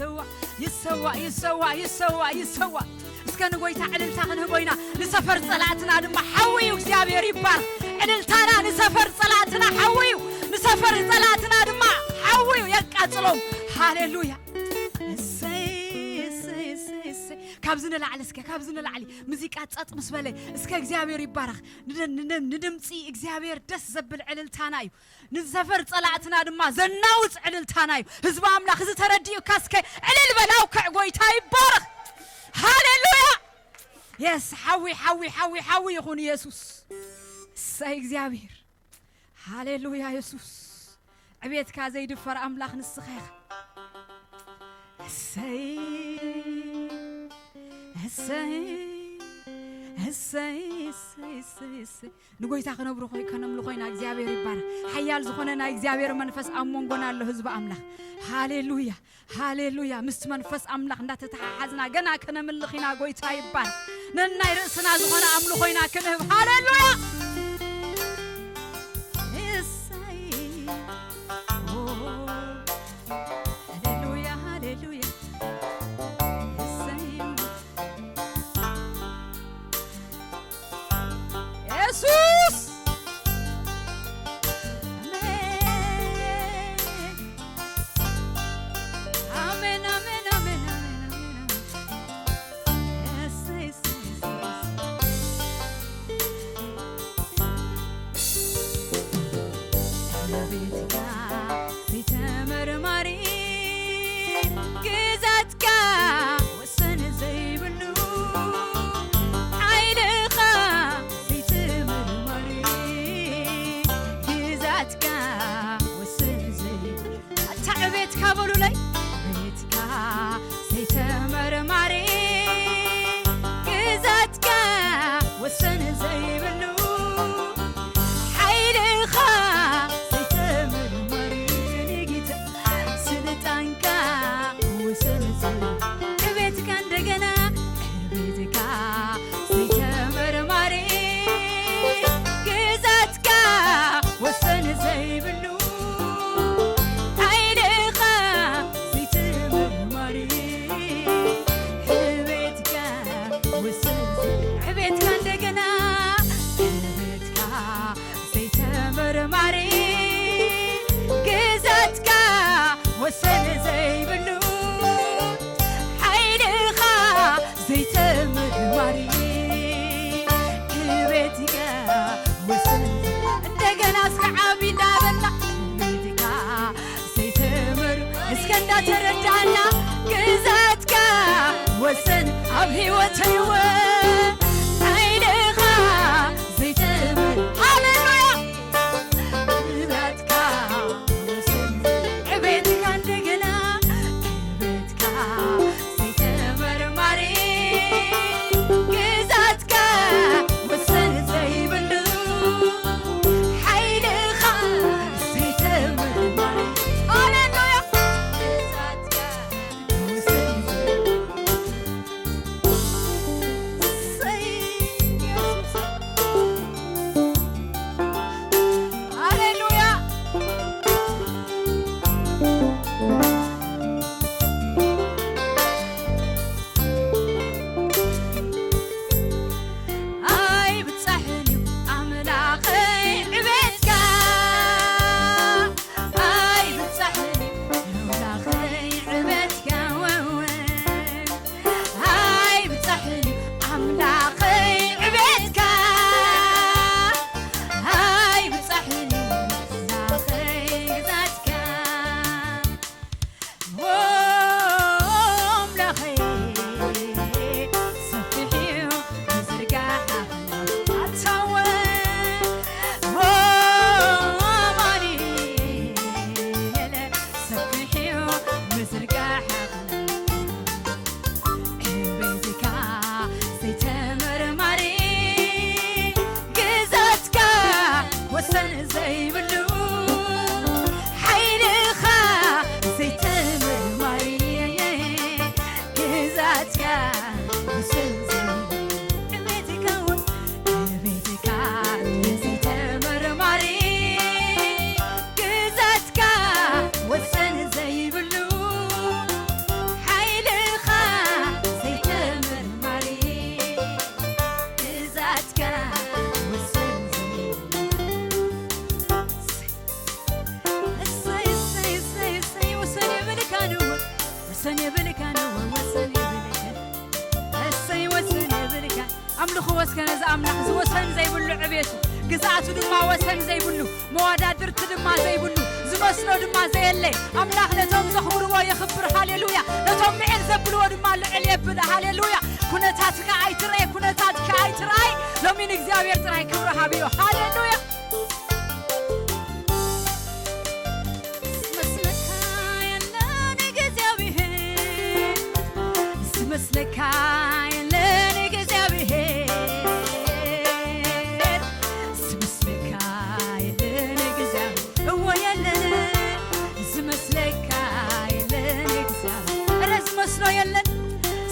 ይሰዋ፣ ይሰዋ፣ ይሰዋ፣ ይሰዋ፣ ይሰዋ። እስከ ንጎይታ ዕልልታ ክንህቦ ኢና። ንሰፈር ጸላእትና ድማ ሓዊ እዩ፣ እግዚኣብሔር ይባረኽ። ዕልልታና ንሰፈር ጸላእትና ሓዊ እዩ፣ ንሰፈር ጸላእትና ድማ ሓዊ እዩ፣ የቃጽሎም። ሃሌሉያ። እሰይ፣ እሰይ፣ እሰይ፣ እሰይ። ካብዚ ንላዕሊ እስከ፣ ካብዚ ንላዕሊ ሙዚቃ ጸጥ ምስ በለ፣ እስከ እግዚኣብሔር ይባረኽ። ንድ-፣ ንድ-፣ ንድምፂ እግዚኣብሔር ደስ ዘብል ዕልልታና እዩ። ንሰፈር ጸላእትና ድማ ዘናውጽ ዕልልታና እዩ። ህዝቢ ኣምላኽ፣ እዚ ተረዲኡካ እስከ ዕልል በል፣ ኣውክዕ፣ ጎይታ ይባረኽ። ሃሌሉያ። የስ፣ ሓዊ፣ ሓዊ፣ ሓዊ፣ ሓዊ ይኹን ኢየሱስ። እሰይ እግዚኣብሔር። ሃሌሉያ የሱስ። ዕቤትካ ዘይድፈር ኣምላኽ ንስኻ ኢኻ። እሰይ፣ እሰይ፣ እሰይ፣ እሰይ፣ እሰይ፣ እሰይ። ንጎይታ ክነብሩ ኮይ-፣ ከነምልኾ ኢና። እግዚኣብሔር ይባረኽ። ሓያል ዝኾነ ናይ እግዚኣብሔር መንፈስ ኣብ መንጎና ኣሎ፣ ህዝቢ ኣምላኽ። ሃሌሉያ፣ ሃሌሉያ። ምስ መንፈስ ኣምላኽ እንዳተተሓሓዝና ገና ከነምልኽ ኢና። ጎይታ ይባረኽ። ነናይ ርእስና ዝኾነ ኣምልኾ ኢና ክንህብ። ሃሌሉያ። እሰይ። ኦ፣ ሃሌሉያ፣ ሃሌሉያ። እሰይ። የሱስ። ኣሜን፣ ኣሜን፣ ኣሜን፣ ኣሜን፣ ኣሜን፣ ኣሜን። የስ፣ የስ፣ የስ፣ የስ። ወሰን የብልካን፣ እወ፣ ወሰን የብልካን። እሰይ፣ ወሰን የብልካን። ኣምልኹ እስከ ነዚ ኣምላኽ፣ እዚ ወሰን ዘይብሉ ዕቤቱ፣ ግዝኣቱ ድማ ወሰን ዘይብሉ፣ መዋዳድርቲ ድማ ዘይብሉ፣ ዝመስሎ ድማ ዘየለ ኣምላኽ፣ ነቶም ዘኽብርዎ የኽብር። ሃሌሉያ። ነቶም ምዕል ዘብልዎ ድማ ልዕል የብል። ሃሌሉያ። ኩነታትካ ኣይትረኤ፣ ኩነታትካ ኣይትረኣይ። ሎሚ ንእግዚኣብሔር ጥራይ ክብሪ ሃብዮ። ሃሌሉያ። ዝመስለካ የለን እግዚኣብሔር፣ ዝመስለካ የለን እግዚኣብሔር፣ ዝመስለካ የለን እግዚኣብሔር፣ እወ የለን፣ ዝመስለካ የለን እግዚኣብሔር፣ ኧረ ዝመስሎ የለን፣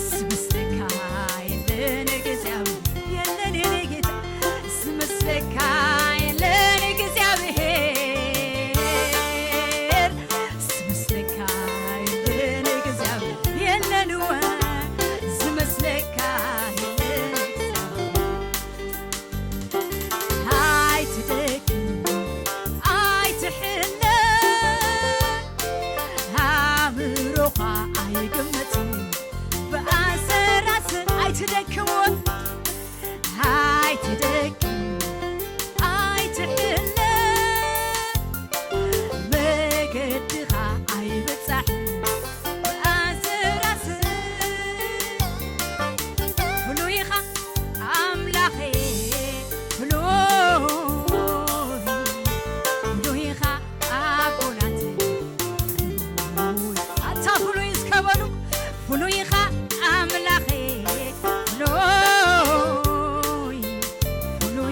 ዝመስለካ የለን እግዚኣብሔር፣ የለን የኔ ጌታ፣ ዝመስለካ የለን እግዚኣብሔር፣ ዝመስለካ የለን እግዚኣብሔር፣ የለን እወ፣ ዝመስለካ የለን እግዚኣብሔር። ኣይትደክም፣ ኣይትሕነ፣ ኣእምሮኻ ኣይግመትን፣ ብኣሰራስ ኣይትደክም፣ ኣይትደክም፣ ኣይትሕነ፣ መገድኻ ኣይብጻሕ፣ ብኣሰራስ ፍሉይ ኢኻ ኣምላኸይ፣ ፍሉይ፣ ፍሉይ ኢኻ ኣቦናተይ፣ ኣታ ፍሉይ እስከ በሉ፣ ፍሉይ ኢኻ ኣምላኸይ፣ ፍሉይ፣ ፍሉይ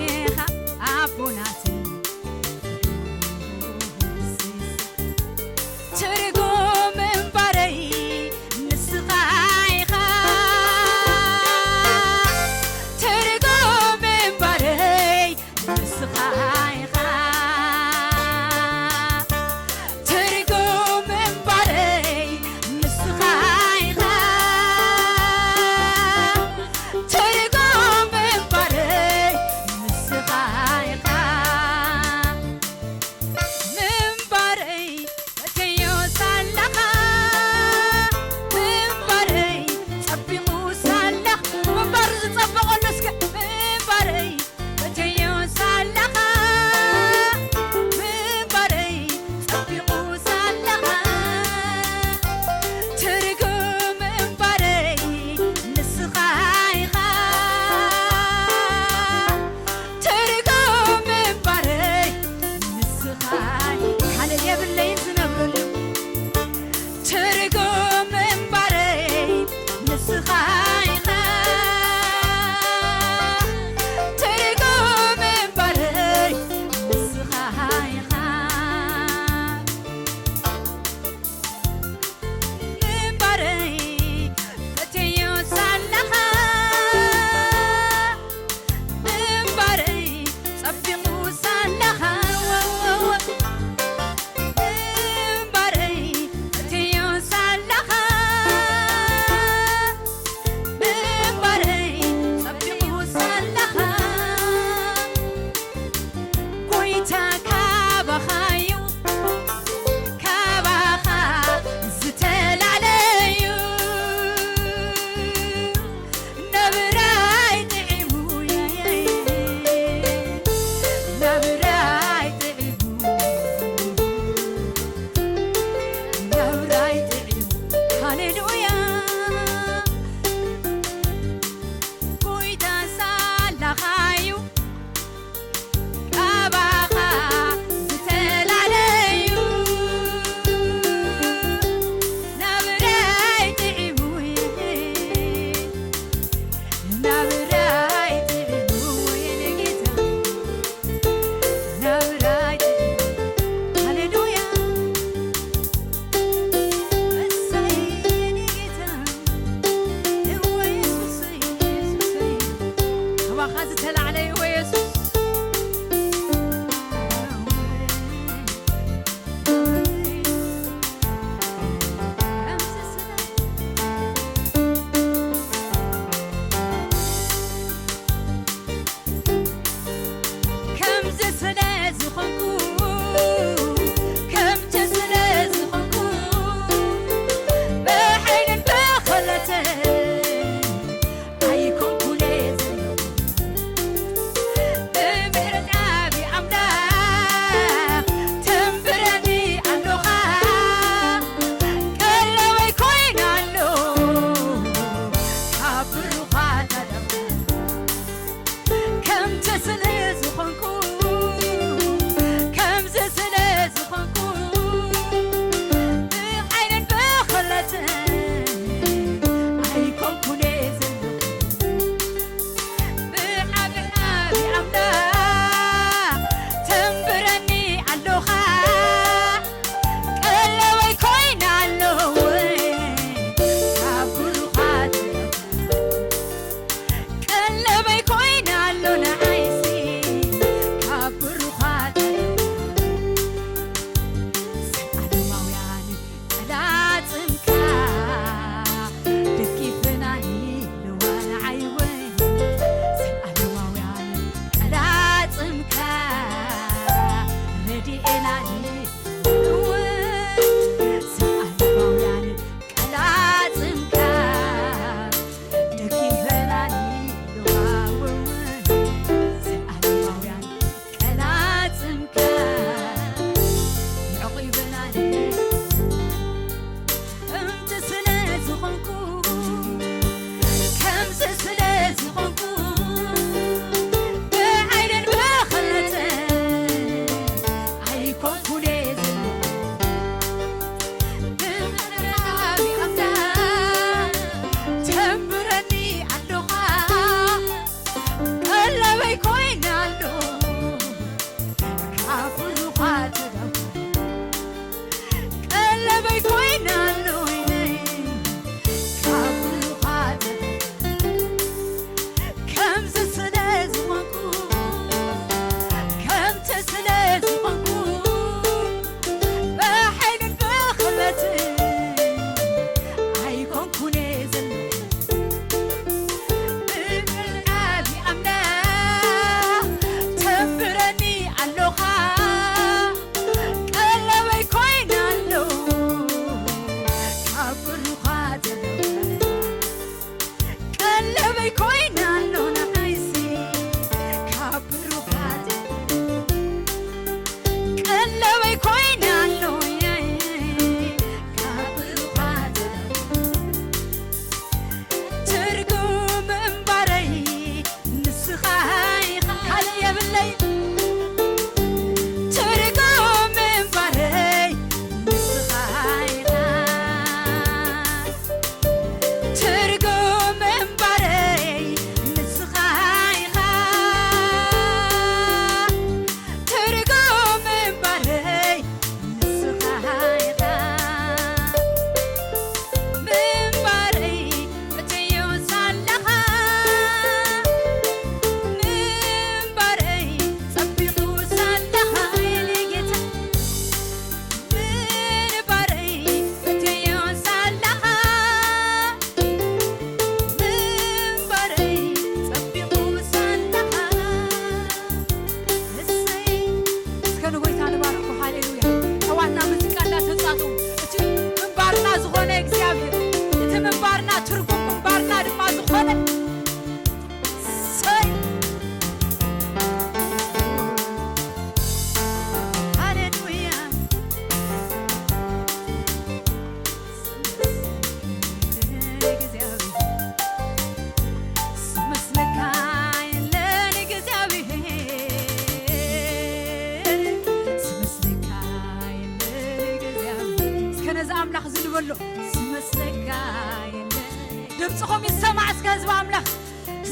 ድምፅኹም ይሰማዕ እስከ ህዝቢ ኣምላኽ።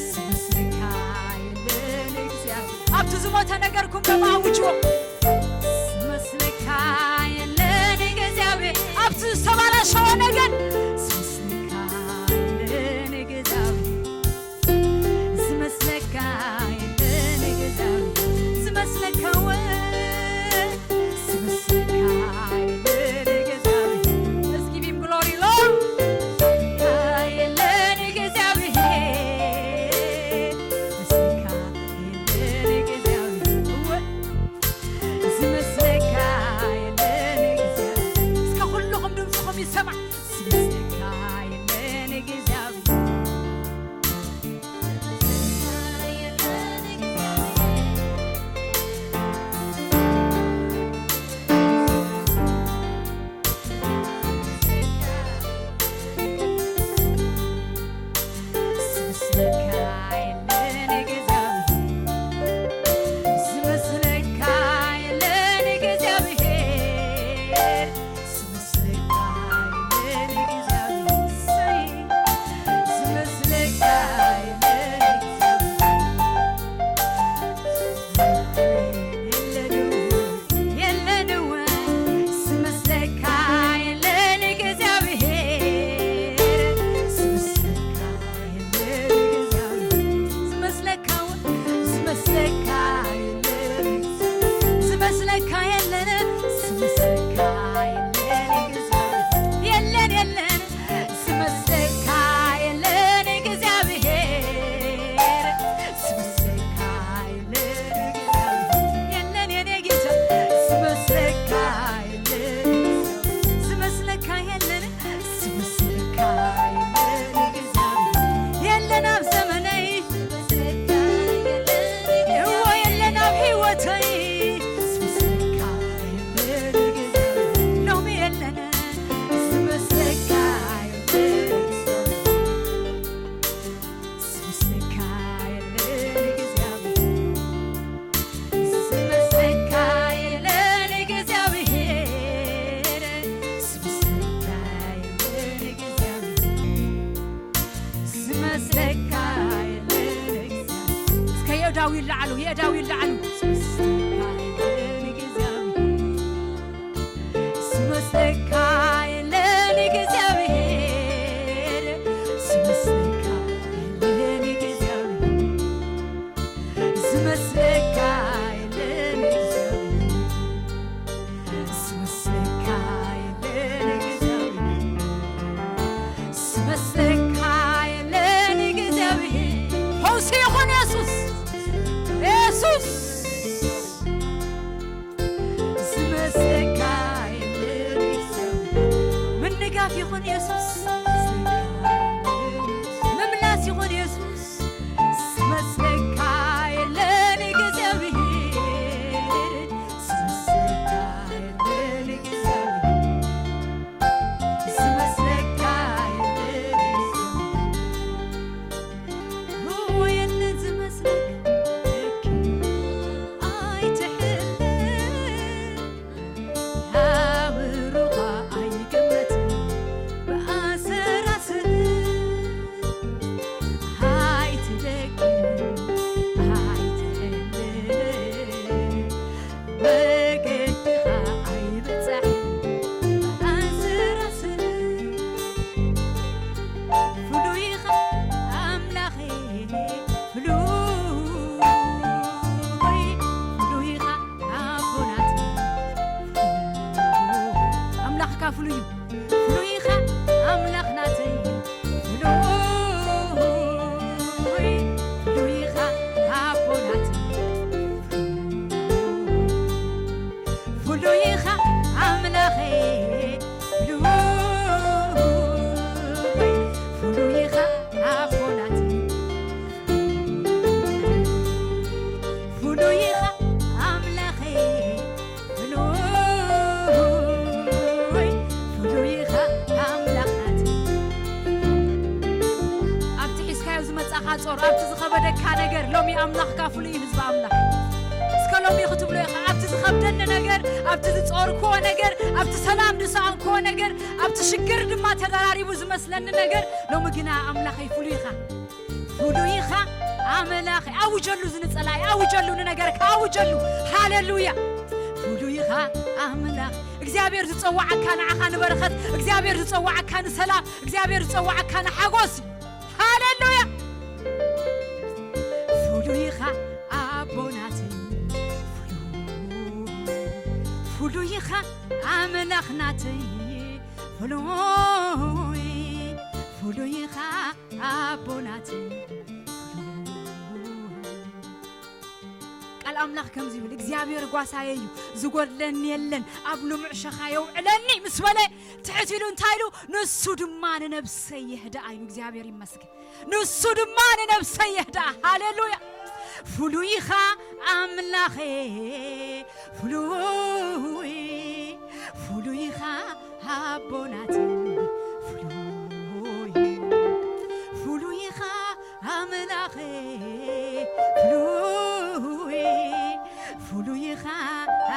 ስመስለካ የለን እግዚኣብሔር። ኣብቲ ዝሞተ ነገርኩም ድማ ኣውጅዎ። ስመስለካ የለን እግዚኣብሔር። ኣብቲ ዝተባላሸወ ነገር ስመስለካ የለን እግዚኣብሔር። ዝመስለካ የለን እግዚኣብሔር። ዝመስለካ ወ-፣ ዝመስለካ የለን እግዚኣብሔር። Let's give him glory, Lord. የለን እግዚኣብሔር። ዝመስለካ የለን እግዚኣብሔር። ወ-፣ ዝመስለካ የለን እግዚኣብሔር። እስከ ኩልኹም ድምፅኹም ይሰማዕ። ዝመስለካ የለን እግዚኣብሔር። ዝመስለካ የለን፣ ዝመስለካ የለን፣ የለን፣ የለን፣ ዝመስለካ የለን እግዚኣብሔር፣ ዝመስለካ የለን፣ የለን የኔ ጌታ፣ ዝመስለካ የለን፣ ዝመስለካ የለን፣ ዝመስለካ የለን እግዚኣብሔር፣ የለን ኣብ ዘመነይ፣ እዎ የለን ኣብ ህይወተይ፣ ዝመስለካ የለን እግዚኣብሔር፣ ሎሚ የለን፣ ዝመስለካ የለን፣ ዝመስለካ የለን እግዚኣብሔር፣ ዝመስለካ የለን እግዚኣብሔር፣ ዝመስለካ የለን እግዚኣብሔር፣ ዝመስለካ የለን እግዚኣብሔር። እስከ የእዳው ይለዓሉ፣ የእዳው ይለዓሉ። ዝመስለካ የለን እግዚኣብሔር፣ ዝመስለካ የለን እግዚኣብሔር፣ ዝመስለካ የለን እግዚኣብሔር፣ ዝመስለካ የለን እግዚኣብሔር፣ ዝመስለካ የለን እግዚኣብሔር፣ ዝመስለካ የለን እግዚኣብሔር። ፈውሲ ይኹን የሱስ፣ የሱስ። ዝመስለካ የለን እግዚኣብሔር። ምንጋፍ ይኹን የሱስ። ምምላስ ይኹን የሱስ። ዝመስለካ የለን እግዚኣብሔር። ዝመስለካ የለን እግዚኣብሔር። ዝመስለካ የለን እግዚኣብሔር። እዎ የለን ዝመስለካ ኣይትሕለል። ኣእምሮኻ ኣይግመትን ብኣሰራስር። ኣይትደክም ኣይትሕለል። መገድኻ ኣይብጻሕ ብኣሰራስር። ፍሉይ ኢኻ ኣምላኸይ ፍሉይ፣ ፍሉይ ኢኻ ኣቦ ናተይ። ኣምላኽካ ፍሉይ እዩ። ፍሉይ ኢኻ ኣምላኽ ናተይ። ፍሉይ፣ ፍሉይ ኢኻ ኣቦ ናተይ። ፍሉይ ኢኻ ኣምላኸይ። ፍሉይ፣ ፍሉይ ኢኻ ኣቦ ናተይ። ፍሉይ ኢኻ ኣምላኸይ፣ ፍሉይ፣ ፍሉይ ኢኻ ኣምላኽ ናተይ። ኣብቲ ሒዝካዮ ዝመጻኻ ጾር፣ ኣብቲ ዝኸበደካ ነገር፣ ሎሚ ኣምላኽካ ፍሉይ እዩ፣ ህዝቢ ኣምላኽ። እስከ ሎሚ ክትብሎ ኢኻ፣ ኣብቲ ዝኸብደኒ ነገር፣ ኣብቲ ዝጾርክዎ ነገር፣ ኣብቲ ሰላም ዝሰኣንክዎ ነገር፣ ኣብቲ ሽግር ድማ ተደራሪቡ ዝመስለኒ ነገር፣ ሎሚ ግና ኣምላኸይ ፍሉይ ኢኻ። ፍሉይ ኢኻ ኣምላኸይ። ኣውጀሉ፣ ዝንጸላይ ኣውጀሉ፣ ንነገርካ ኣውጀሉ። ሃሌሉያ። ፍሉይ ኢኻ ኣምላኽ። እግዚኣብሔር ዝጸዋዓካ ንዓኻ ንበረኸት፣ እግዚኣብሔር ዝጸዋዓካ ንሰላም፣ እግዚኣብሔር ዝጸዋዓካ ንሓጎስ እዩ። ሃሌሉያ። ፍሉይ ኢኻ ኣቦ ናተይ፣ ፍሉይ ኢኻ ኣምላኽ ናተይ፣ ፍሉይ፣ ፍሉይ ኢኻ ኣቦ ናተይ፣ ፍሉይ። ቃል ኣምላኽ ከምዚ ይብል፣ እግዚኣብሔር ጓሳየ እዩ፣ ዝጎድለኒ የለን፣ ኣብ ልሙዕ ሸኻ የውዕለኒ ምስ በለ፣ ትሕት ኢሉ እንታይ ኢሉ? ንሱ ድማ ንነብሰይ የህድኣ ኢሉ። እግዚኣብሔር ይመስገን። ንሱ ድማ ንነብሰይ የህድኣ። ሃሌሉያ። ፍሉይ ኢኻ ኣምላኸ፣ ፍሉይ፣ ፍሉይ ኢኻ ኣቦ ናተይ፣ ፍሉይ፣ ፍሉይ ኢኻ ኣምላኸ፣ ፍሉይ፣ ፍሉይ ኢኻ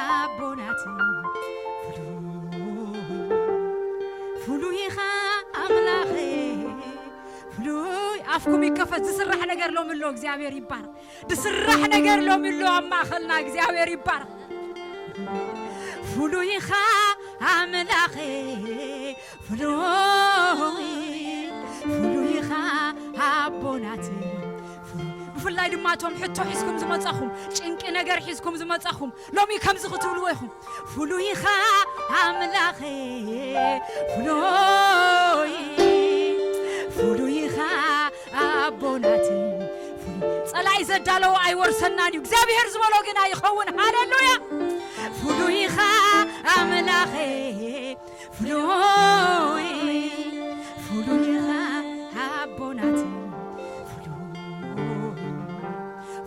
ኣቦ ናተይ፣ ፍሉይ፣ ፍሉይ ኢኻ ኣምላኸ፣ ፍሉይ። ኣፍኩም ይከፈት። ዝስራሕ ነገር ሎሚ ኣሎ። እግዚኣብሔር ይባረክ። ዝስራሕ ነገር ሎሚ ኣሎ ኣብ ማእኸልና። እግዚኣብሔር ይባረክ። ፍሉይ ኢኻ ኣምላኸ፣ ፍሉይ፣ ፍሉይ ኢኻ ኣቦ ናተይ፣ ፍሉይ። ብፍላይ ድማ እቶም ሕቶ ሒዝኩም ዝመጻኹም፣ ጭንቂ ነገር ሒዝኩም ዝመጻኹም፣ ሎሚ ከምዚ ክትብልዎ ኢኹም። ፍሉይ ኢኻ ኣምላኸ፣ ፍሉይ፣ ፍሉይ ኢኻ ኣቦ ናተይ፣ ፍሉይ። ጸላኢ ዘዳለዎ ኣይወርሰናን እዩ። እግዚኣብሔር ዝበሎ ግና ይኸውን። ሃሌሉያ። ፍሉይ ኢኻ ኣምላኸ፣ ፍሉይ፣ ፍሉይ ኢኻ ኣቦ ናተይ፣ ፍሉይ፣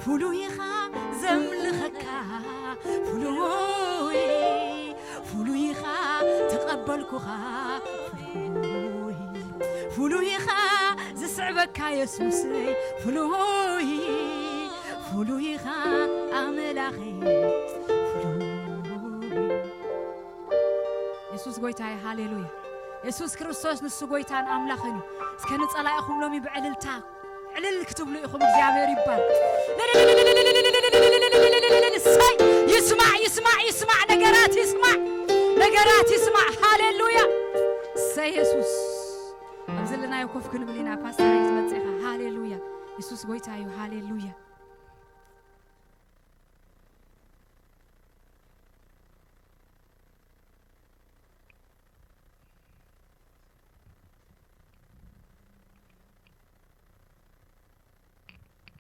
ፍሉይ ኢኻ ዘምልኸካ፣ ፍሉይ፣ ፍሉይ ኢኻ ተቐበልኩኻ፣ ፍሉይ፣ ፍሉይ ኢኻ ዝስዕበካ የሱሰይ፣ ፍሉይ፣ ፍሉይ ኢኻ ኣምላኸይ፣ ፍሉይ። የሱስ ጎይታ እዩ። ሃሌሉያ። የሱስ ክርስቶስ ንሱ ጎይታን ኣምላኽን እዩ። እስከ ንጸላኢኹም ሎሚ ብዕልልታ ዕልል ክትብሉ ኢኹም። እግዚኣብሔር ይባል። እሰይ፣ ይስማዕ፣ ይስማዕ፣ ይስማዕ፣ ነገራት ይስማዕ፣ ነገራት ይስማዕ። ሃሌሉያ። እሰይ የሱስ። ኣብ ዘለናዮ ኮፍ ክንብል ኢና። ፓስተር ትመጽእ ኢኻ። ሃሌሉያ። የሱስ ጎይታ እዩ። ሃሌሉያ።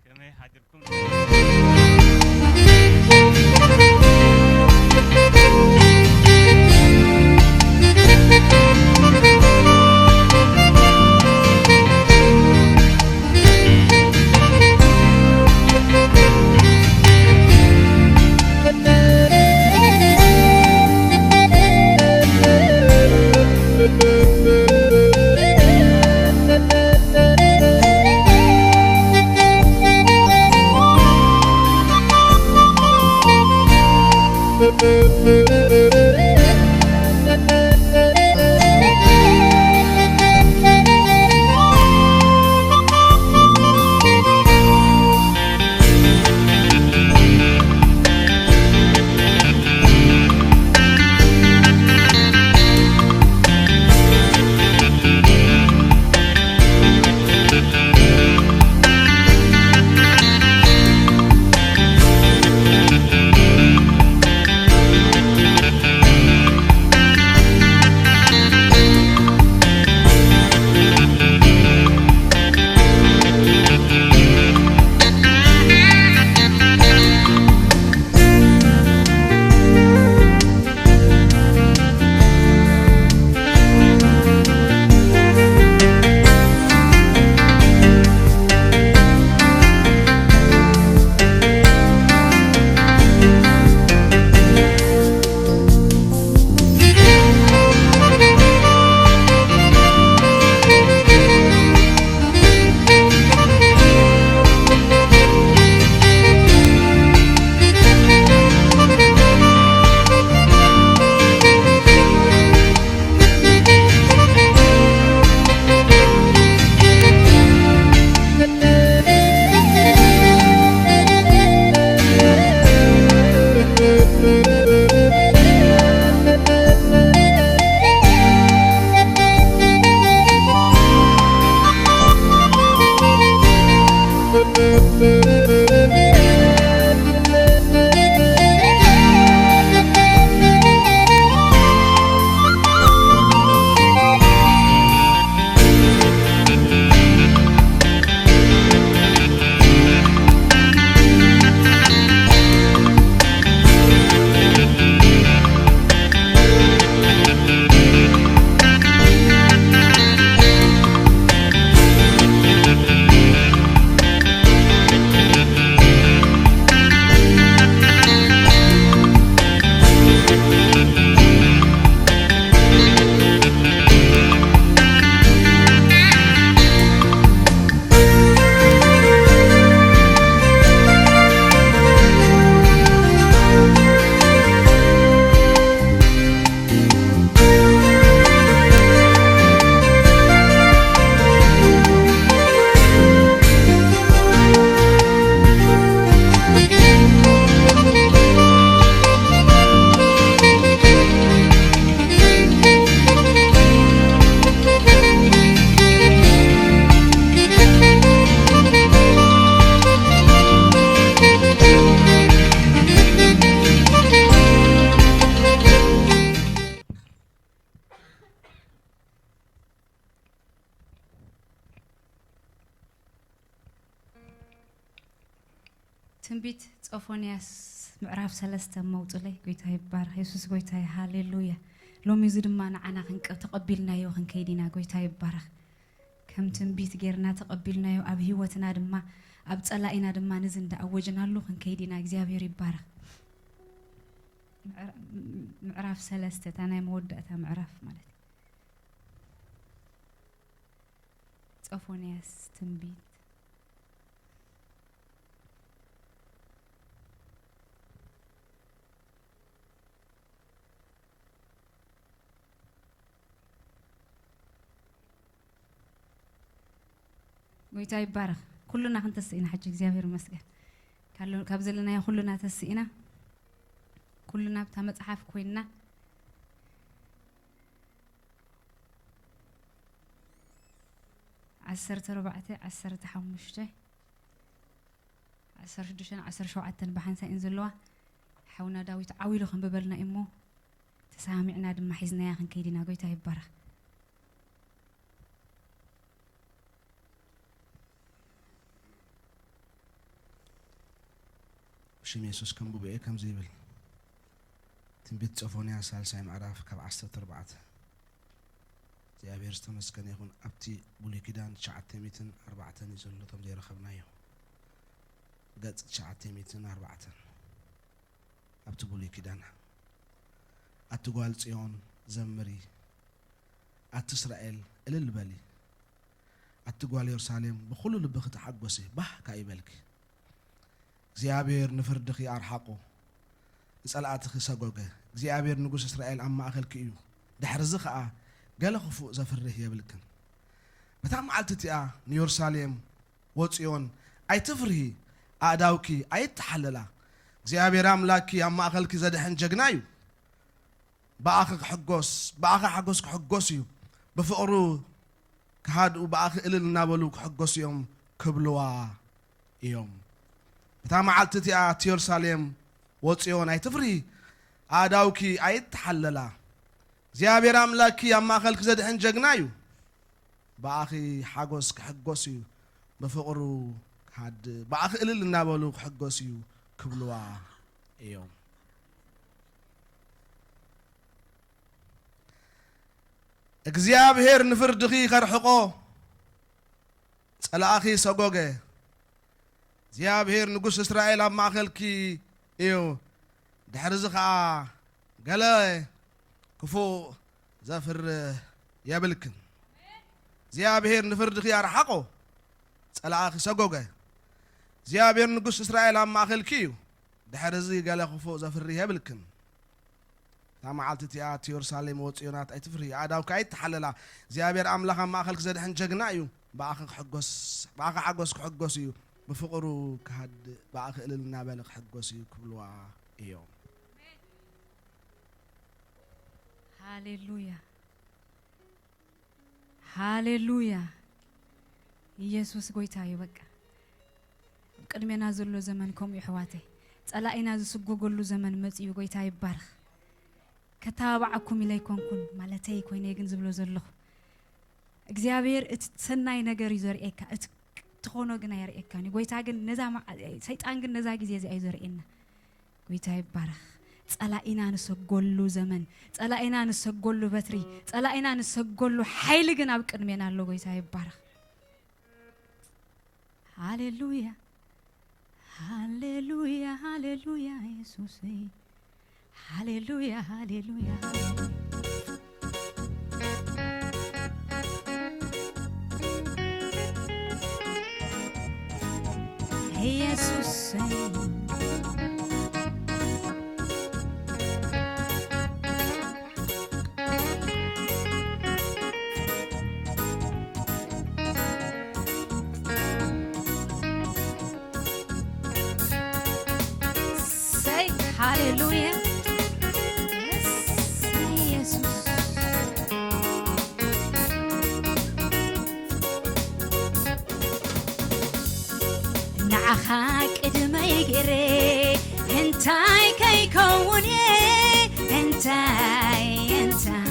ከመይ ሓዲርኩም? ትንቢት ጾፎንያስ ምዕራፍ ሰለስተ መውጹለይ። ጎይታ ይባረኽ። የሱስ ጎይታ እዩ። ሃሌሉያ። ሎሚ እዚ ድማ ንዓና ክንቀ-፣ ተቐቢልናዮ ክንከይድ ኢና። ጎይታ ይባረኽ። ከም ትንቢት ጌርና ተቐቢልናዮ፣ ኣብ ህይወትና ድማ፣ ኣብ ጸላኢና ድማ ነዚ እንዳኣወጅናሉ ክንከይድ ኢና። እግዚኣብሔር ይባረኽ። ምዕራ-፣ ምዕራፍ ሰለስተ፣ እታ ናይ መወዳእታ ምዕራፍ ማለት እዩ። ጾፎንያስ ትንቢት። ጎይታ ይባረኽ። ኩሉና ክንተስእ ኢና ሕጂ፣ እግዚኣብሔር ይመስገን። ካሎ-፣ ካብ ዘለናዮ ኩሉና ተስእ ኢና። ኩሉና ኣብታ መጽሓፍ ኮይንና ዓሰርተ ኣርባዕተ፣ ዓሰርተ ሓሙሽተ፣ ዓሰርተ ሽዱሽተን ዓሰርተ ሸውዓተን ብሓንሳእን ዘለዋ ሓውና ዳዊት ዓው ኢሉ ከንብበልና እሞ ተሰማሚዕና ድማ ሒዝናያ ክንከይድ ኢና። ጎይታ ይባረኽ። ብሽም የሱስ ከንብቦ እየ። ከምዚ ይብል ትንቢት ጾፎንያስ ሳልሳይ ምዕራፍ ካብ ዓሰርተ ኣርባዕተ። እግዚኣብሔር ዝተመስገነ ይኹን። ኣብቲ ብሉይ ኪዳን ትሽዓተ ሚእትን ኣርባዕተን እዩ ዘሎ፣ እቶም ዘይረኸብናዮ። ገጽ ትሽዓተ ሚእትን ኣርባዕተን። ኣብቲ ብሉይ ኪዳን። ኣቲ ጓል ጽዮን ዘምሪ፣ ኣቲ እስራኤል እልል በሊ፣ ኣቲ ጓል የሩሳሌም ብኹሉ ልብኺ ተሓጎሲ፣ ባህ ከኣ ይበልኪ። እግዚኣብሔር ንፍርድኺ ኣርሓቖ፣ ንጸላእትኺ ሰጎገ። እግዚኣብሔር ንጉስ እስራኤል ኣብ ማእከልኪ እዩ፣ ድሕርዚ ኸኣ ገለ ክፉእ ዘፍርህ የብልክን። በታ መዓልቲ እቲኣ ንየሩሳሌም፣ ወጽዮን ኣይትፍርሂ፣ ኣእዳውኪ ኣይተሓለላ። እግዚኣብሔር ኣምላክኪ ኣብ ማእከልኪ ዘድሕን ጀግና እዩ። ብኣኺ ክሕጎስ፣ ብኣኺ ሓጎስ ክሕጎስ እዩ። ብፍቕሩ ክሃድኡ፣ ብኣኺ እልል እናበሉ ክሕጎሱ እዮም ክብልዋ እዮም። በታ መዓልቲ እቲኣ እቲ የሩሳሌም ወጽዮን ኣይትፍርሂ፣ ኣእዳውኪ ኣይተሓለላ። እግዚኣብሔር ኣምላክኪ ኣብ ማእከልኪ ዘድሕን ጀግና እዩ። ብኣኺ ሓጎስ ክሕጎስ እዩ፣ ብፍቕሩ ክሃድእ። ብኣኺ እልል እናበሉ ክሕጎስ እዩ ክብልዋ እዮም። እግዚኣብሔር ንፍርድኺ ከርሕቆ፣ ጸላእኺ ሰጎገ። እግዚኣብሔር ንጉስ እስራኤል ኣብ ማእከልኪ እዩ። ድሕርዚ ኸኣ ገለ ክፉእ ዘፍርህ የብልክን። እግዚኣብሔር ንፍርድኺ ኣርሓቆ፣ ጸላእኺ ሰጎገ። እግዚኣብሔር ንጉስ እስራኤል ኣብ ማእከልኪ እዩ። ድሕርዚ ገለ ክፉእ ዘፍርህ የብልክን። እታ መዓልቲ እቲኣ እቲ የሩሳሌም ወጽዮናት ኣይትፍርሂ፣ ኣእዳውኪ ኣይተሓለላ። እግዚኣብሔር ኣምላኽ ኣብ ማእከልኪ ዘድሕን ጀግና እዩ። ብኣኺ ክሕጎስ፣ ብኣኺ ሓጎስ ክሕጎስ እዩ። ብፍቕሩ ክሃድእ፣ ብኣኺ እልል እናበለ ክሕጎስ እዩ ክብልዋ እዮም። ሃሌሉያ። ሃሌሉያ። ኢየሱስ ጎይታ እዩ። በቃ ኣብ ቅድሜና ዘሎ ዘመን ከምኡ እዩ ኣሕዋተይ። ጸላኢና ዝስጎገሉ ዘመን መጺኡ። ጎይታ ይባረኽ። ከተባብዓኩም ኢለ ኣይኮንኩን ማለተይ ኮይነ ግን ዝብሎ ዘለኹ። እግዚኣብሔር እቲ ሰናይ ነገር እዩ ዘርእየካ፣ እቲ ትኾኖ ግን ኣየርእየካን እዩ። ጎይታ ግን ነዛ መዓ-፣ ሰይጣን ግን ነዛ ግዜ እዚኣ እዩ ዘርእየና። ጎይታ ይባረኽ። ጸላኢና ንሰጎሉ ዘመን፣ ጸላኢና ንሰጎሉ በትሪ፣ ጸላኢና ንሰጎሉ ሓይሊ ግን ኣብ ቅድሜና ኣሎ። ጎይታ ይባረኽ። ሃሌሉያ፣ ሃሌሉያ፣ ሃሌሉያ፣ የሱሰይ። ሃሌሉያ፣ ሃሌሉያ፣ ሃሌሉያ። ኢየሱሰይ። ሰይ፣ ሃሌሉያ። የስ፣ ኢየሱስ። ንዓኻ ቅድመይ ገይረ እንታይ ከይከውን እየ? እንታይ፣ እንታይ፣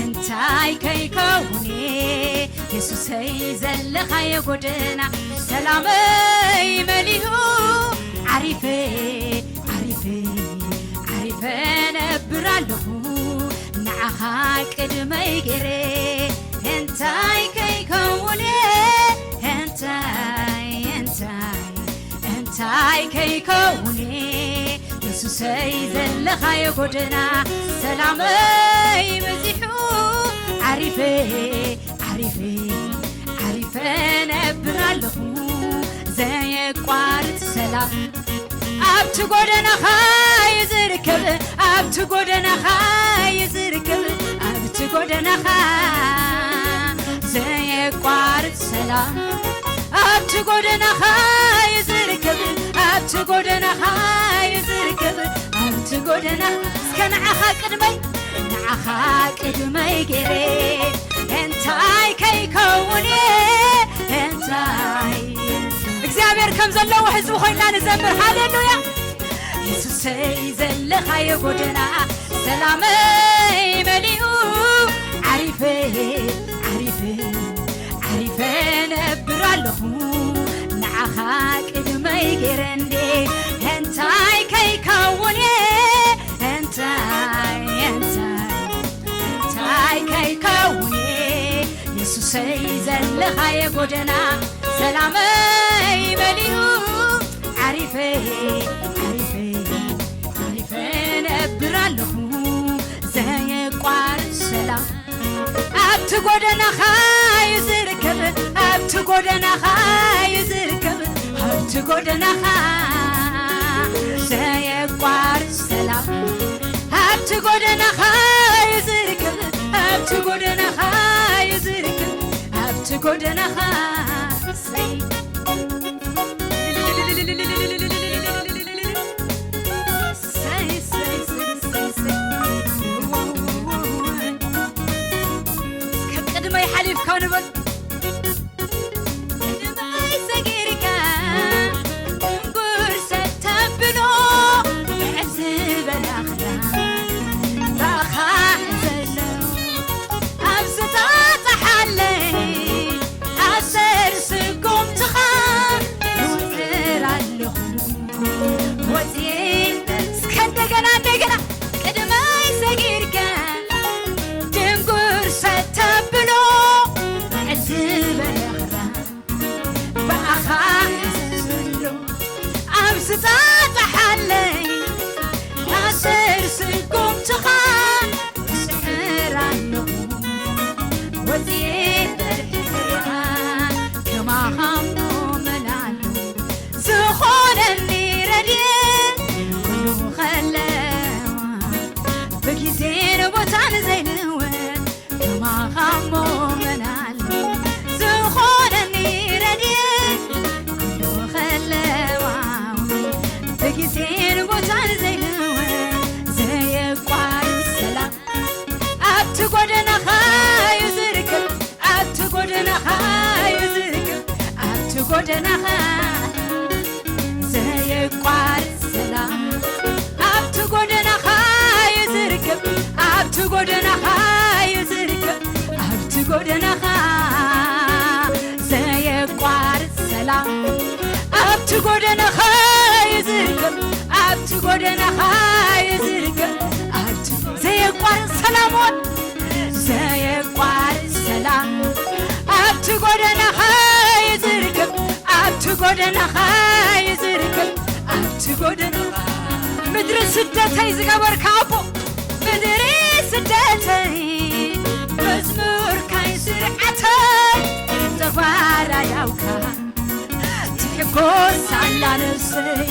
እንታይ ከይከውን እየ? የሱሰይ ዘለኻዮ ጎደና ሰላመይ መሊኡ፣ ዓሪፈ ዓሪፈ ዓሪፈ ነብር ኣለኹ ንዓኻ ቅድመይ ገይረ እንታይ ከይከውነ እንታይ እንታይ እንታይ ከይከውነ የሱሰይ ዘለኻዮ ጎደና ሰላመይ በዚሑ ዓሪፈ ዓሪፈ ዓሪፈ ነብር ኣለኹ ዘየቋርጽ ሰላም ኣብቲ ጎደናኻ እዩ ዝርከብ ኣብቲ ጎደናኻ እዩ ዝርከብ ኣብቲ ጎደናኻ ዘየቋርጽ ሰላም ኣብቲ ጎደናኻ እዩ ዝርከብ ኣብቲ ጎደናኻ እዩ ዝርከብ ኣብቲ ጎደና እስከ ንዓኻ ቅድመይ ንዓኻ ቅድመይ ገይረ እንታይ ከይከውን እየ እንታይ እግዚኣብሔር ከም ዘለዎ ህዝቢ ኮይና ንዘምር ሃሌሉያ የሱሰይ ዘለኻዮ ጎደና ሰላመይ መሊኡ ዓሪፈ ዓሪፈ ዓሪፈ ነብር ኣለኹ ንዓኻ ቅድመይ ገይረ እንዴ እንታይ ከይከውን እየ እንታይ እንታይ እንታይ ከይከውን እየ የሱሰይ ዘለኻዮ ጎደና ሰላመይ መሊኡ ዓሪፈ ዓሪፈ ዓሪፈ ነብር ኣለኹ ዘየቋርጽ ሰላም ኣብቲ ጎደናኻ እዩ ዝርከብ ኣብቲ ጎደናኻ እዩ ዝርከብ ኣብቲ ጎደናኻ ዘየቋርጽ ሰላም ኣብቲ ጎደናኻ እዩ ዝርከብ ኣብቲ ጎደናኻ እዩ ዝርከብ ኣብቲ ጎደናኻ ሰይ ሰይ ሰይ ሰይ ሰይ ሰይ ዋው ዋው ዋው እስከ ቅድመይ ሓሊፍካ ንበል ቅድመይ ሰጊርካ ጉርሰት ተብሎ ብዕል ዝበላኽና ባኻ ዘሎ ኣብ ዝጣጣሓለይ ኣሰር ስጉምትኻ ይውጥር ኣለኹ ወፅየ እስከ እንደገና እንደገና ቅድመይ ሰጊርካ ድንጉር ሰተብሎ ብዕል ዝበለኽራ ብኣኻ ዘሎ ኣብ ዝጣጣሓለይ ኣሰር ስጉምትኻ ስሕር ኣለኹ ወፅየ በድሕራ ከማኻሞ መላሉ ዝኾነኒ ረድኤት ኩሉ ኸለዋ ብግዜን ቦታን ዘይንወ ከማኻሞ መናሉ ዝኾነኒ ረድኤት ኩሉ ኸለዋ ብግዜን ቦታን ዘይንወ ዘየቋርጽ ሰላም ኣብቲ ጎደናኻ እዩ ዝርከብ ኣብቲ ጎደናኻ እዩ ዝርከብ ኣብቲ ጎደናኻ ዘየቋርጽ ሰላም ኣብቲ ጎደናኻ እዩ ዝርከብ ኣብቲ ጎደናኻ እዩ ዝርከብ ኣብቲ ጎደናኻ ዘየቋርጽ ሰላም ኣብቲ ጎደናኻ እዩ ዝርከብ ኣብቲ ጎደናኻ እዩ ዝርከብ ኣብቲ ዘየቋርጽ ሰላም ውን ዘየቋርጽ ሰላም ኣብቲ ጎደናኻ እዩ ዝርከብ ኣብቲ ጎደናኻ እዩ ዝርከብ ኣብቲ ጎደናኻ ምድሪ ስደተይ ዝገበርካ ኣቦ ምድሪ ስደተይ መዝሙርካይ ስርዓተይ ተጓራያውካ ትሕጎስ ኣላ ነፍሰይ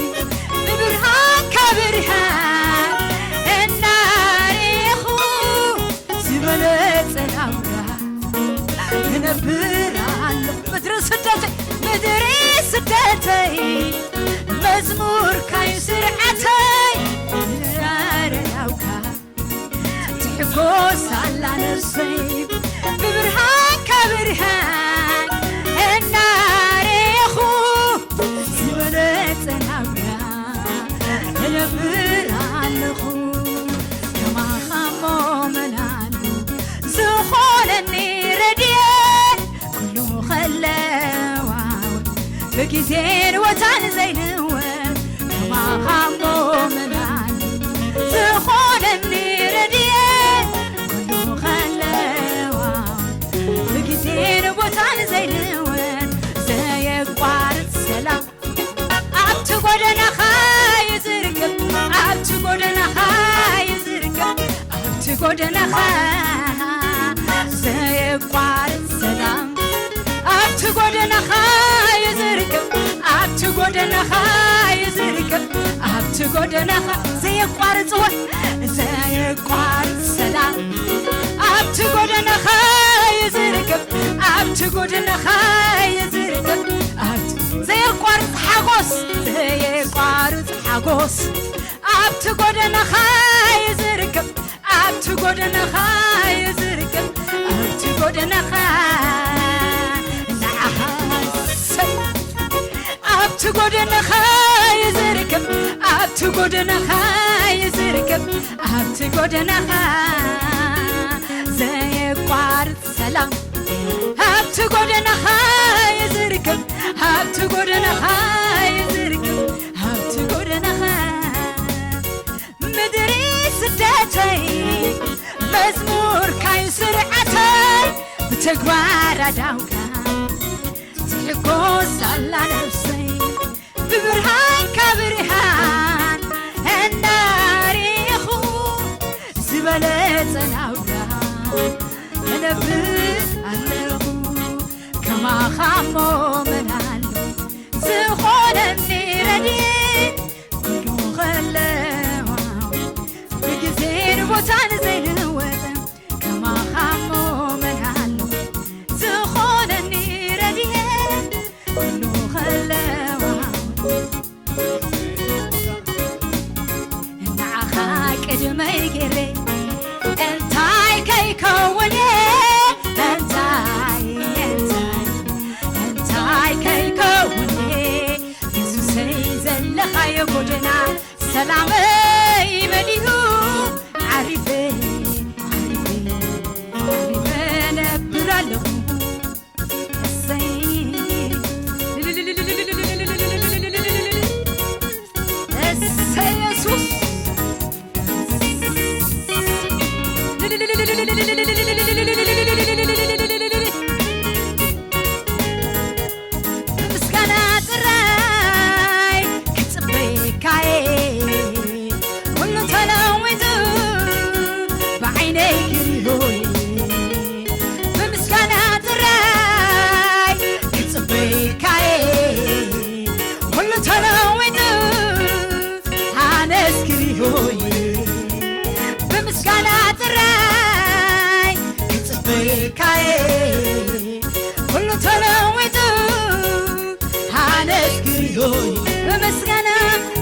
ብብርሃንካ ብርሃን እናርኢኹ ዝበለጸ ናብራ እነብር ኣለኹ ምድሪ ስደተይ ምድሪ ስደተይ መዝሙርካዩ ስርዓተይ እናርኣውካ ትሕጎስ ኣላ ነፍሰይ ብብርሃንካ ብርሃን እናርኢኹ ዝበለጸ ናብራ እነብር ኣለኹ ከማኻሞ መናሉ ዝኾነኒ ረድኤት ኩሉ ኸለዋ ብግዜን ወታን ዘይንወ ካሞ ምናን ዝኾነኒ ረድኤት ኩሉ ከለዋ ብግዜን ቦታን ዘይልወጥ ዘየቋርጽ ሰላም ኣብቲ ጎደናኻ እዩ ዝርከብ፣ ኣብቲ ጎደናኻ እዩ ዝርከብ፣ ኣብቲ ጎደናኻ ዘየቋርጽ ሰላም ኣብቲ ጎደናኻ እዩ ዝርከብ፣ ኣብቲ ጎደናኻ እዩ ዝርከብ፣ ኣብቲ ጎደናኻ ዘየቋርጽ ወ-፣ ዘየቋርጽ ሰላም ኣብቲ ጎደናኻ እዩ ዝርከብ፣ ኣብቲ ጎደናኻ እዩ ዝርከብ፣ ኣብቲ ዘየቋርጽ ሓጎስ፣ ዘየቋርጽ ሓጎስ ኣብቲ ጎደናኻ እዩ ዝርከብ፣ ኣብቲ ጎደናኻ እዩ ዝርከብ፣ ኣብቲ ጎደናኻ ንዓኻ ሰላም ኣብቲ ጎደናኻ እዩ ዝርከብ፣ ኣብቲ ጎደናኻ እዩ ዝርከብ፣ ኣብቲ ጎደናኻ ዘየቋርጽ ሰላም ኣብቲ ጎደናኻ እዩ ዝርከብ፣ ኣብቲ ጎደናኻ እዩ ዝርከብ፣ ኣብቲ ጎደናኻ ምድሪ ስደተይ መዝሙርካይ ስርዓተይ ብተግባር ኣዳውካ ትሕጎስ ኣላ ነፍሰይ ብብርሃንካ ብርሃን እናርኢኹ ዝበለጸ ናውራ እነብር ኣለኹ ከማኻ እሞ መን ኣሎ ዝኾነኒ ረድኤት ኩሉ ከለዋ ብግዜን ቦታን ዘይልወጥ ከማኻ እሞ መን ኣሎ ዝኾነኒ ረድኤት ኩሉ ከለዋ ንዓኻ ቅድመይ ገይረ እንታይ ከይከውን እየ እንታይ እንታይ እንታይ ከይከውን እየ የሱሰይ ዘለኻዮ ጎደና ሰላመይ መሊኡ ዓሪፈ ዓሪፈ ዓሪፈ ነብር ኣለኹ እሰይ እሰይ የሱስ ብምስጋና ጥራይ ክጽበየካየ ኩሉ ተለዊጡ ብዓይነይ ክሪኦየ ብምስጋና ጥራይ ክጽበየካየ ኩሉ ተለዊጡ ኣነስ ክሪኦየ ብምስጋና ጥራይ ክጽበየካየ ኩሉ ተለዊጡ ኣነስ ክሪኦየ ብምስጋና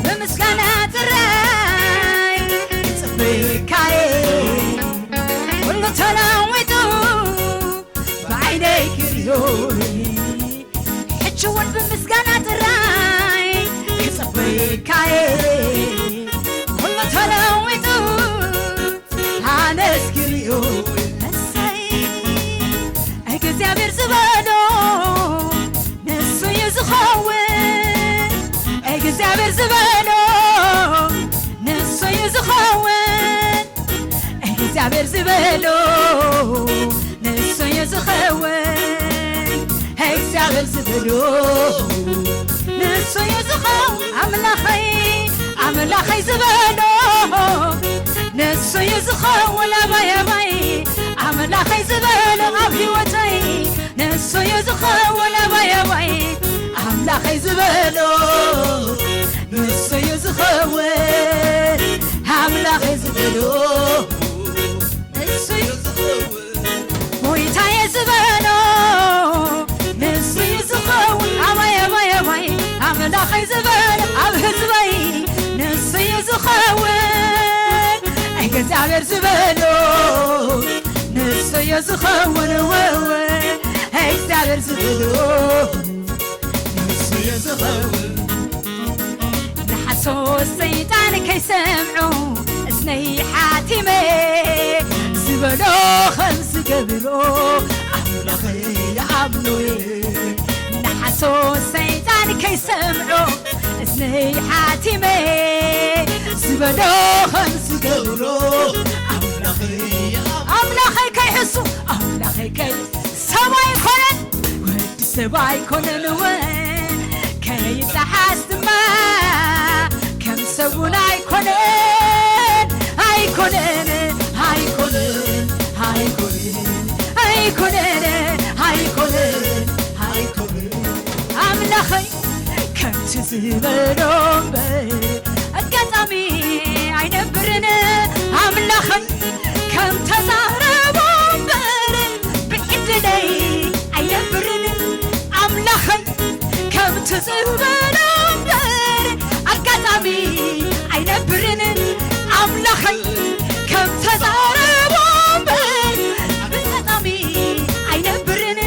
ብምስጋና ጥራይ ክጽበየካየ ኩሉ ተለዊጡ ብዓይነይ ክሪኦየ ሕጂ እውን ብምስጋና ጥራይ ክጽበየካየ ኩሉ ተለዊጡ ኣነስ ክሪኦ እሰይ እግዚኣብሔር ዝበሎ ንሱ እዩ ዝኸውን እግዚኣብሔር ዝበሎ ንሱ እዩ ዝኸውን እግዚኣብሔር ዝበሎ ንሱ እዩ ዝኸውን እግዚኣብሔር ዝበሎ ንሱ እዩ ዝኸውን ኣምላኸይ ኣምላኸይ ዝበሎ ንሱ እዩ ዝኸውን ኣባይ ኣባይ ኣምላኸይ ዝበሎ ኣብ ህይወተይ ንሱ እዩ ዝኸውን ኣባይ ኣባይ ኣምላኸይ ዝበሎ ንሱ እዩ ዝኸውን ኣምላኸይ ዝበሎ ንሱ እዩ ዝኸውን ጎይታየ ዝበሎ ንሱ እዩ ዝኸውን ኣባይ ኣባይ ኣባይ ኣምላኸይ ዝበሎ ኣብ ህዝበይ ንሱ እዩ ዝኸውን እግዚኣብሔር ዝበሎ ንሱ እዩ ዝኸውን ወወ እግዚኣብሔር ዝበሎ ንሱ እዩ ዝኸውን ንሓሶት ሰይጣን ከይሰምዑ እዝነይ ሓቲመ ዝበሎ ከም ዝገብሮ ኣምላኸይ ይኣምኖ እየ። ንሓሶት ሶ ሰይጣን ከይሰምዖ እዝነይ ሓቲመ ዝበሎ ከም ዝገብሮ ኣምላኸይ፣ ኣምላኸይ ከይሕሱ ኣምላኸይ ከይ ሰብ ኣይኮነን ወዲ ሰብ ኣይኮነን ወ ከይጠሓስ ድማ ከም ሰቡን ኣይኮነን ኣይኮነን ኣይኮነን ኣይኮነን ኣይኮነን ኣይኮነን ኣይኮነን ኣምላኸይ ከምቲ ዝበሎ እምበር ኣጋጣሚ ኣይነብርን ኣምላኸይ ከም ተዛረቦ እምበር ብዕድለይ ኣይነብርን ኣምላኸይ ከም ትዝበሎ እምበር ኣጋጣሚ ኣይነብርን ኣምላኸይ ከም ተዛረቦ እምበር ኣጋጣሚ ኣይነብርን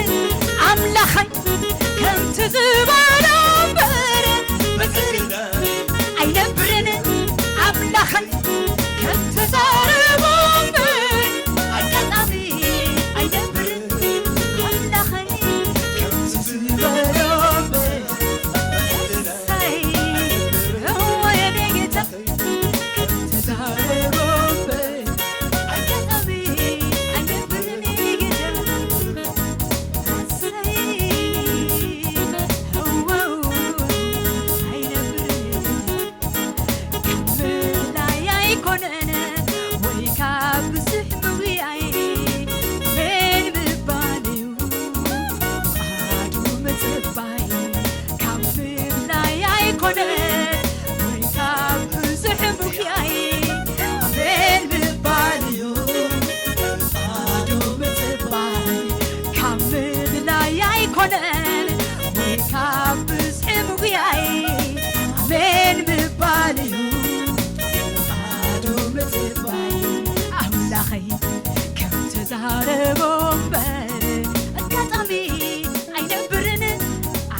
ኣምላኸይ ከም ትዝበሎ እምበር ብዕድለይ ኣይነብርን ኣምላኸይ ከም ተዛረቦ እምበር ኣጋጣሚ ኣይነብርን ኣምላኸይ ከምቲ ዝበሎ እምበር እሰይ እወ የኔ ጌታ ከምቲ ተዛረቦ እምበር ኣጋጣሚ ኣይነብርን የኔ ጌታ እሰይ እወ ኣይነብርን ካብ ምድላይ ኣይኮነን ወይ ካብ ብዙሕ ምጉያይ መን ምባል እዩ ጻዕዱ ምጽባይ ካብ ምድላይ ኣይኮነን ወይ ካብ ብዙሕ ምጉያይ መን ምባል እዩ ጻዕዱ ምጽባይ ካብ ምድላይ ኣይኮነን ወይ ካብ ብዝሒ ምጉያይ ኣሜን ምባል እዩ ጻዕዱ ምጽባይ ኣምላኸይ ከም ተዛረቦ እምበር ኣጋጣሚ ኣይነብርን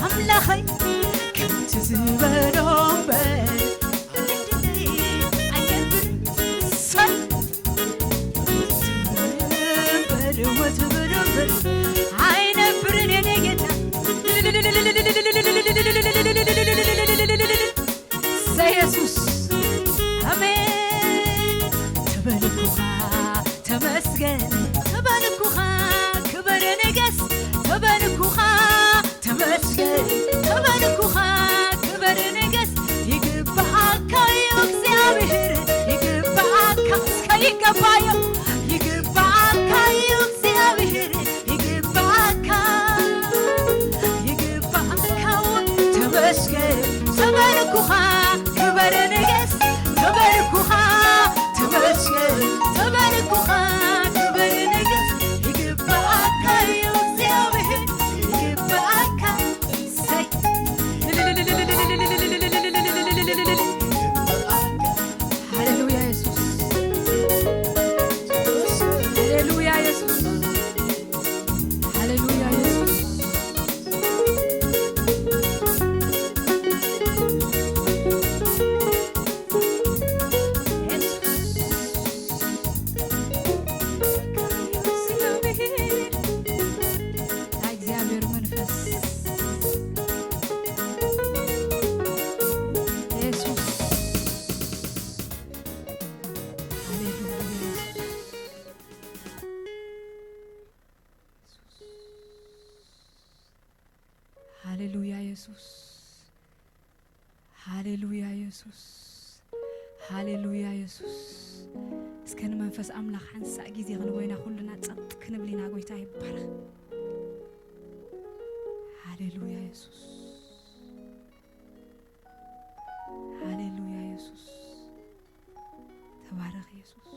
ኣምላኸይ ከምቲ ዝበሎ እምበር ኣይነብርን ሰብ ትበል ወትበል እምበር ኣይነብርን የኔ ጌታ ዘየሱስ ኣሜን ተበልኩኻ ተመስገን ተበልኩኻ ክበር ንገስ ተበልኩኻ ተመስገን ተበልኩኻ ክበር ንገስ ይግባኣካ እዩ እግዚኣብሔር ይግባኣካ እስከ ይገባዮ ይግባኣካ እዩ እግዚኣብሔር ይግባኣካ ይግባኣካ ተመስገን ተበልኩኻ ክበር ንገስ ተበልኩኻ ተመስገን ተበልኩኻ ክበር ንገስ ይግባኣካ እዩ እግዚኣብሔር ይግባኣካ እሰይ ሃሌሉያ የሱስ ሃሌሉያ የሱስ ሃሌሉያ የሱስ እግዚኣብሔር መንፈስ የሱስ ሃሌሉያ ሃሌሉያ የሱስ ሃሌሉያ የሱስ ሃሌሉያ የሱስ እስከ ንመንፈስ ኣምላኽ ሓንሳእ ግዜ ክንቦይና ኩልና ጸጥ ክንብል ኢና ጎይታ ይባረኽ ሃሌሉያ የሱስ ሃሌሉያ የሱስ ተባረኽ የሱስ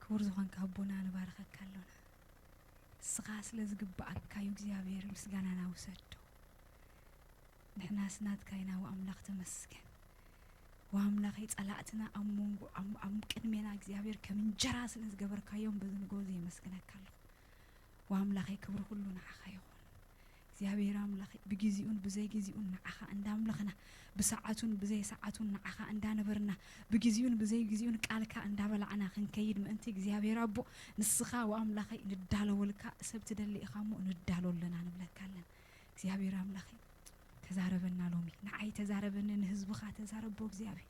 ክቡር ዝኾንካ ኣቦና ንባርኸካ ኣሎና ንስኻ ስለ ዝግብኣካ እዩ እግዚኣብሔር ምስጋናና ውሰዶ ንሕናስ ናትካ ኢና ወኣምላኽ ተመስገን ወኣምላኸይ ጸላእትና ኣብ መንጎ ኣብ ቅድሜና እግዚኣብሔር ከም እንጀራ ስለ ዝገበርካዮም በዚ ንጎ ዘየመስግነካ ኣለኹ ወኣምላኸይ ክብሪ ኩሉ ንዓኻ ይኹን እግዚኣብሔር ኣምላኸይ፣ ብግዜኡን ብዘይ ግዜኡን ንዓኻ እንዳምለኽና፣ ብሰዓቱን ብዘይ ሰዓቱን ንዓኻ እንዳነበርና፣ ብግዜኡን ብዘይ ግዜኡን ቃልካ እንዳበላዕና ክንከይድ ምእንቲ፣ እግዚኣብሔር ኣቦ፣ ንስኻ ወኣምላኸይ ንዳለወልካ፣ ሰብ ትደሊ ኢኻ እሞ ንዳሎ ኣለና ንብለካ ኣለና። እግዚኣብሔር ኣምላኸይ፣ ተዛረበና ሎሚ፣ ንዓይ ተዛረበኒ፣ ንህዝብኻ ተዛረቦ እግዚኣብሔር።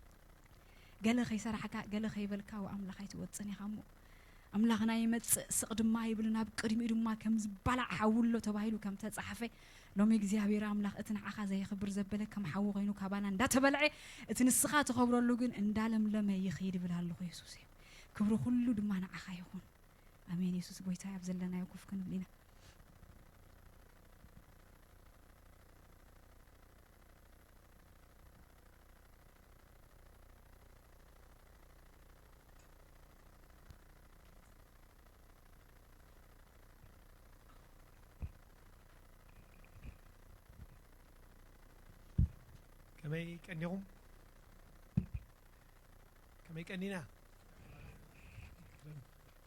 ገለ ከይሰራሕካ፣ ገለ ከይበልካ፣ ወኣምላኽ ኣይትወጽን ኢኻ እሞ፣ ኣምላኽና ይመጽእ፣ ስቕ ድማ ይብል፣ ናብ ቅድሚኡ ድማ ከም ዝባላዕ ሓዊ ኣሎ ተባሂሉ ከም ተጻሕፈ፣ ሎሚ እግዚኣብሔር ኣምላኽ፣ እቲ ንዓኻ ዘየኽብር ዘበለ ከም ሓዊ ኮይኑ ካባና እንዳተበልዐ፣ እቲ ንስኻ ትኸብረሉ ግን እንዳለምለመ ይኸይድ ይብል ኣለኹ የሱስ። ክብሪ ኩሉ ድማ ንዓኻ ይኹን። ኣሜን። የሱስ ጎይታ፣ ኣብ ዘለናዮ ኮፍ ክንብል ኢና። ከመይ ቀኒኹም? ከመይ ቀኒና?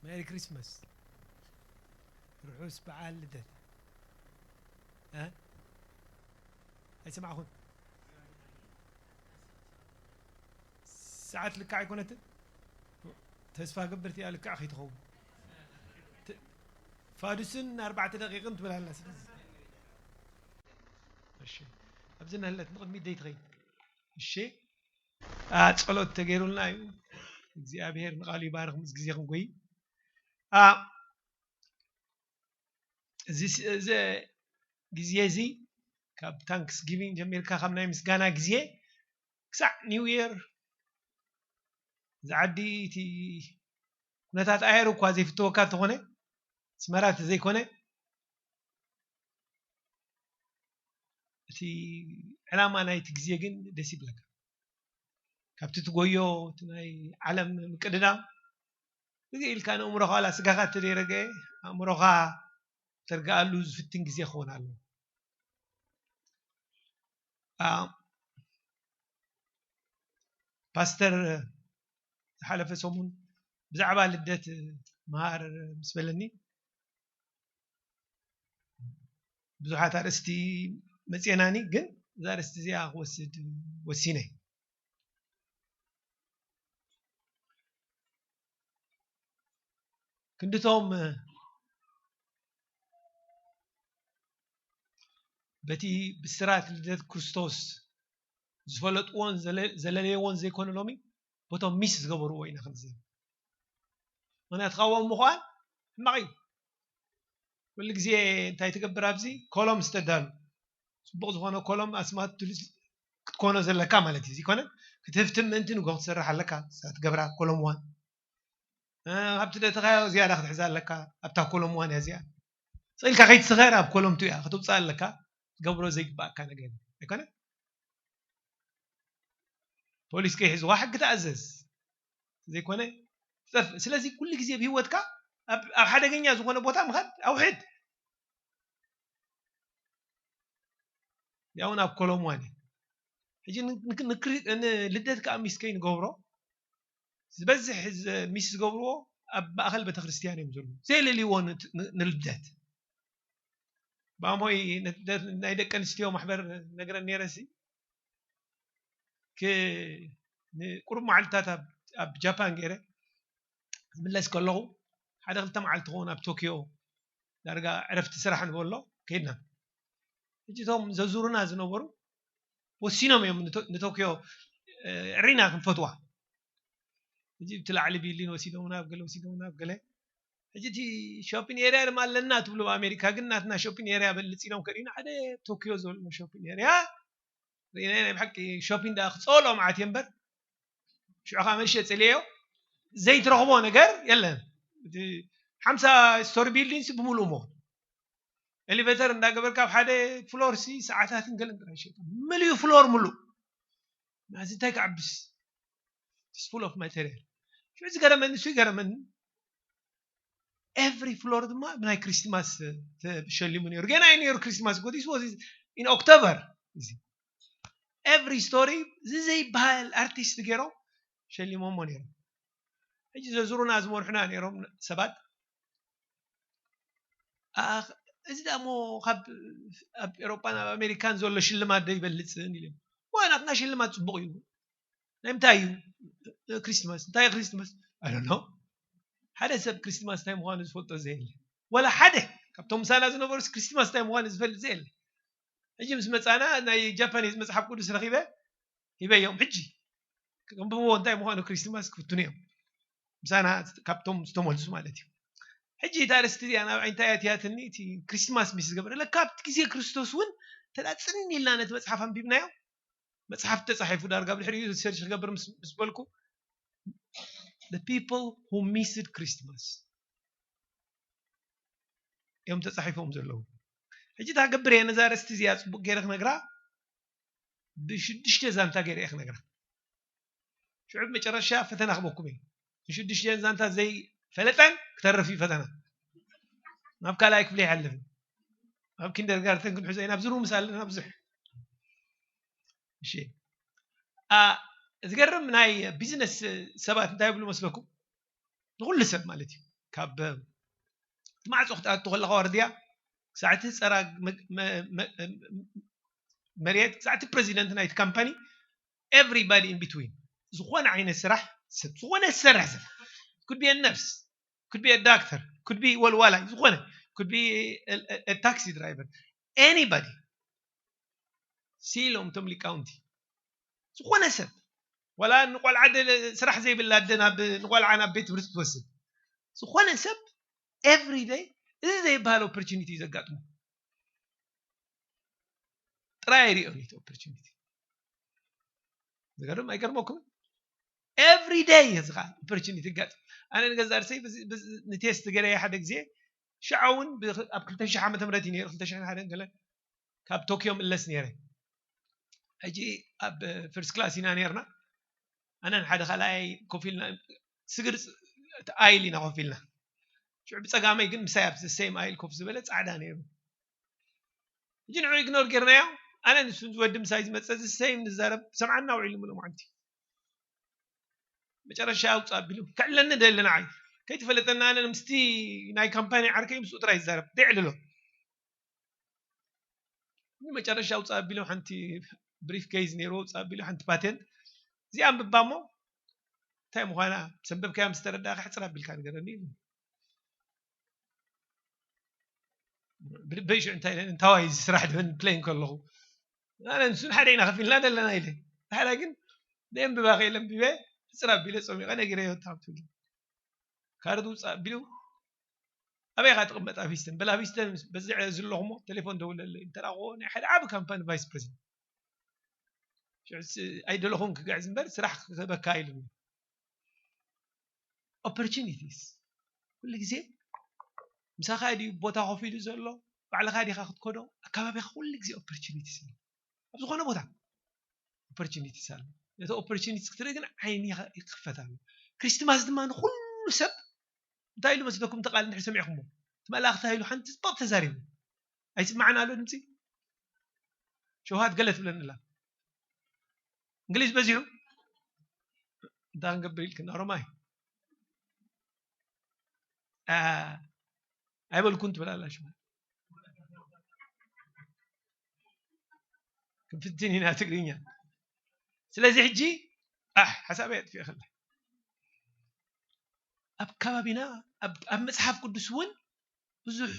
ሜሪ ክሪስማስ፣ ርሑስ በዓል ልደት። እ? ኣይሰማዕኹም? ሰዓት ልክዕ ኣይኮነትን? ተስፋ ገብር እቲኣ ልክዕ ከይትኸውን። ት-፣ ፋዱስን ኣርባዕተ ደቂቕን ትብል ኣላ። ስለዚ እሺ፣ ኣብዚ ነህለት ንቕድሚት ደይትኸይድ። እሺ፣ አ፣ ጸሎት ተገይሩልና እዩ። እግዚኣብሔር ንቓሉ ይባርኽ ምስ ግዜኹም። ጎይ አ፣ እዚ ስ-፣ እዚ ግዜ እዚ ካብ ታንክስ ጊቪንግ ጀሚርካ፣ ካብ ናይ ምስጋና ግዜ ክሳዕ ኒው ይር፣ እዚ ዓዲ እቲ ኩነታት ኣየር እኳ ዘይፍተወካ እንተኾነ፣ ኣስመራ እንተዘይኮነ፣ እቲ ዕላማ ናይቲ ግዜ ግን ደስ ይብለካ። ካብቲ ትጎዮ፣ እቲ ናይ ዓለም ምቅድዳም፣ ርግእ ኢልካ ንእምሮኻ፣ ዋላ ስጋኻ እንተዘይረገ፣ ኣእምሮኻ ተርግኣሉ ዝፍትን ግዜ ክኸውን ኣለዎ። አ፣ ፓስተር ዝሓለፈ ሰሙን ብዛዕባ ልደት መሃር ምስ በለኒ፣ ብዙሓት ኣርእስቲ መጽኤናኒ፣ ግን እዛ ኣርእስቲ እዚኣ ክወስድ ወሲነ። ክንድቶም በቲ ብስራት ልደት ክርስቶስ ዝፈለጥዎን ዘለ-፣ ዘለለይዎን ዘይኮነ፣ ሎሚ በቶም ሚስ ዝገበርዎ ኢና ክንዛረብ። ምኽንያቱ ካብኦም ምዃን ሕማቕ እዩ። ኩሉ ግዜ እንታይ ትገብር? ኣብዚ ኮሎም ዝተዳሉ፣ ጽቡቕ ዝኾነ ኮሎም ኣስማት ትሉ-፣ ክትኮኖ ዘለካ ማለት እዩ። ዘይኮነ ክትህፍትም ምእንቲ ንጎ ክትሰርሕ ኣለካ። እዛ ትገብራ ኮሎም ዋን፣ እ፣ ኣብቲ ደተኻዮ ዝያዳ ክትሕዛ ኣለካ። ኣብታ ኮሎም ዋን እያ እዚኣ። ስቕ ኢልካ ከይትስኸር ኣብ ኮሎም ቱ እያ ክትውፅእ ኣለካ። ትገብሮ ዘይግባእካ ነገር እዩ። ኣይኮነ? ፖሊስ ከይሕዝዋ ሕጊ ተኣዘዝ። ዘይኮነ ትጠፍእ። ስለዚ ኩሉ ግዜ ኣብ ህይወትካ ኣብ፣ ኣብ ሓደገኛ ዝኾነ ቦታ ምኻድ ኣውሕድ። ያውን ኣብ ኮሎም ዋን እዩ። ሕጂ ን-፣ ን-፣ ንክሪ-፣ ንልደት ከኣ ሚስ ከይንገብሮ፣ ዝበዝሕ ዝ-፣ ሚስ ዝገብርዎ ኣብ ማእከል ቤተክርስትያን እዮም ዘለዉ። ዘየለልይዎ ን-፣ ን-፣ ንልደት። ብኣሞይ ን-፣ ደ-፣ ናይ ደቂ ኣንስትዮ ማሕበር ነግረን ነይረ ሲ፣ ክ-፣ ንቁሩብ መዓልትታት ኣብ፣ ኣብ ጃፓን ገይረ ክምለስ ከለኹ፣ ሓደ ክልተ መዓልቲ ክኸውን ኣብ ቶኪዮ ዳርጋ ዕረፍቲ ስራሕ ንበሎ ከይድና። ሕጂ እቶም ዘዙሩና ዝነበሩ ወሲኖም እዮም ንቶ-፣ ንቶኪዮ፣ እ፣ ዕሪና ክንፈትዋ። ሕጂ እቲ ላዕሊ ቢልዲን ወሲዶምና፣ ኣብ ገለ ወሲዶምና፣ ኣብ ገለ። ሕጂ እቲ ሾፒን ኤርያ ድማ ኣለና ትብሉ ኣብ ኣሜሪካ፣ ግን ናትና ሾፒን ኤርያ በልጽ ኢሎም ከርእዩና፣ ሓደ ቶኪዮ ዘሎ ሾፒን ኤርያ ርኢና፣ ናይ ብሓቂ ሾፒን ደኣ ክጸልኦ መዓት እየ እምበር፣ ሽዑ ከዓ መልሼ ጸልየዮ፣ ዘይትረኽቦ ነገር የለን። እቲ ሓምሳ ስቶሪ ቢልዲንግስ ብምሉኡ እሞ ኤሌቬተር እንዳገበርካ ኣብ ሓደ ፍሎር ሲ ሰዓታትን ገለን ጥራይ ሸይጠ። ምሉእ ፍሎር ምሉእ። ናዚ እንታይ ክዓብስ? It's full of material። ሽዑ ዝገረመኒ፣ እሱ ይገረመኒ። ኤቭሪ ፍሎር ድማ ብናይ ክሪስማስ ተሸሊሙ ነይሩ። ገና እዩ ነይሩ ክሪስማስ። ጎ፣ this was in October። እዚ ኤቭሪ ስቶሪ፣ እዚ ዘይበሃል ኣርቲስት ገይሮም ሸሊሞሞ ነይሮም። ሕጂ ዘዙሩና ዝመርሑና ነይሮም ሰባት። ኣኽ፣ እዚ ደኣ እሞ ካብ ኣብ ኤውሮጳን ኣብ ኣሜሪካን ዘሎ ሽልማት ዶ ይበልጽን ኢሎም። ዋ፣ ናትና ሽልማት ጽቡቕ እዩ። ናይ ምንታይ እዩ ክሪስትማስ? እንታይ እዩ ክሪስትማስ? I don't know። ሓደ ሰብ ክሪስትማስ እንታይ ምዃኑ ዝፈልጦ ዘየለ። ወላ ሓደ ካብቶም ምሳና ዝነበሩስ ክሪስትማስ እንታይ ምዃኑ ዝፈልጥ ዘየለ። ሕጂ ምስ መጻና ናይ ጃፓኒዝ መጽሓፍ ቅዱስ ረኺበ ሂበዮም። ሕጂ ከንብብዎ እንታይ ምዃኑ ክሪስትማስ ክፍትኑ እዮም። ምሳና ካብቶም ዝተመልሱ ማለት እዩ። ሕጂ እታ ኣርእስቲ እዚኣ ናብ ዓይንታ እያ ትያትኒ። እቲ ክሪስትማስ ምስ ዝገበረ ለካ ኣብቲ ግዜ ክርስቶስ እውን ተዳፅን ኢልና ነቲ መጽሓፍ ኣንቢብናዮ። መጽሓፍ ተጻሒፉ ዳርጋ ብድሕሪኡ ሪሰርች ክገብር ምስ ምስ በልኩ the people who missed Christmas እዮም ተጻሒፎም ዘለዉ። ሕጂ እታ ገብር እየ ነዛ ኣርእስቲ እዚኣ ጽቡቕ ገይረ ክነግራ ብሽዱሽተ ዛንታ ገይረ እየ ክነግራ። ሽዑ መጨረሻ ፈተና ክበኩም እዩ። ንሽዱሽተ ዛንታ ዘይፈለጠን ክተርፍ እዩ ፈተና። ናብ ካልኣይ ክፍሊ ይሓልፍ። ኣብ ኪንደርጋርተን ክንሕዞ ኢና። ኣብዚ ሩምስ ኣለና ብዙሕ። እሺ። አ፣ ዝገርም ናይ ቢዝነስ ሰባት እንታይ ይብሉ መስለኩም? ንኹሉ ሰብ ማለት እዩ። ካብ እቲ ማዕጾ ክትኣቱ ከለኻ ዋርድያ ክሳዕ እቲ ጸራግ መ- መ- መ- መሬት ክሳዕ እቲ ፕረዚደንት ናይቲ ካምፓኒ everybody in between ዝኾነ ዓይነት ስራሕ ሰብ ዝኾነ ዝሰርሕ ሰብ could be a nurse could be a doctor could be ወልዋላይ ዝኾነ could be a taxi driver anybody ሲሎም እቶም ሊቃውንቲ ዝኾነ ሰብ ዋላ ንቆልዓ ደ- ስራሕ ዘይብላ ኣደ ናብ ንቆልዓ ናብ ቤት ትምህርቲ ትወስድ ዝኾነ ሰብ every day እዚ ዘይበሃል opportunity እዩ ዘጋጥሞ ጥራይ ኣይሪኦን እቲ opportunity ዝገርም ኣይገርመኩም every day እዚ ከዓ opportunity ይጋጥም ኣነ ንገዛ ርሰይ ንቴስት ገለ ሓደ ግዜ ሽዓ እውን ኣብ ክልተ ሽሕ ዓመተ ምህረት እዩ ነይሩ ክልተ ሽሕ ሓደ ገለ ካብ ቶኪዮ ምለስ ነይረ ሕጂ ኣብ first class ኢና ነርና ኣነን ሓደ ካልኣይ ኮፍ ኢልና ስግር ኣይል ኢና ኮፍ ኢልና ሽዑ ብፀጋመይ ግን ምሳይ ኣብ same ኣይል ኮፍ ዝበለ ፃዕዳ ነይሩ ሕጂ ንዑ ኢግኖር ጌርናዮ ኣነ ንሱ ወዲ ምሳይ ዝመፀ same ንዛረብ ሰምዓና ውዒሉ ምሎ መዓልቲ መጨረሻ ኣውፅእ ኣቢሉ ከዕለኒ ደሊ ንዓይ ከይተፈለጠና ኣነ ምስቲ ናይ ካምፓኒ ዓርከይ ምስኡ ጥራይ ይዛረብ ደይዕልሎ መጨረሻ ኣውፅእ ኣቢሉ ሓንቲ brief case ነይሩ ኣውፅእ ኣቢሉ ሓንቲ patent እዚኣ ኣንብባ እሞ እንታይ ምዃና ሰንበብካያ ምስ ተረዳእካ ሕፅር ኣቢልካ ንገረኒ ኢሉ ብልበይ ሽዑ እንታይ ኢለ እንታዋይ እዚ ስራሕ ድበን ፕሌን ከለኹ ኣነ ንሱን ሓደ ኢና ከፊልና ዘለና ኢለ ድሓራ ግን ነየንብባ ከኢለ ኣንቢበ ሕፅር ኣቢለ ፀሚቐ ነጊረዮ እታ ትብል ካርድ ውፅእ ኣቢሉ ኣበይ ኢኻ ትቕመጥ ኣብ ሂስተን በል ኣብ ሂስተን በዚ ዘለኹሞ ቴሌፎን ደውለለይ እንተ ደኣ ናይ ሓደ ዓቢ ካምፓኒ ቫይስ ፕሬዚደንት ሽዑ ኣይደለኹን ክግዕዝ እምበር ስራሕ ክህበካ ኢሉኒ opportunities ኩሉ ግዜ ምሳኻ ድዩ ቦታ ኮፍ ኢሉ ዘሎ ባዕልኻ ዲኻ ክትከዶ ኣካባቢኻ ኩሉ ግዜ opportunities ኣሎ ኣብ ዝኾነ ቦታ opportunities ኣሎ ነቲ opportunities ክትርኢ ግን ዓይኒ ይኽፈት ኣሎ ክሪስትማስ ድማ ንኩሉ ሰብ እንታይ ኢሉ መስለኩም እቲ ቃል እንድሕር ሰሚዕኩሞ እቲ መልኣኽ እንታይ ኢሉ ሓንቲ ፅብቕ ተዛሪቡ ኣይስማዕን ኣሎ ድምፂ ሸውሃት ገለ ትብለኒ ኣላ እንግሊዝ በዚሑ እንታይ ክንገብር ኢልክን ኦሮማይ ኣይበልኩን ትብል ኣላ ሽማ ክንፍትን ኢና ትግርኛ ስለዚ ሕጂ ኣሕ ሓሳበይ ኣጥፊኦ ከላ ኣብ ከባቢና ኣብ መፅሓፍ ቅዱስ እውን ብዙሕ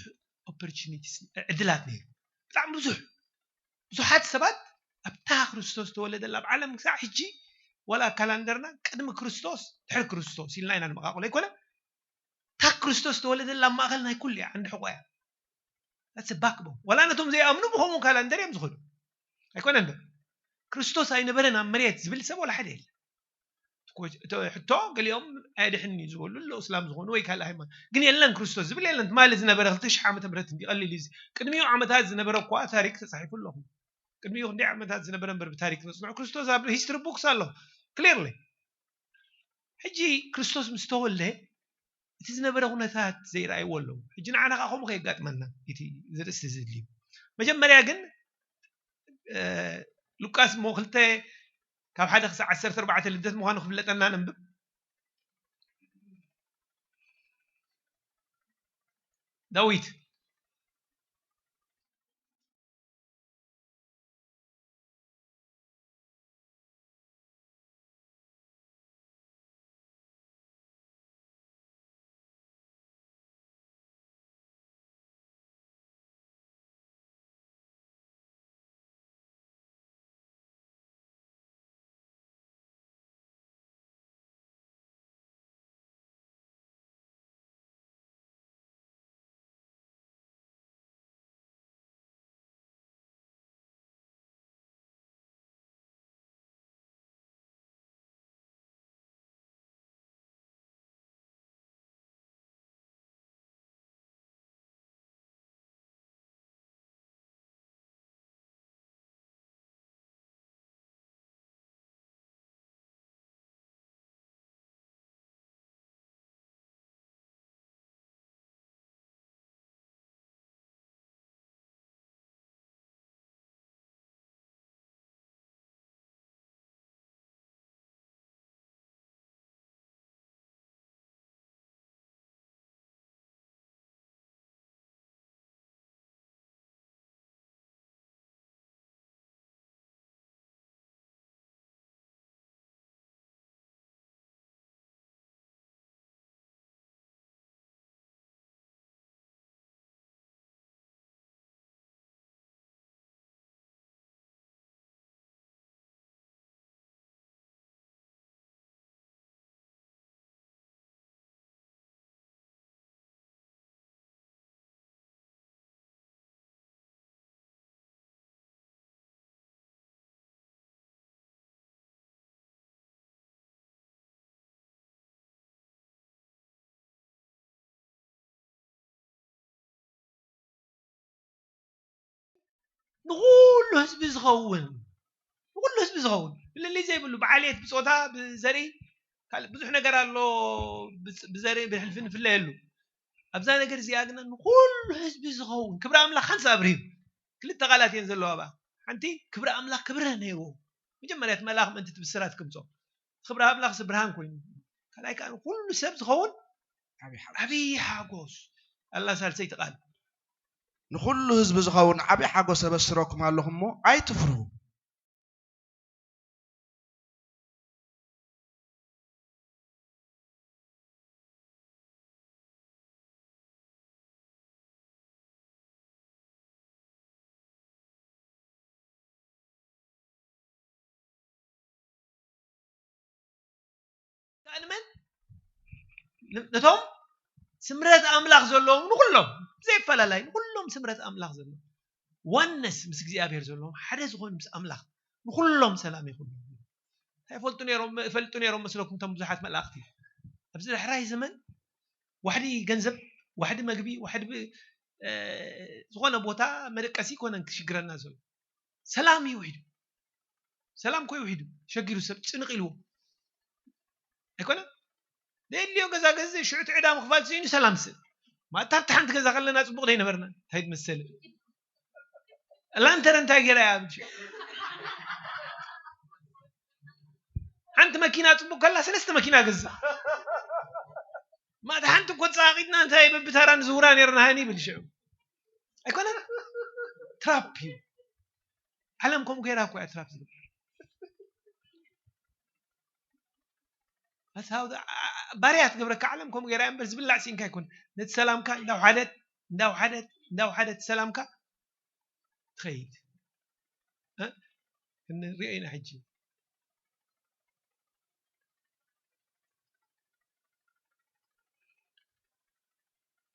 opportunities ዕድላት ነይሩ ብጣዕሚ ብዙሕ ብዙሓት ሰባት ኣብታ ክርስቶስ ተወለደላ ኣብ ዓለም ክሳዕ ሕጂ ወላ ካላንደርና ቅድሚ ክርስቶስ ድሕሪ ክርስቶስ ኢልና ኢና ንመቃቅሎ ኣይኮነ እታ ክርስቶስ ተወለደላ ኣብ ማእኸል ናይ ኩሉ እያ ዓንዲ ሕቆ እያ that's a backbone ወላ ነቶም ዘይኣምኑ ብከምኡ ካላንደር እዮም ዝኸዱ ኣይኮነን ዶ ክርስቶስ ኣይነበረን ኣብ መሬት ዝብል ሰብ ወላ ሓደ የለ ሕቶ ገሊኦም ኣየድሕን እዩ ዝበሉ ኣለዉ እስላም ዝኾኑ ወይ ካልእ ሃይማኖት ግን የለን ክርስቶስ ዝብል የለን ትማሊ ዝነበረ ክልተ ሽሕ ዓመተ ምህረት እንዲ ቀሊል እዩ ቅድሚኡ ዓመታት ዝነበረ እኳ ታሪክ ተፃሒፉ ኣለኹ ቅድሚኡ ክንደይ ዓመታት ዝነበረ እምበር ብታሪክ ነፅንዑ ክርስቶስ ኣብ ሂስትሪ ቡክስ ኣሎ ክሊርሊ ሕጂ ክርስቶስ ምስ ተወልደ እቲ ዝነበረ ኩነታት ዘይረኣይዎ ኣለዉ ሕጂ ንዓና ከዓ ከምኡ ከየጋጥመና እቲ ዝርእስቲ ዝድልዩ መጀመርያ ግን ሉቃስ እሞ ክልተ ካብ ሓደ ክሳብ ዓሰርተ ኣርባዕተ ልደት ምዃኑ ክፍለጠና ነንብብ ዳዊት ንኹሉ ህዝቢ ዝኸውን፣ ንኹሉ ህዝቢ ዝኸውን፣ ፍልልይ ዘይብሉ፣ ብዓሌት፣ ብጾታ፣ ብዘርኢ፣ ካልእ ብዙሕ ነገር ኣሎ። ብዘርኢ ብሕልፊ ንፍለየሉ። ኣብዛ ነገር እዚኣ ግና ንኹሉ ህዝቢ ዝኸውን ክብሪ ኣምላኽ ሓንሳብ ኣብርሂ። ክልተ ቃላት እየን ዘለዋ ኣብኣ። ሓንቲ ክብሪ ኣምላኽ ክብርህ ነይርዎ። መጀመርያ እቲ መልኣኽ ምእንቲ እቲ ብስራት ክምጾ፣ ክብሪ ኣምላኽ እዚ ብርሃን ኮይኑ፣ ካልኣይ ከኣ ንኹሉ ሰብ ዝኸውን ዓብዪ ሓጎስ። ዓብዪ ሓጎስ ኣላ ሳልሰይቲ ቃል። ንኹሉ ህዝቢ ዝኸውን ዓብዪ ሓጎስ እበስረኩም ኣለኹ እሞ ኣይትፍርሁ። ከኣ ንመን? ን-፣ ነቶም ስምረት ኣምላኽ ዘለዎም ንኹሎም፣ ብዘይፈላላይ ንኹሎም ስምረት ኣምላኽ ዘለዎም። ዋነስ ምስ እግዚኣብሔር ዘለዎም፣ ሓደ ዝኾኑ ምስ ኣምላኽ፣ ንኹሎም ሰላም ይኹን። እንታይ ይፈልጡ ነይሮም? ይፈልጡ ነይሮም መስለኩም እቶም ብዙሓት መላእኽቲ? ኣብዚ ዳሕራይ ዘመን ዋሕዲ ገንዘብ፣ ዋሕዲ መግቢ፣ ዋሕዲ ብ-፣ እ፣ ዝኾነ ቦታ መደቀሲ ይኮነን ክሽግረና ዘሎ። ሰላም እዩ ውሒዱ። ሰላም እኮ እዩ ውሒዱ። ሸጊሩ ሰብ ጭንቕ ኢልዎ። ኣይኮነን? ዘየድልዮ ገዛ ገዝእ፣ ሽዑ እቲ ዕዳ ምኽፋል ስኢኑ ሰላም ስእ። ማእታ ኣብቲ ሓንቲ ገዛ ከለና ጽቡቕ ደይነበርና? እንታይ ትመስል? ላንተር እንታይ ገይራ እያ? ሓንቲ መኪና ጽቡቕ ከላ ሰለስተ መኪና ገዛ። ማእታ ሓንቲ እኮ ጸቓቒጥና እንታይ በብታራ ንዝውራ ነይርና ሃኒ ይብል ሽዑ። ኣይኮነን? ትራፕ እዩ። ዓለም ከምኡ ገይራ እኮ እያ ትራፕ ዝብል። That's how the፣ ዓ-፣ ዓ-፣ ባርያ ትገብረካ ዓለም ከምኡ ገይራ እያ እምበር ዝብላዕ ሲኢንካ ኣይኮነን። ነቲ ሰላምካ እንዳውሓደት፣ እንዳውሓደት፣ እንዳውሓደት ሰላምካ ትኸይድ። እ? ክንሪኦ ኢና ሕጂ።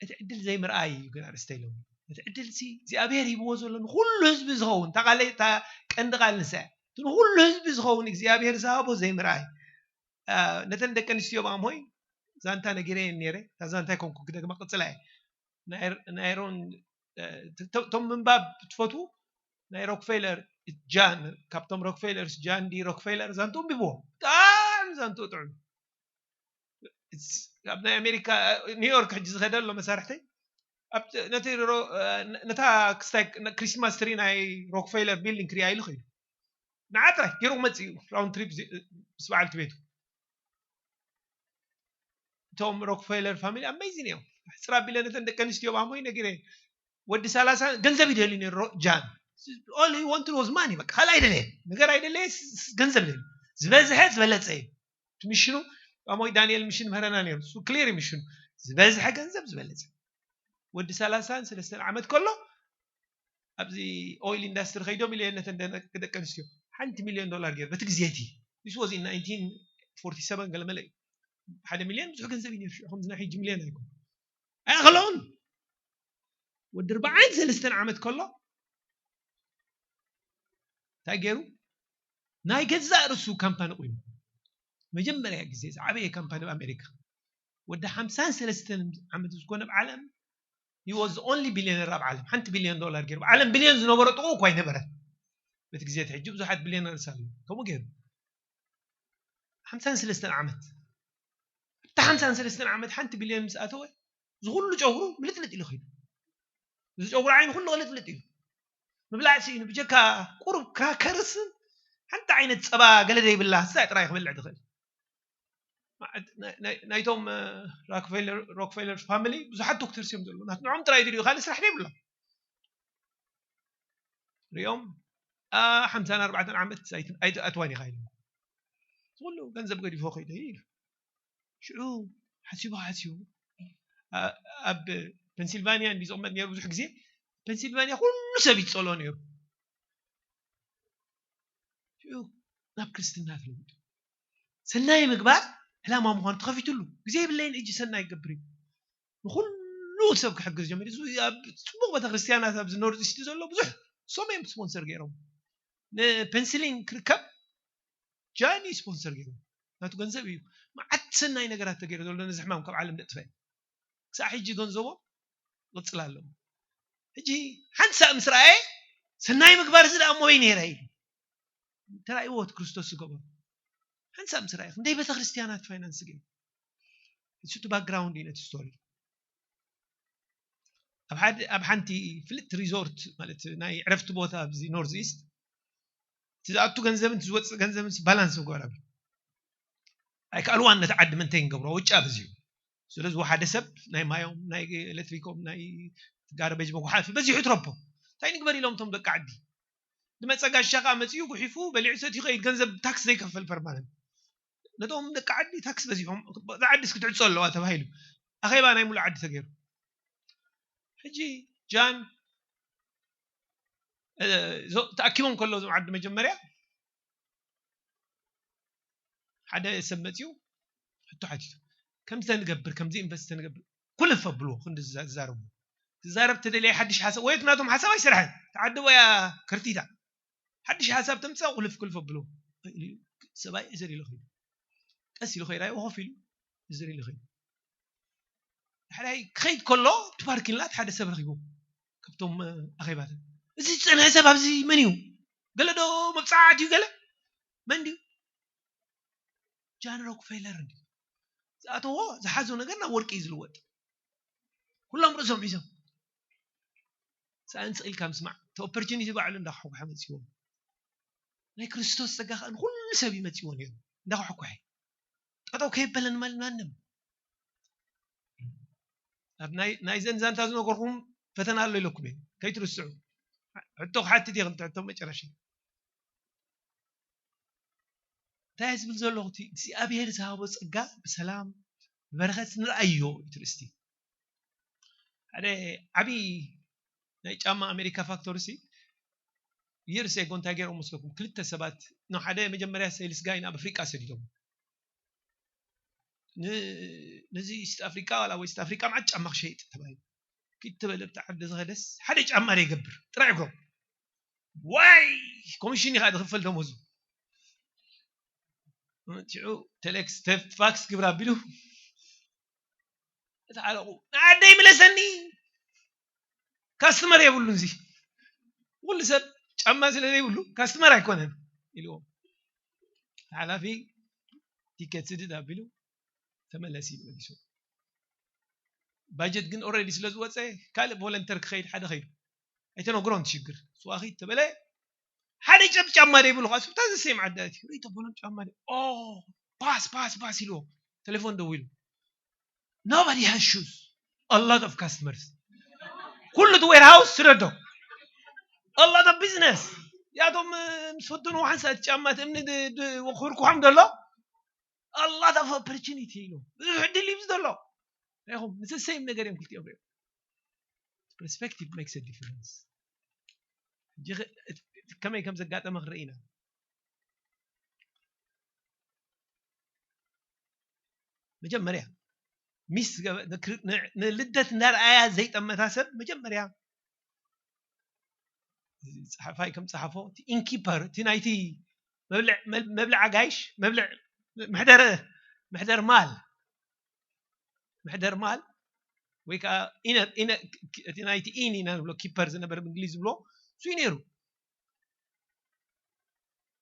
እቲ ዕድል ዘይምርኣይ እዩ ግን ኣርእስተይ ሎሚ። እቲ ዕድል ሲ እግዚኣብሔር ሂብዎ ዘሎ ንኹሉ ህዝቢ ዝኸውን፣ እታ ቃለይ፣ እታ ቀንዲ ቃል ንሳ እያ። እቲ ንኹሉ ህዝቢ ዝኸውን እግዚኣብሔር ዝሃቦ ዘይምርኣይ። አ፣ ነተን ደቂ ኣንስትዮ ብኣምሆይ ዛንታ ነጊረየን ነይረ። እታ ዛንታ ኣይኮንኩ ክደግማ ቅጽላ እየ። ናይ፣ ናይ ሮን፣ እ፣ ቶ-፣ ቶም ምንባብ ትፈትዉ? ናይ ሮክፌለር ጃን፣ ካብቶም ሮክፌለርስ፣ ጃን ዲ ሮክፌለር ዛንትኡ ኣንብብዎ። ብጣዕሚ ዛንትኡ ጥዑም። ኣብ ናይ ኣሜሪካ፣ ኒውዮርክ ሕጂ ዝኸደ ኣሎ መሳርሕተይ። ኣብ ነቲ ሮ-፣ ነታ ክስታይ ክሪስማስ ትሪ ናይ ሮክፌለር ቢልዲንግ ክሪኣ ኢሉ ኸይዱ። ንዓ ጥራይ ገይሩ ክመጽእ እዩ፣ ራውንድ ትሪፕ ዚ-፣ ምስ በዓልቲ ቤቱ። እቶም ሮክፌለር ፋሚሊ ኣሜዚን እዮም። ሕጽር ኣቢለ ነተን ደቂ ኣንስትዮ ብኣሞይ ነጊረ፣ ወዲ ሰላሳ ገንዘብ ይደሊ ነይሩ ሮ-፣ ጃን። All he wanted was money። በቃ ካልእ ኣይደለየን። ነገር ኣይደለየ፣ ስ-፣ ስ-፣ ገንዘብ ደሊ። ዝበዝሐ ዝበለጸ እዩ። እቲ ሚሽኑ፣ ብኣሞይ ዳንኤል ሚሽን ምህረና ነይሩ። እሱ ክሊር እዩ ሚሽኑ። ዝበዝሐ ገንዘብ ዝበለጸ። ወዲ ሰላሳን ሰለስተን ዓመት ከሎ፣ ኣብዚ ኦይል ኢንዳስትሪ ከይዶም ኢለ ነተን ደቂ፣ ደቂ ኣንስትዮ። ሓንቲ ሚልዮን ዶላር ገይሩ፣ በቲ ግዜ እቲ። This was in ናይንቲን ፎርቲ ሰቨን ገለ መለ እዩ። ሓደ ሚልዮን ብዙሕ ገንዘብ እዩ ነይሩ ሽዑ፣ ከምዚ ናይ ሕጂ ሚልዮን ኣይኮን። ኣይኣኸለውን። ወዲ ኣርባዓን ሰለስተን ዓመት ከሎ፣ እንታይ ገይሩ? ናይ ገዛእ ርእሱ ካምፓኒ ቁይሙ። መጀመርያ ግዜ ዝዓበየ ካምፓኒ ኣብ ኣሜሪካ። ወዲ ሓምሳን ሰለስተን ዓመት ዝኾነ ኣብ ዓለም፣ he was the only billionaire ኣብ ዓለም። ሓንቲ ቢልዮን ዶላር ገይሩ። ኣብ ዓለም ቢልዮን ዝነበሮ ጥቑ እኳ ኣይነበረን። በቲ ግዜ እቲ ሕጂ ብዙሓት ቢልዮነርስ ኣለዉ። ከምኡ ገይሩ። ሓምሳን ሰለስተን ዓመት። ኣብታ ሓምሳን ሰለስተን ዓመት ሓንቲ ቢልዮን ምስ ኣተወ፣ እዚ ኩሉ ጨጉሩ ምልጥልጥ ኢሉ ኸይዱ። እዚ ጨጉሩ ዓይኑ ኩሉ ቅልጥልጥ ኢሉ። ምብላዕ ስኢኑ፣ ብጀካ ቁሩብ ክራከርስን ሓንቲ ዓይነት ጸባ ገለ ዘይብላ፣ ንሳ ጥራይ ክበልዕ ትኽእል። ናይ፣ ናይ፣ ናይቶም፣ እ፣ ሮክፌለር፣ ሮክፌለር ፋሚሊ ብዙሓት ዶክተርስ እዮም ዘለዉ። ናት ንዖም ጥራይ ድልዩ፣ ካልእ ስራሕ ዘይብሎም። ሪኦም፣ ኣ፣ ሓምሳን ኣርባዕተን ዓመት ኣይት-፣ ኣይትኣትዋን ኢኻ ኢሎም። ኩሉ ገንዘብ ገዲፎ ከይደ ኢሉ። ሽዑ ሓሲቡ ሓሲቡ፣ ኣ-፣ ኣብ ፔንሲልቫኒያ እንዲ ዝቕመጥ ነይሩ ብዙሕ ግዜ። ፔንሲልቫኒያ ኩሉ ሰብ ይጸሎ ነይሩ። ሽዑ ናብ ክርስትና ተለዊጡ። ሰናይ ምግባር ዕላማ ምዃኑ ተኸፊቱሉ። ግዜ የብለይን ሕጂ ሰናይ ክገብር እዩ። ንኹሉ ሰብ ክሕግዝ ጀሚሩ። እዚ ኣብ ጽቡቕ ቤተክርስትያናት ኣብዚ ኖርዝ ኢስት ዘሎ ብዙሕ፣ እሶም እዮም ስፖንሰር ገይሮም። ንፔንሲሊን ክርከብ ጃኒ ስፖንሰር ገይሩ። ናቱ ገንዘብ እዩ። መዓት ሰናይ ነገራት ተገይሩ ዘሎ ነዚ ሕማም ካብ ዓለም ደጥፈ። ክሳዕ ሕጂ ገንዘቦም ይቕጽል ኣሎ። ሕጂ ሓንሳእ ምስ ረኣየ ሰናይ ምግባር እዚ ደኣ እሞይ ነይረ ኢሉ ተራእይዎ እቲ ክርስቶስ ዝገበሮ። ሓንሳብ ምስ ረኣየ ክንደይ ቤተ ክርስቲያናት ፋይናንስ ገይሩ። እሱ እቲ ባክግራውንድ እዩ ነቲ ስቶሪ። ኣብ ሓደ ኣብ ሓንቲ ፍልጥቲ ሪዞርት ማለት ናይ ዕረፍቲ ቦታ ኣብዚ ኖርዝ ኢስት እቲ ዝኣቱ ገንዘብን እቲ ዝወፅእ ገንዘብን ባላንስ ምግባር ኣብ ኣይከኣልዋን ነቲ ዓዲ መንተይ ንገብሮ ውጭ ኣብዚዩ። ስለዚ ሓደ ሰብ ናይ ማዮም ናይ ኤሌክትሪኮም ናይ ጋርበጅ መጉሓፊ በዚሑ ትረፖ እንታይ ንግበር ኢሎም እቶም ደቂ ዓዲ ዝመፀ ጋሻ ከዓ መፅኡ ጉሒፉ በሊዑ ሰት ይኸይድ ገንዘብ ታክስ ዘይከፈል ፐርማነንት ነቶም ደቂ ዓዲ ታክስ በዚሖም እዛ ዓዲ እስክትዕፆ ኣለዋ ተባሂሉ ኣኼባ ናይ ሙሉእ ዓዲ ተገይሩ ሕጂ ጃን ተኣኪቦም ከሎ እዞም ዓዲ መጀመርያ ሓደ ሰብ መፅኡ ሕቶ ሓቲቱ ከምዚ ተንገብር ከምዚ ኢንቨስት ተንገብር ኩልፍ ኣብልዎ ክንዲ ዝዛረቡ ትዛረብ ተደለየ ሓድሽ ሓሳብ ወይ ናቶም ሓሳብ ኣይስራሕን ተዓድቦ እያ ከርቲታ ሓድሽ ሓሳብ ተምፅእ ኩልፍ ኩልፍ ኣብልዎ ሰብኣይ እዘር ኢሉ ኸይዱ ቀስ ኢሉ ኸይዳ ኮፍ ኢሉ እዘር ኢሉ ኸይዱ ሕራይ ክኸይድ ከሎ እቲ ፓርኪንላት ሓደ ሰብ ረኺቡ ካብቶም ኣኼባታት እዚ ዝፀንሐ ሰብ ኣብዚ መን እዩ ገለ ዶ መብፃዕት እዩ ገለ መን ድዩ ጃን ሮክፌለር እንዲ ዝኣተዎ ዝሓዞ ነገር ናብ ወርቂ እዩ ዝልወጥ ኩሎም ርእሶም ሒዞም ሰኣን ስቕ ኢልካ ምስማዕ እቲ ኦፖርቹኒቲ ባዕሉ እንዳኳሕኳሐ መፅዎ ናይ ክርስቶስ ፀጋ ከዓ ንኩሉ ሰብ ይመፅዎ ነይሩ እንዳኳሕኳሐ ጠጠው ከየበለን ማል ማንም ኣብ ናይ ዘንዛንታ ዝነገርኩም ፈተና ኣሎ ኢለኩም እየ ከይትርስዑ ሕቶ ክሓትት እየ ክልተ ሕቶ መጨረሻ እንታይ ዝብል ዘለኹ እቲ እግዚኣብሔር ዝሃቦ ፀጋ ብሰላም ብበረኸት ንርኣዮ እዩ ትርእስቲ ሓደ ዓብዪ ናይ ጫማ ኣሜሪካ ፋክቶሪ ሲ ይርስ ጎ እንታይ ገይሮም መስለኩም ክልተ ሰባት ንሓደ መጀመርያ ሴልስ ጋይ ናብ ኣፍሪቃ ሰዲዶም ነዚ ኢስት ኣፍሪቃ ዋላ ዌስት ኣፍሪቃ መዓት ጫማ ክሸይጥ ተባሂሉ ኪድ ተበለ ብቲ ዓዲ ዝኸደስ ሓደ ጫማ ዘይገብር ጥራይ እግሮም ዋይ ኮሚሽን ኢኻ ዝኽፈል ደሞዙ መፂዑ ቴሌክስ ፋክስ ግብር ኣቢሉ እቲ ዓለቑ ንዓደይ ምለሰኒ ካስትመር የብሉን እዚ ኩሉ ሰብ ጫማ ስለ ዘይብሉ ካስትመር ኣይኮነን ኢልዎም ሓላፊ ቲኬት ስድድ ኣቢሉ ተመለሲ መሊሱ ባጀት ግን ኦረዲ ስለ ዝወፀ ካልእ ቮለንተር ክኸይድ ሓደ ኸይዱ ኣይተነግሮን ትሽግር ስዋኺ ተበለ ሓደ ጨብ ጫማ ደይብሉ ከዓ ስብታ ዘሰይም ዓዳት እዩ ሪቶ ቦሎም ጫማ ደ ኦ ፓስ ፓስ ፓስ ኢልዎ ቴሌፎን ደዊሉ nobody has shoes a lot of customers ኩሉ እቲ ዌርሃውስ ስደዶ a lot of business ያቶም ምስ ፈተኑ ሓንሳ እቲ ጫማ እቲ እምኒ ክርኩሖም ደሎ a lot of opportunity ኢሉ ብዙሕ ዕድል እዩ ዘሎ ኢኹም ምስ ሰይም ነገር እዮም ክልቲኦም ሪኦም perspective makes a difference ከመይ ከም ዘጋጠመ ክንርኢ ኢና መጀመርያ ሚስ ንልደት እንዳርኣያ ዘይጠመታ ሰብ መጀመርያ ፀሓፋይ ከም ፀሓፎ ኢንኪፐር እቲ ናይቲ መብልዕ ጋይሽ መብልዕ መሕደር መሕደር ማል መሕደር ማል ወይ ከዓ እቲ ናይቲ ኢን ኢና ንብሎ ኪፐር ዝነበረ ብእንግሊዝ ዝብሎ እሱ ነይሩ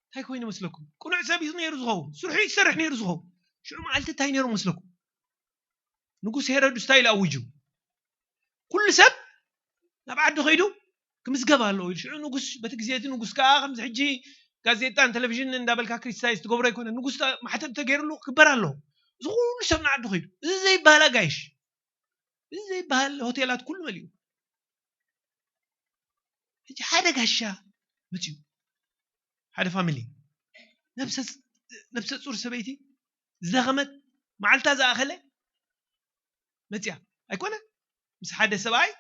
እንታይ ኮይኑ መስለኩም ቅኑዕ ሰብ እዩ ነይሩ ዝኸውን ስርሑ ይሰርሕ ነይሩ ዝኸውን ሽዑ መዓልቲ እንታይ ነይሩ መስለኩም ንጉስ ሄሮድስ እንታይ ኢሉ ኣውጁ ኩሉ ሰብ ናብ ዓዲ ከይዱ ክምዝገብ ኣለዎ ኢሉ ሽዑ ንጉስ በቲ ግዜ እቲ ንጉስ ከዓ ከምዚ ሕጂ ጋዜጣን ቴሌቪዥን እንዳበልካ ክሪቲሳይዝ ትገብሮ ኣይኮነ ንጉስ ማሕተብ ተገይርሉ ክግበር ኣለዎ እዚ ኩሉ ሰብ ንዓዲ ከይዱ እዚ ዘይበሃል ኣጋይሽ እዚ ዘይበሃል ሆቴላት ኩሉ መሊኡ ሕጂ ሓደ ጋሻ መፅኡ ሓደ ፋሚሊ ነብሰ ፁር ሰበይቲ ዝደኸመት መዓልታ ዝኣኸለ መፅያ ኣይኮነ ምስ ሓደ ሰብኣይ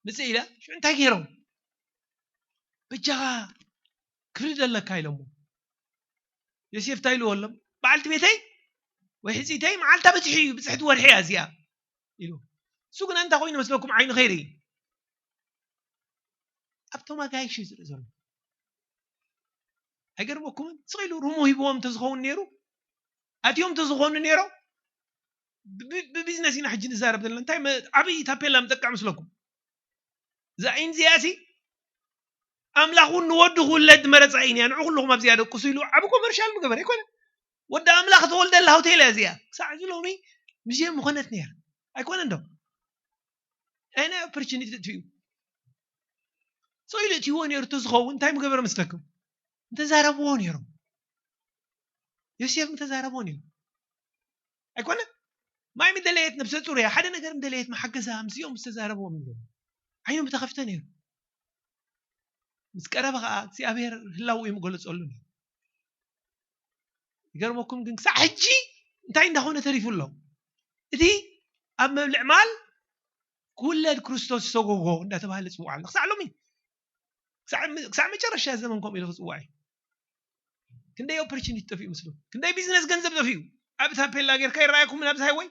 ምፅእ ኢላ ሽዑ እንታይ ገይሮም በጃኻ ክፍሊ ዘለካ ኢሎሞ ዮሴፍ እንታይ ኢልዎ ኣሎም በዓልቲ ቤተይ ወይ ሕፅይተይ መዓልታ በፂሑ እዩ ብፅሕቲ ወርሒ እያ እዚኣ ኢሉ እሱ ግና እንታይ ኮይኑ መስለኩም ዓይኑ ከይርኢ ኣብቶም ኣጋይሽ እዩ ዝርኢ ዘሎ ኣይገርመኩምን ስቕ ኢሉ ሩሞ ሂብዎም እንተዝኸውን ነይሩ ኣትዮም እንተዝኾኑ ነይሮም ብቢዝነስ ኢና ሕጂ ንዛረብ ዘለና። እንታይ ዓብዪ ታፔላ ምጠቅዕ ምስለኩም? እዛ ኢንዚያ ሲ ኣምላኽ እውን ንወዱ ክውለድ መረፃ እዩ። ንዑ ኩልኹም ኣብዚኣ ደቅሱ ኢሉ ዓብ ኮመርሻል ምገበረ ኣይኮነ። ወዲ ኣምላኽ ተወልደላ ሆቴል እያ እዚኣ። ክሳዕ እዚ ሎሚ ሙዚየም ምኾነት ነይር ኣይኮነ እንዶ? ኣይናይ ኦፖርቹኒቲ ትእትዩ ሰው ኢሉ እትይዎ ነይሩ ተዝኸውን እንታይ ምገበረ መስለኩም? ምተዛረብዎ ነይሮም። ዮሴፍ ምተዛረብዎ ነይሩ ኣይኮነ። ማይ ምደለየት ነብሰ ፁር እያ ሓደ ነገር ምደለየት መሓገዛ ምስኦም ዝተዛረብዎም ነይሩ። ዓይኑ ምተኸፍተ ነይሩ። ምስ ቀረበ ከዓ እግዚኣብሔር ህላው እዩ ምገለፀሉ ነይሩ። ይገርመኩም ግን ክሳዕ ሕጂ እንታይ እንዳኾነ ተሪፉ ኣሎ? እቲ ኣብ መብልዕ ማል ክውለድ ክርስቶስ ሰጎጎ እንዳተባሃለ ፅዋዕ ኣሎ ክሳዕ ሎሚ። ክሳዕ መጨረሻ ዘመን ከምኡ ኢሉ ክፅዋዕ እዩ። ክንደይ ኦፖርቹኒቲ ጠፊኡ ምስሉ፣ ክንደይ ቢዝነስ ገንዘብ ጠፊኡ። ኣብ ታፔላ ጌርካ ይረኣየኩም ናብዚ ሃይወይ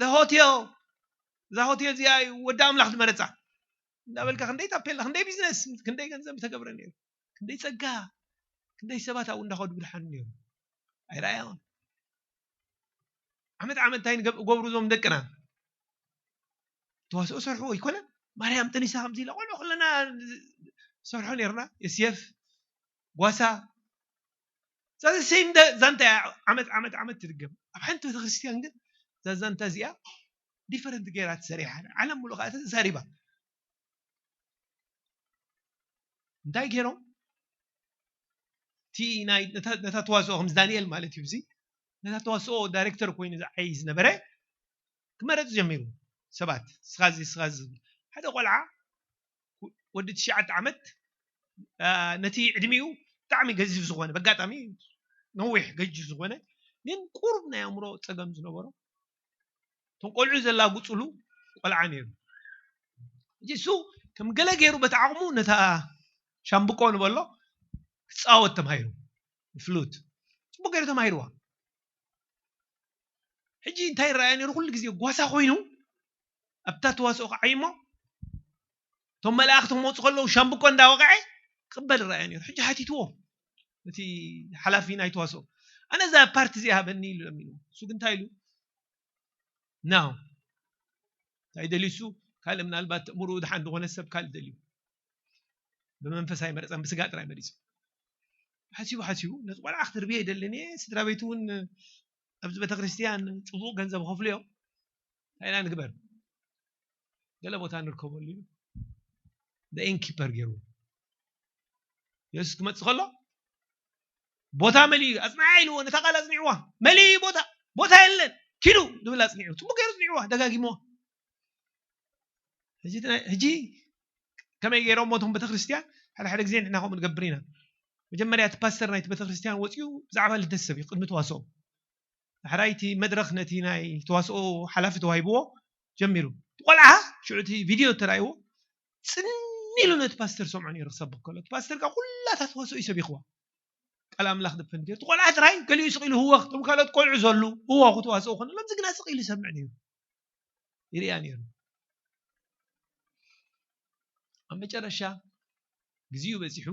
ሆቴል፣ እዛ ሆቴል እዚኣ እዩ ወዲ ኣምላኽ ዝመረፃ እንዳበልካ ክንደይ ታፔላ፣ ክንደይ ቢዝነስ፣ ክንደይ ገንዘብ ተገብረ ነይሩ፣ ክንደይ ፀጋ፣ ክንደይ ሰባት ኣብኡ እንዳኸዱ ብድሓኑ ነይሩ። ኣይረኣያውን ዓመት ዓመት እንታይ ንገብ- ገብሩ እዞም ደቅና ተዋስኦ ሰርሑ ኣይኮነ። ማርያም ጥኒሳ ከምዚ ኢላ ቆልዑ ከለና ሰርሖ ነርና። የስየፍ ጓሳ ዛዚ ሴም ዛንታ ዓመት ዓመት ዓመት ትድገም። ኣብ ሓንቲ ቤተክርስትያን ግን እዛ ዛንታ እዚኣ ዲፈረንት ገይራ ትሰሪሓ። ዓለም ሙሉ ከዓ ተዛሪባ። እንታይ ገይሮም? እቲ ናይ ነታ ተዋስኦ ከምዚ ዳንኤል ማለት እዩ። እዚ ነታ ተዋስኦ ዳይሬክተር ኮይኑ ዝዓይ ዝነበረ ክመረፅ ጀሚሩ። ሰባት ስኻዚ ስኻዚ ዝብል ሓደ ቆልዓ ወዲ ትሽዓተ ዓመት ነቲ ዕድሚኡ ብጣዕሚ ገዚፍ ዝኾነ በጋጣሚ ነዊሕ ገጅፍ ዝኾነ ግን ቁሩብ ናይ ኣእምሮ ፀገም ዝነበሮ እቶም ቆልዑ ዘላጉፅሉ ቆልዓ ነይሩ። ሕጂ እሱ ከም ገለ ገይሩ በቲ ዓቕሙ ነታ ሻምብቆ ንበሎ ክፃወት ተማሂሩ። ፍሉት ፅቡቅ ገይሩ ተማሂርዋ። ሕጂ እንታይ ይረኣየ ነይሩ? ኩሉ ግዜ ጓሳ ኮይኑ ኣብታ ተዋስኦ ክዓይሞ እቶም መላእኽቲ ክመፁ ከለዉ ሻምብቆ እንዳወቕዐ ክቕበል ይረኣየ ነይሩ። ሕጂ ሓቲትዎ ነቲ ሓላፊ ናይ ተዋስኦ፣ ኣነ እዛ ፓርቲ እዚኣ ሃበኒ ኢሉ ለሚኑ። እሱ ግን እንታይ ኢሉ? ናው እንታይ ደልዩ እሱ? ካልእ ምናልባት እምርኡ ድሓን ዝኾነ ሰብ ካልእ ደልዩ። ብመንፈስ ኣይመረፀን፣ ብስጋ ጥራይ መሪፁ። ሓሲቡ ሓሲቡ ነዚ ቆልዓ ክትርብየ ይደልን እየ፣ ስድራ ቤቱ እውን ኣብዚ ቤተክርስትያን ፅቡቕ ገንዘብ ከፍሉ እዮም። እንታይ ኢና ንግበር? ገለ ቦታ ንርከበሉ ኢሉ ኢንኪፐር ገይሩ። የሱስ ክመፅእ ከሎ ቦታ መሊኡ ኣፅንዓ ኢልዎ፣ ነታ ቃል ኣፅኒዕዋ። መሊኡ ቦታ፣ ቦታ የለን፣ ኪዱ ዝብል ኣፅኒዑ። ፅቡቅ ገይሩ ኣፅኒዕዋ፣ ደጋጊምዋ። ሕጂ ከመይ ገይሮም ሞቶም ቤተክርስትያን ሓደ ሓደ ግዜ ንሕና ከምኡ ንገብር ኢና። መጀመርያ እቲ ፓስተር ናይቲ ቤተክርስትያን ወፂኡ ብዛዕባ ልደት ሰብ እዩ ቅድሚ ተዋስኦ። ዳሕራይ እቲ መድረኽ ነቲ ናይ ተዋስኦ ሓላፊ ተዋሂብዎ ጀሚሩ። እቲ ቆልዓ ሽዑ እቲ ቪድዮ ተራእይዎ ፅን ኢሉ ነቲ ፓስተር ሰምዖ ነይሩ ክሰብኽ ከሎ። እቲ ፓስተር ከዓ ኩላታ ተዋስኦ እዩ ሰቢኽዋ። ቃል ኣምላኽ ደፈን ገይሩ። እቲ ቆልዓ ጥራይ ገሊኡ ስቕ ኢሉ ህወኽ። እቶም ካልኦት ቆልዑ ዘሉ ህወኹ ተዋስኦ ኮነ። ሎምዚ ግና ስቕ ኢሉ ይሰምዕ ነይሩ። ይሪኣ ነይሩ። ኣብ መጨረሻ ግዜኡ በፂሑ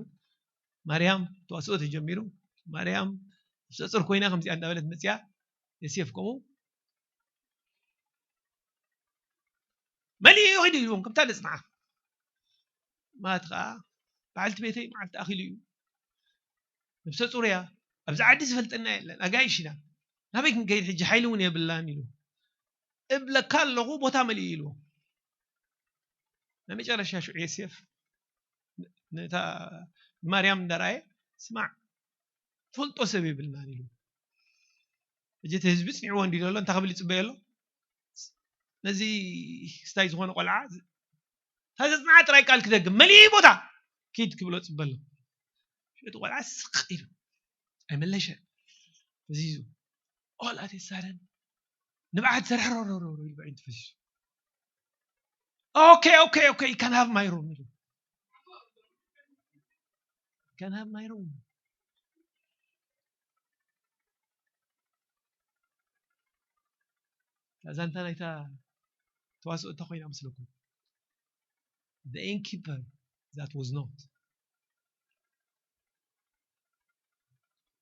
ማርያም ተዋስኦ ተጀሚሩ። ማርያም ነፍሰ ፁር ኮይና ከምዚኣ እንዳበለት መፅያ የሴፍ ከምኡ መሊኡ ይኸይዱ ኢልዎም ከምታ ደፅንዓ ማለት ከዓ በዓልቲ ቤተይ መዓልቲ ኣኺሉ እዩ ነብሰ ፁር እያ ኣብዚ ዓዲ ዝፈልጠና የለን ኣጋይሽ ኢና ናበይ ክንከይድ ሕጂ ሓይሊ እውን የብላን ኢሉ እብለካ ኣለኹ ቦታ መሊኡ ኢልዎም ናይ መጨረሻ ሽዑ የሴፍ ነታ ማርያም እንዳረኣየ ስማዕ ትፈልጦ ሰብ የብልናን ኢሉ ሕጂ እቲ ህዝቢ ፅኒዕዎ እንዲ ዘሎ እንታይ ክብል ይፅበየ ኣሎ ነዚ ክስታይ ዝኾነ ቆልዓ ታዘፅንዓ ጥራይ ቃል ክደግም መሊእ ቦታ ኪድ ክብሎ ፅበ ኣሎ ሽዑ ቆልዓ ስቕ ኢሉ ኣይመለሸ ፈዚዙ ኦል ኣቴሳረን ንብዓት ዘርሕረረረሩ ኢሉ በዒንቱ ፈሲሱ okay okay okay you can have my room ኢሉ can have my room እዛ እንታ ናይታ ተዋስኦ እንታይ ኮይና መስለኩም the innkeeper that was not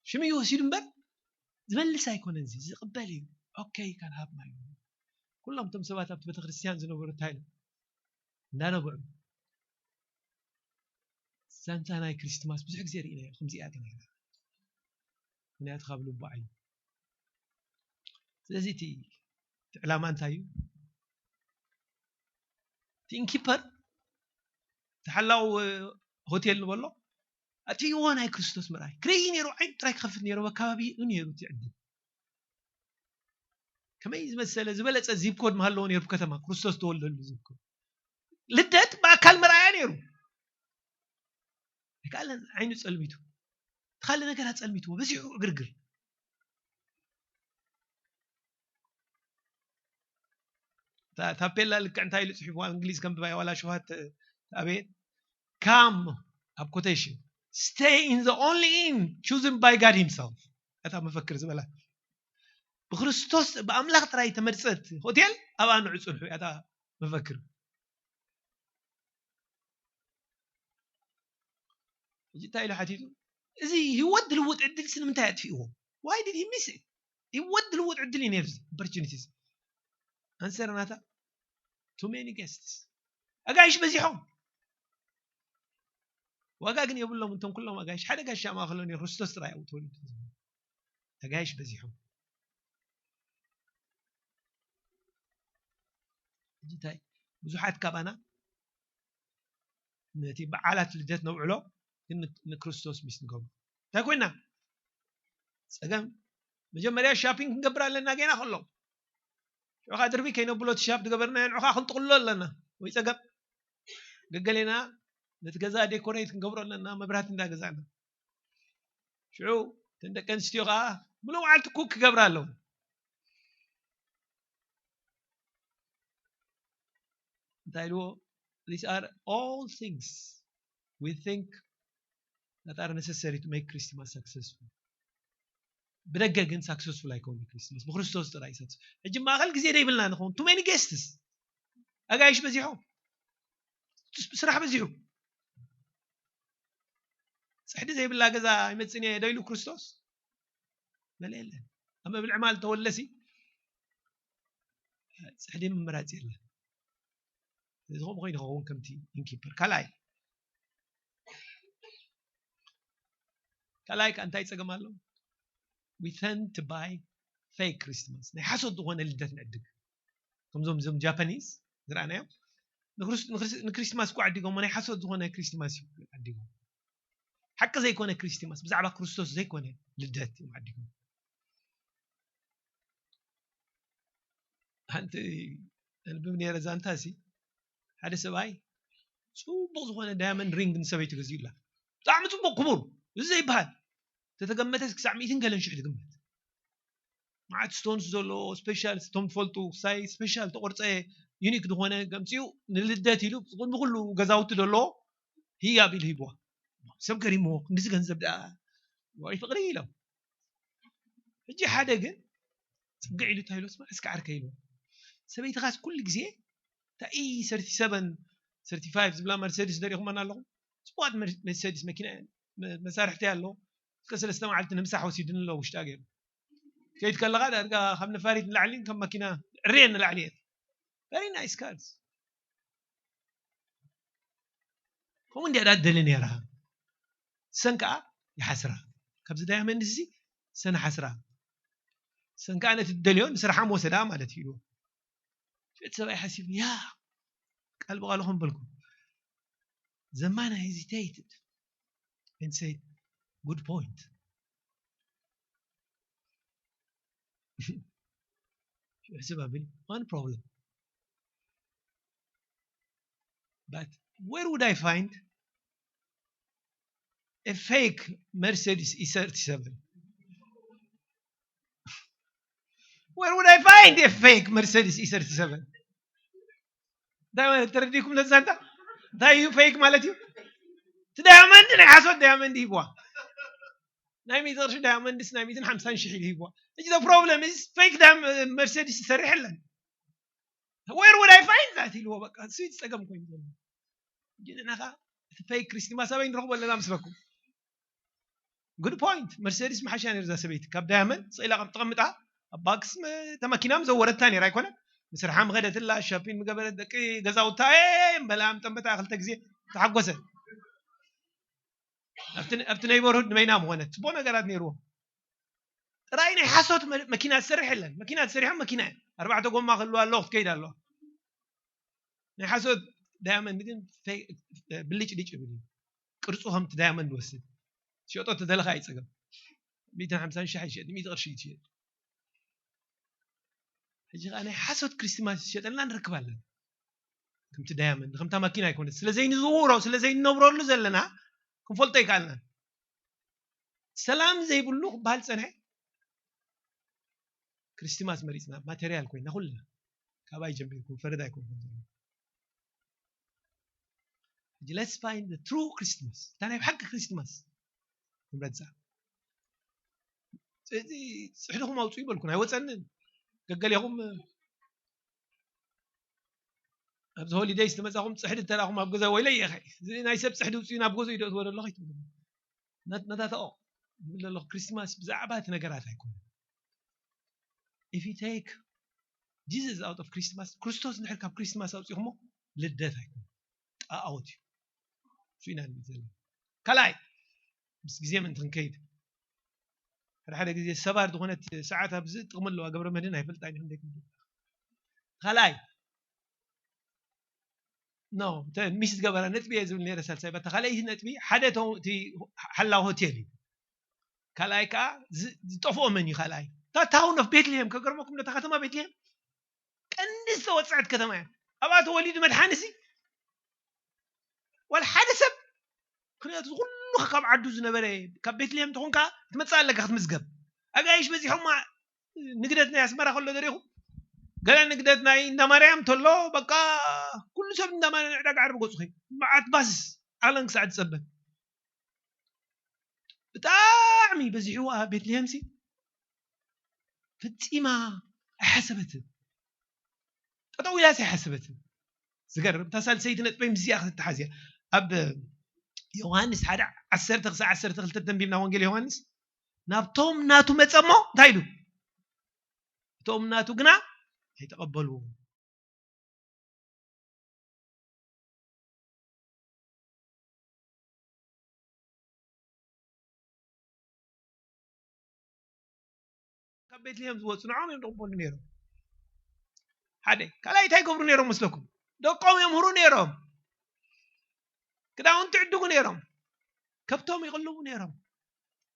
ሽም እዩ ወሲዱ እምበር ዝመልስ ኣይኮነን እዚ ዝቕበል እዩ okay, you can have my money. ኩሎም እቶም ሰባት ኣብቲ ቤተክርስትያን ዝነበሩ እንታይ ኢሎም እንዳነበዑ፣ ዛንታ ናይ ክሪስትማስ ብዙሕ ግዜ ርኢናዮ ከምዚኣ ገና ኢና። ምክንያቱ ካብ ልቡ ዓይኑ። ስለዚ እቲ እቲ ዕላማ እንታይ እዩ? እቲ ኢንኪፐር፣ እቲ ሓላው ሆቴል ንበሎ፣ ኣጥፊእዎ ናይ ክርስቶስ ምርኣይ። ክርኢ ነይሩ፣ ዓይኑ ጥራይ ክኸፍት ነይሩ፣ ኣብ ከባቢኡ ነይሩ እቲ ዕድል። ከመይ ዝመሰለ ዝበለጸ ዚፕ ኮድ ምሃለዎ ነይሩ፣ ከተማ ክርስቶስ ተወልደሉ ዚፕ ኮድ። ልደት ብኣካል መርኣያ ነይሩ። ኣይከኣለን፣ ዓይኑ ጸልሚቱ፣ እቲ ካልእ ነገራት ጸልሚትዎ፣ በዚሑ ዕግርግር። ታፔላ ልክዕ እንታይ ኢሉ ጽሒፍዋ? እንግሊዝ ከም ብባይ ዋላ ሸውሃት ኣቤት ካም ኣብ ኮቴሽን stay in the only inn chosen by God himself። እታ መፈክር ዝበላ ብክርስቶስ ብኣምላኽ ጥራይ ተመርጸት ሆቴል ኣብኣ ንዑ ጽንሑ እያ እታ መፈክር። ሕጂ እንታይ ኢሉ ሓቲቱ? እዚ ህይወት ዝልውጥ ዕድል ሲ ንምንታይ ኣጥፊእዎ? Why did he miss it? ህይወት ዝልውጥ ዕድል እዩ ነይሩ፣ opportunities። ኣንሰር ናታ too many guests፣ ኣጋይሽ በዚሖም። ዋጋ ግን የብሎም። እንቶም ኩሎም ኣጋይሽ ሓደ ጋሻ ማእከሎ ነይሩ፣ ክርስቶስ ጥራይ ኣብኡ ተወሊዱ። ኣጋይሽ በዚሖም። ሕጂ እንታይ ብዙሓት ካባና ነቲ በዓላት ልደት ነውዕሎ፣ ግን ንክርስቶስ ሚስ ንገብሮ። እንታይ ኮይና? ጸገም መጀመርያ ሻፒንግ ክንገብር ኣለና። ጌና ከሎ ሽዑ ከዓ ድርቢ ከይነብሎ እቲ ሻፕ ዝገበርናዮ ንዑ ከዓ ክንጥቕሎ ኣለና። ወይ ጸገም ገገሌና ነቲ ገዛ ዴኮሬት ክንገብሮ ኣለና፣ መብራህቲ እንዳገዛእና። ሽዑ እተን ደቂ ኣንስትዮ ከዓ ምሉእ መዓልቲ ኩክ ክገብራ ኣለዉ። እንታይ ኢልዎ? These are all things we think that are necessary to make Christmas successful. ብደገ ግን ሳክሰስፉል ኣይኮነ ክሪስማስ፣ ብክርስቶስ ጥራይ ሳክሰስ። ሕጂ ማእኸል ግዜ ደይብልና ንኸውን። Too many guests፣ ኣጋይሽ በዚሖም፣ ስራሕ በዚሑ። ጽሕዲ ዘይብላ ገዛ ኣይመጽእን እየ ዶ ኢሉ ክርስቶስ? በለ የለን። ኣብ መብል ዕማል ተወለሲ ጽሕዲ ምምራጽ የለን። እዚ ከምኡ ኮይኑ ይኸውን ከምቲ ኢንኪፐር። ካልኣይ ካልኣይ ከ እንታይ ጸገም ኣሎ? We tend to buy fake Christmas፣ ናይ ሓሶት ዝኾነ ልደት ንዕድግ። ከምዞም ዞም ጃፓኒዝ ዝረኣናዮም ንክሪስማስ እኮ ዓዲጎም፣ ናይ ሓሶት ዝኾነ ክሪስማስ እዩ ዓዲጎም። ሓቂ ዘይኮነ ክሪስማስ፣ ብዛዕባ ክርስቶስ ዘይኮነ ልደት እዮም ዓዲጎም። ሓንቲ ኣንብብ ነይረ ዛንታ ሲ ሓደ ሰብኣይ ጽቡቕ ዝኾነ ዳያመንድ ሪንግ ንሰበይቱ ገዚኡላ። ብጣዕሚ ጽቡቕ ክቡር፣ እዚ ዘይበሃል፣ ተተገመተስ ክሳዕ ሚእትን ገለን ሽሕ ትግመት። መዓት ስቶንስ ዘለዎ ስፔሻል፣ ስቶም ትፈልጡ ክሳይ ስፔሻል ተቆርጸ ዩኒክ ዝኾነ ገምጺኡ ንልደት ኢሉ ቅድሚ ኩሉ ገዛውቲ ዘለዎ ህያብ ኢሉ ሂብዋ። ሰብ ገሪምዎ፣ ክንዲዚ ገንዘብ ደኣ ወይ ፍቕሪ ኢሎም። ሕጂ ሓደ ግን ጽግዕ ኢሉ እንታይ ኢሉ ስማ እስከ ዓርከ ኢሉ። ሰበይትኻስ ኩሉ ግዜ እታ ኢ ሰርቲ ሰቨን ሰርቲ ፋይቭ ዝብላ መርሴዲስ ደሪኹመን ኣለኹም። ጽቡቓት መርሴዲስ መኪና እየን። መሳርሕቲ ኣለዎ። እስከ ሰለስተ መዓልቲ ንምሳሕ ወሲድኒ ኣለዎ ውሽጣ ገይሩ። ከይድ ከለኻ ዳርጋ ካብ ነፋሪት ንላዕሊ ከም መኪና ዕርየን ንላዕሊ እየን። Very nice cars። ከምኡ እንዲያ ዳደሊ ነይራ። ሰን ከዓ ይሓስራ። ካብዚ ዳያመንድ እዚ ሰን ሓስራ። ሰን ከዓ ነቲ ትደልዮ ንስርሓም ወሰዳ ማለት እዩ። እቲ ሰብኣይ ሓሲብ ያ ቃል ብቃሉ ከም በልኩ ዘማን hesitated and said good point። ሕስብ ኣብል one problem but where would I find a fake Mercedes E thirty-seven? Where would I find a fake Mercedes E thirty-seven? እንታይ ማለት ተረዲእኩም ነዚ ዛንታ? እንታይ እዩ ፌክ ማለት እዩ? እቲ ዳያመንድ ናይ ሓሶት ዳያመንድ ሂብዋ። ናይ ሚእቲ ቅርሺ ዳያመንድስ ናይ ሚእትን ሓምሳን ሽሕ ኢሉ ሂብዋ። ሕጂ the problem is fake ዳያም-፣ መርሴዲስ ይሰርሕ የለን። Where would I find that ኢልዎ በቃ እሱ እዩ ጸገም ኮይኑ ዘሎ። ሕጂ ንሕና ኸኣ እቲ ፌክ ክሪስማስ ኣበይ ንረኽቦ ኣለና ምስለኩም? Good point። መርሴዲስ መሓሻ ነይሩ እዛ ሰበይቲ ካብ ዳያመንድ ስቕ ኢላ ከም ተቐምጣ ኣብ ባክስ ም- እታ መኪና ምዘወረታ ነይራ ኣይኮነ፣ ምስርሓ ምኸደትላ፣ ሻፒን ምገበረት፣ ደቂ ገዛውታ እምበላ ምጠንበታ ክልተ ግዜ ተሓጎሰ። ኣብቲ ኣብቲ ነይበርሁድ ንበይና ምኾነ፣ ጽቡቕ ነገራት ነይርዎ። ጥራይ ናይ ሓሶት መ- መኪና ትሰርሕ የለን። መኪና ትሰሪሖም መኪና እያ። ኣርባዕተ ጎማ ክህልዋ ኣለዎ ክትከይድ ኣለዋ። ናይ ሓሶት ዳያመንድ ግን ፈይ- ብልጭ ልጭ ይብል እዩ። ቅርጹ ከምቲ ዳያመንድ ወስድ። ሸጦ ተደለኻ ኣይጸገም። ሚእትን ሓምሳን ሻሕ ይሸጥ፣ ሚእቲ ቅርሺ ይሸጥ። ሕጂ ከዓ ናይ ሓሶት ክሪስማስ ይሸጠልና ንረክብ ኣለና። ከምቲ ዳያመንድ ከምታ ማኪና ኣይኮነት። ስለ ዘይንዝውሮ ስለ ዘይንነብረሉ ዘለና ክንፈልጦ ይከኣልና። ሰላም ዘይብሉ ክበሃል ዝፀንሐ ክሪስማስ መሪፅና፣ ማቴሪያል ኮይና ኩልና። ካባይ ጀሚርኩም ፈረዳ ኣይኮንኩም ዘሎ። ሕጂ let's find the true Christmas፣ እታ ናይ ብሓቂ ክሪስማስ ንመርፃ። እዚ ፅሕድኹም ኣውፅኡ ይበልኩን ኣይወፀንን። ገገሌኹም ኣብዚ ሆሊደይ ዝተመፃኹም ፅሕዲ እንተዳኹም ኣብ ገዛ ወይለ እየ። እዚ ናይ ሰብ ፅሕዲ ውፅኡ ናብ ገዝኡ ይደእትዎ ደሎ ከይትብሉ። ነታተኦ ዝብል ዘለኹ ክሪስማስ ብዛዕባ እቲ ነገራት ኣይኮነ። If you take Jesus out of Christmas፣ ክርስቶስ እንድሕር ካብ ክሪስማስ ኣውፂኹሞ ልደት ኣይኮነ፣ ጣዖት እዩ። እሱ ኢና ንብል ዘለና። ካልኣይ ምስ ግዜ ምእንቲ ክንከይድ ሓደ ሓደ ግዜ ሰባር ዝኾነት ሰዓት ኣብዚ ጥቕሚ ኣለዋ። ገብረ መድህን ኣይፈልጣን ይኹን ደግ ካልኣይ ኖ ሚስ ዝገበረ ነጥቢ እየ ዝብል ነረ ሳልሳይ በታ ካልኣይቲ ነጥቢ ሓደ እቲ ሓላው ሆቴል እዩ። ካልኣይ ከዓ ዝጠፍኦ መን እዩ? ካልኣይ እታ ታውን ኦፍ ቤትልሄም ከገርመኩም ነታ ከተማ ቤትልሄም ቀንዲ ዝተወፅዐት ከተማ እያ። ኣብኣ ተወሊዱ መድሓኒ ሲ ዋላ ሓደ ሰብ ምክንያቱ ዝኩሉ ካብ ዓዱ ዝነበረ ካብ ቤትልሄም ተኾንካ ክትመፅእ ኣለካ ክትምዝገብ። ኣጋይሽ በዚሖማ ንግደት ናይ ኣስመራ ከሎ ደሪኹ ገለ ንግደት ናይ እንዳማርያም ተሎ በቃ ኩሉ ሰብ እንዳማርያም ዕዳጋ ዓርቢ ገፁ ኸይ መዓት ባስ ዓለም ክሳዕ ትፀበ ብጣዕሚ በዚሕዋ ቤትልሄም ሲ ፈፂማ ኣይሓሰበትን። ጠጠው ኢላስ ኣይሓሰበትን። ዝገርም እታ ሳልሰይቲ ነጥበይ ምስዚኣ ክትተሓዝ እያ። ኣብ ዮሃንስ ሓደ ዓሰርተ ክሳዕ ዓሰርተ ክልተ ተንቢብና ወንጌል ዮሃንስ ናብቶም ናቱ መፀሞ እንታይ ኢሉ? እቶም ናቱ ግና ኣይተቐበልዎም። ካብ ቤትልሄም ዝወፁ ንዖም እዮም ደቕበሉ ነይሮም። ሓደ ካልኣይ እንታይ ይገብሩ ነይሮም መስለኩም? ደቆም የምህሩ ነይሮም። ክዳውንቲ ይዕድጉ ነይሮም። ከብቶም ይቕልቡ ነይሮም።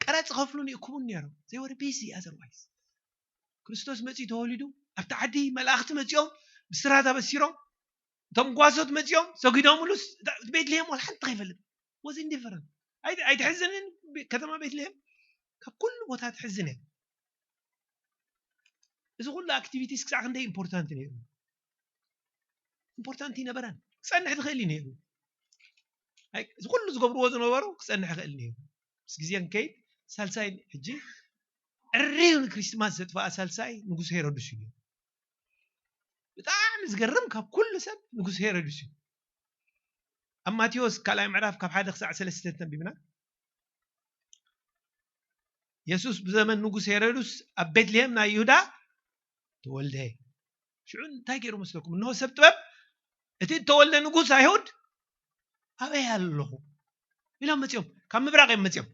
ቀረፅ ይኸፍሉን ይእክቡን ነይሮም። They were busy otherwise። ክርስቶስ መፂኡ ተወሊዱ ኣብቲ ዓዲ መላእኽቲ መፂኦም ብስራት ኣበሲሮም እቶም ጓሶት መፂኦም ሰጊዶምሉስ ቤትልሄም ወላ ሓንቲ ከይፈልጥ was indifferent። ኣይትሕዝንን? ከተማ ቤትልሄም ካብ ኩሉ ቦታ ትሕዝን እያ። እዚ ኩሉ ኣክቲቪቲስ ክሳዕ ክንደይ ኢምፖርታንት ነይሩ? ኢምፖርታንት ይነበረን ክፀንሕ ትኽእል እዩ ነይሩ። እዚ ኩሉ ዝገብርዎ ዝነበሩ ክፀንሕ ይኽእል ነይሩ። ምስ ግዜ ንከይድ ሳልሳይ ሕጂ ዕርዩ ንክሪስማስ ዘጥፋኣ ሳልሳይ ንጉስ ሄሮድስ እዩ። ብጣዕሚ ዝገርም ካብ ኩሉ ሰብ ንጉስ ሄሮድስ እዩ። ኣብ ማቴዎስ ካልኣይ ምዕራፍ ካብ ሓደ ክሳዕ ሰለስተ ተንቢብና የሱስ ብዘመን ንጉስ ሄሮድስ ኣብ ቤትልሄም ናይ ይሁዳ ተወልደ። ሽዑ እንታይ ገይሩ መስለኩም? እንሆ ሰብ ጥበብ እቲ እተወልደ ንጉስ ኣይሁድ ኣበይ ኣለኹ ኢሎም መፂኦም። ካብ ምብራቕ እዮም መፂኦም።